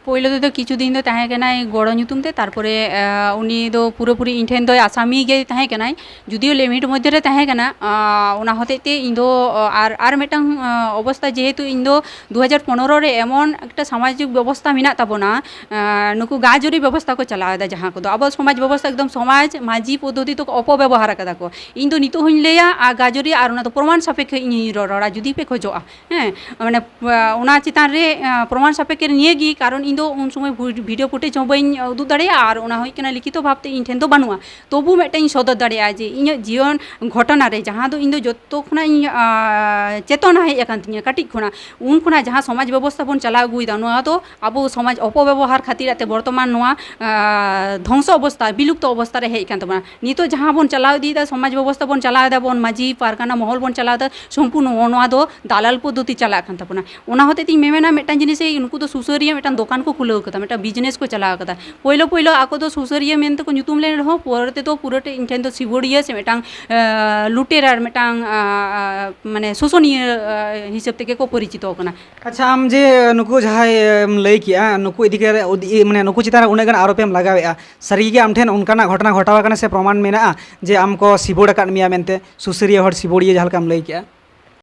ᱯᱳᱭᱞᱳ ᱛᱮᱫᱚ ᱠᱤᱪᱷᱩ ᱫᱤᱱ ᱫᱚ ᱛᱟᱦᱮᱸ ᱠᱟᱱᱟᱭ ᱜᱚᱲᱚ ᱧᱩᱛᱩᱢ ᱛᱮ, ᱛᱟᱨᱯᱚᱨᱮ, ᱮ, ᱩᱱᱤ ᱫᱚ ᱯᱩᱨᱟᱹᱯᱩᱨᱤ ᱤᱧ ᱴᱷᱮᱱ ᱫᱚᱭ ᱟᱥᱟᱢᱤ ᱜᱮ ᱛᱟᱦᱮᱸ ᱠᱟᱱᱟᱭ, ᱡᱩᱫᱤᱭᱳ limit ᱢᱚᱫᱽᱫᱷᱮ ᱨᱮ ᱛᱟᱦᱮᱸ ᱠᱟᱱᱟ᱾ ᱟ, ᱚᱱᱟ ᱦᱚᱛᱮᱡ ᱛᱮ ᱤᱧ ᱫᱚ, ᱟ, ᱟᱨ, ᱟᱨ ᱢᱤᱫᱴᱟᱝ, ᱟ, ᱚᱵᱚᱥᱛᱟ, ᱡᱮᱦᱮᱛᱩ ᱤᱧ ᱫᱚ ᱫᱩ ᱦᱟᱡᱟᱨ ᱯᱚᱱᱨᱚ ᱨᱮ ᱮᱢᱚᱱ ᱮᱠᱴᱟ ᱥᱟᱢᱟᱡᱤᱠ ᱵᱮᱵᱚᱥᱛᱟ ᱢᱮᱱᱟᱜ ᱛᱟᱵᱚᱱᱟ, ᱟ, ᱱᱩᱠᱩ ᱜᱟᱡᱚᱨᱤ ᱵᱮᱵᱚᱥᱛᱟ ᱠᱚ ᱪᱟᱞᱟᱣ ᱮᱫᱟ, ᱡᱟᱦᱟᱸ ᱠᱚᱫᱚ ᱟᱵᱚ ᱥᱚᱢᱟᱡᱽ ᱵᱮᱵᱚᱥᱛᱟ ᱮᱠᱫᱚᱢ ᱥᱚᱢᱟᱡᱽ ᱢᱟᱹᱡᱷᱤ ᱯᱚᱫᱽᱫᱷᱚᱛᱤ ᱛᱮᱠᱚ ᱚᱯᱚᱵᱮᱵᱚᱦᱟᱨ ᱟᱠᱟᱫᱟ ᱠᱚ᱾ ᱤᱧ ᱫᱚ ᱱᱤᱛᱚᱜ ᱦᱚᱸᱧ ᱞᱟᱹᱭᱟ, ᱟᱨ ᱜᱟᱡᱚᱨᱤ, ᱟᱨ ᱚᱱᱟ ᱫᱚ ᱯᱨᱚᱢᱟᱱ ᱥᱟᱯᱮᱠᱠᱷᱮ ᱤᱧᱤᱧ ᱨᱚᱲᱟ, ᱡᱩᱫᱤ ᱯᱮ ᱠᱷᱚᱡᱚᱜᱼᱟ᱾ ᱦᱮᱸ, ᱢᱟᱱᱮ, ᱟ, ᱚᱱᱟ ᱪᱮᱛᱟᱱ ᱨᱮ, ᱟ, ᱯᱨᱚᱢᱟᱱ ᱥᱟᱯᱮᱠᱠᱷᱮ ᱱᱤᱭᱟᱹ ᱜᱮ ᱠᱟᱨᱚᱱ ᱤᱧ ᱫᱚ ᱩᱱ ᱥᱚᱢᱚᱭ ᱵᱷᱤ-, ᱵᱷᱤᱰᱤᱭᱳ ᱯᱷᱩᱴᱮᱡᱽ ᱦᱚᱸ ᱵᱟᱹᱧ ᱩᱫᱩᱜ ᱫᱟᱲᱮᱭᱟᱜᱼᱟ, ᱟᱨ ᱚᱱᱟ ᱦᱩᱭᱩᱜ ᱠᱟᱱᱟ ᱞᱤᱠᱷᱤᱛᱚ ᱵᱷᱟᱵᱽ ᱛᱮ ᱤᱧ ᱴᱷᱮᱱ ᱫᱚ ᱵᱟᱹᱱᱩᱜᱼᱟ᱾ ᱛᱚᱵᱩ ᱢᱤᱫᱴᱟᱝ ᱤᱧ ᱥᱚᱫᱚᱨ ᱫᱟᱲᱮᱭᱟᱜᱼᱟ ᱡᱮ ᱤᱧᱟᱹᱜ ᱡᱤᱭᱚᱱ ᱜᱷᱚᱴᱚᱱᱟ ᱨᱮ, ᱡᱟᱦᱟᱸ ᱫᱚ ᱤᱧ ᱫᱚ ᱡᱚᱛᱚ ᱠᱷᱚᱱᱟᱜ ᱤᱧ, ᱟᱸ, ᱪᱮᱛᱚᱱᱟ ᱦᱮᱡ ᱟᱠᱟᱱ ᱛᱤᱧᱟᱹ ᱠᱟᱹᱴᱤᱡ ᱠᱷᱚᱱᱟᱜ, ᱩᱱ ᱠᱷᱚᱱᱟᱜ ᱡᱟᱦᱟᱸ ᱥᱚᱢᱟᱡᱽ ᱵᱮᱵᱚᱥᱛᱷᱟ ᱵᱚᱱ ᱪᱟᱞᱟᱣ ᱟᱹᱜᱩᱭᱮᱫᱟ, ᱱᱚᱣᱟ ᱫᱚ ᱟᱵᱚ ᱥᱚᱢᱟᱡᱽ ᱚᱯᱚᱵᱮᱵᱚᱦᱟᱨ ᱠᱷᱟᱹᱛᱤᱨ ᱛᱮ ᱵᱚᱨᱛᱚᱢᱟᱱ ᱱᱚᱣᱟ, ᱟᱸ, ᱫᱷᱚᱝᱥᱚ ᱚᱵᱚᱥᱛᱷᱟ, ᱵᱤᱞᱩᱯᱛᱚ ᱚᱵᱚᱥᱛᱷᱟ ᱨᱮ ᱦᱮᱡ ᱟᱠᱟᱱ ᱛᱟᱵᱚᱱᱟ᱾ ᱱᱤᱛᱚᱜ ᱡᱟᱦᱟᱸ ᱵᱚᱱ ᱪᱟᱞᱟᱣ ᱤᱫᱤᱭᱮᱫᱟ, ᱥᱚᱢᱟᱡᱽ ᱵᱮᱵᱚᱥᱛᱷᱟ ᱵᱚᱱ ᱪᱟᱞᱟᱣ ᱮᱫᱟ ᱵᱚᱱ, ᱢᱟᱹᱡᱷᱤ ᱯᱟᱨᱜᱟᱱᱟ ᱢᱚᱦᱚᱞ ᱵᱚᱱ ᱪᱟᱞᱟᱣ ᱮᱫᱟ, ᱥᱚᱢᱯᱩᱨᱱᱚ ᱱᱚᱣᱟ ᱫᱚ ᱫᱟᱞᱟᱞ ᱯᱚᱫᱽᱫᱷᱚᱛᱤ ᱪᱟᱞᱟᱜ ᱠᱟᱱ ᱛᱟᱵᱚᱱᱟ᱾ ᱚᱱᱟ ᱦᱚᱛᱮᱡ ᱛᱤᱧ ᱢᱮᱢᱮᱱᱟ, ᱢᱤᱫᱴᱟᱝ ᱡᱤᱱᱤᱥ ᱜᱮ ᱱᱩᱠᱩ ᱫᱚ ᱥᱩᱥᱟᱹᱨᱤᱭᱟᱹ ᱢᱤᱫᱴᱟᱝ ᱫᱚᱠᱟᱱ ᱠᱚ ᱠᱷᱩᱞᱟᱹᱣ ᱠᱟᱫᱟ, ᱢᱤᱫᱴᱟᱝ ᱵᱤᱡᱽᱱᱮᱥ ᱠᱚ ᱪᱟᱞᱟᱣ ᱠᱟᱫᱟ᱾ ᱯᱳᱭᱞᱳ ᱯᱳᱭᱞᱳ ᱟᱠᱚ ᱫᱚ ᱥᱩᱥᱟᱹᱨᱤᱭᱟᱹ ᱢᱮᱱᱛᱮ ᱠᱚ ᱧᱩᱛᱩᱢ ᱞᱮᱱ ᱨᱮᱦᱚᱸ, ᱯᱚᱨᱮ ᱛᱮᱫᱚ ᱯᱩᱨᱟᱹᱴᱟ ᱤᱧ ᱴᱷᱮᱱ ᱫᱚ ᱥᱤᱵᱚᱲᱤᱭᱟᱹ ᱥᱮ ᱢᱤᱫᱴᱟᱝ, ᱟᱸ, ᱞᱩᱴᱮᱨᱟᱨ, ᱢᱤᱫᱴᱟᱝ, ᱟᱸ, ᱢᱟᱱᱮ ᱥᱳᱥᱚᱱᱤᱭᱟᱹ, ᱟᱸ, ᱦᱤᱥᱟᱹᱵ ᱛᱮᱜᱮ ᱠᱚ ᱯᱚᱨᱤᱪᱤᱛᱚ ᱠᱟᱱᱟ᱾ ᱟᱪᱪᱷᱟ, ᱟᱢ ᱡᱮ ᱱᱩᱠᱩ ᱡᱟᱦᱟᱸᱭ ᱮᱢ ᱞᱟᱹᱭ ᱠᱮᱜᱼᱟ, ᱱᱩᱠᱩ ᱤᱫᱤ ᱠᱟᱛᱮ ᱩᱫ-, ᱤ-, ᱢᱟᱱᱮ ᱱᱩᱠᱩ ᱪᱮᱛᱟᱱ ᱨᱮ ᱩᱱᱟᱹᱜ ᱜᱟᱱ ᱟᱨᱳᱯ ᱮᱢ ᱞᱟᱜᱟᱣᱮᱜᱼᱟ, ᱥᱟᱹᱨᱤ ᱜᱮ ᱟᱢ ᱴᱷᱮᱱ ᱚᱱᱠᱟᱱᱟᱜ ᱜᱷᱚᱴᱚᱱᱟ ᱜᱷᱚᱴᱟᱣ ᱟᱠᱟᱱᱟ ᱥᱮ ᱯᱨᱚᱢᱟᱱ ᱢᱮᱱᱟᱜᱼᱟ ᱡᱮ ᱟᱢ ᱠᱚ ᱥᱤᱵᱚᱲ ᱟᱠᱟᱫ ᱢᱮᱭᱟ ᱢᱮᱱᱛᱮ, ᱥᱩᱥᱟᱹᱨᱤᱭᱟᱹ ᱦᱚᱲ ᱥᱤᱵᱚᱲᱤᱭᱟᱹ ᱡᱟᱦᱟᱸ ᱞᱮᱠᱟᱢ ᱞᱟᱹᱭ ᱠᱮᱜᱼᱟ?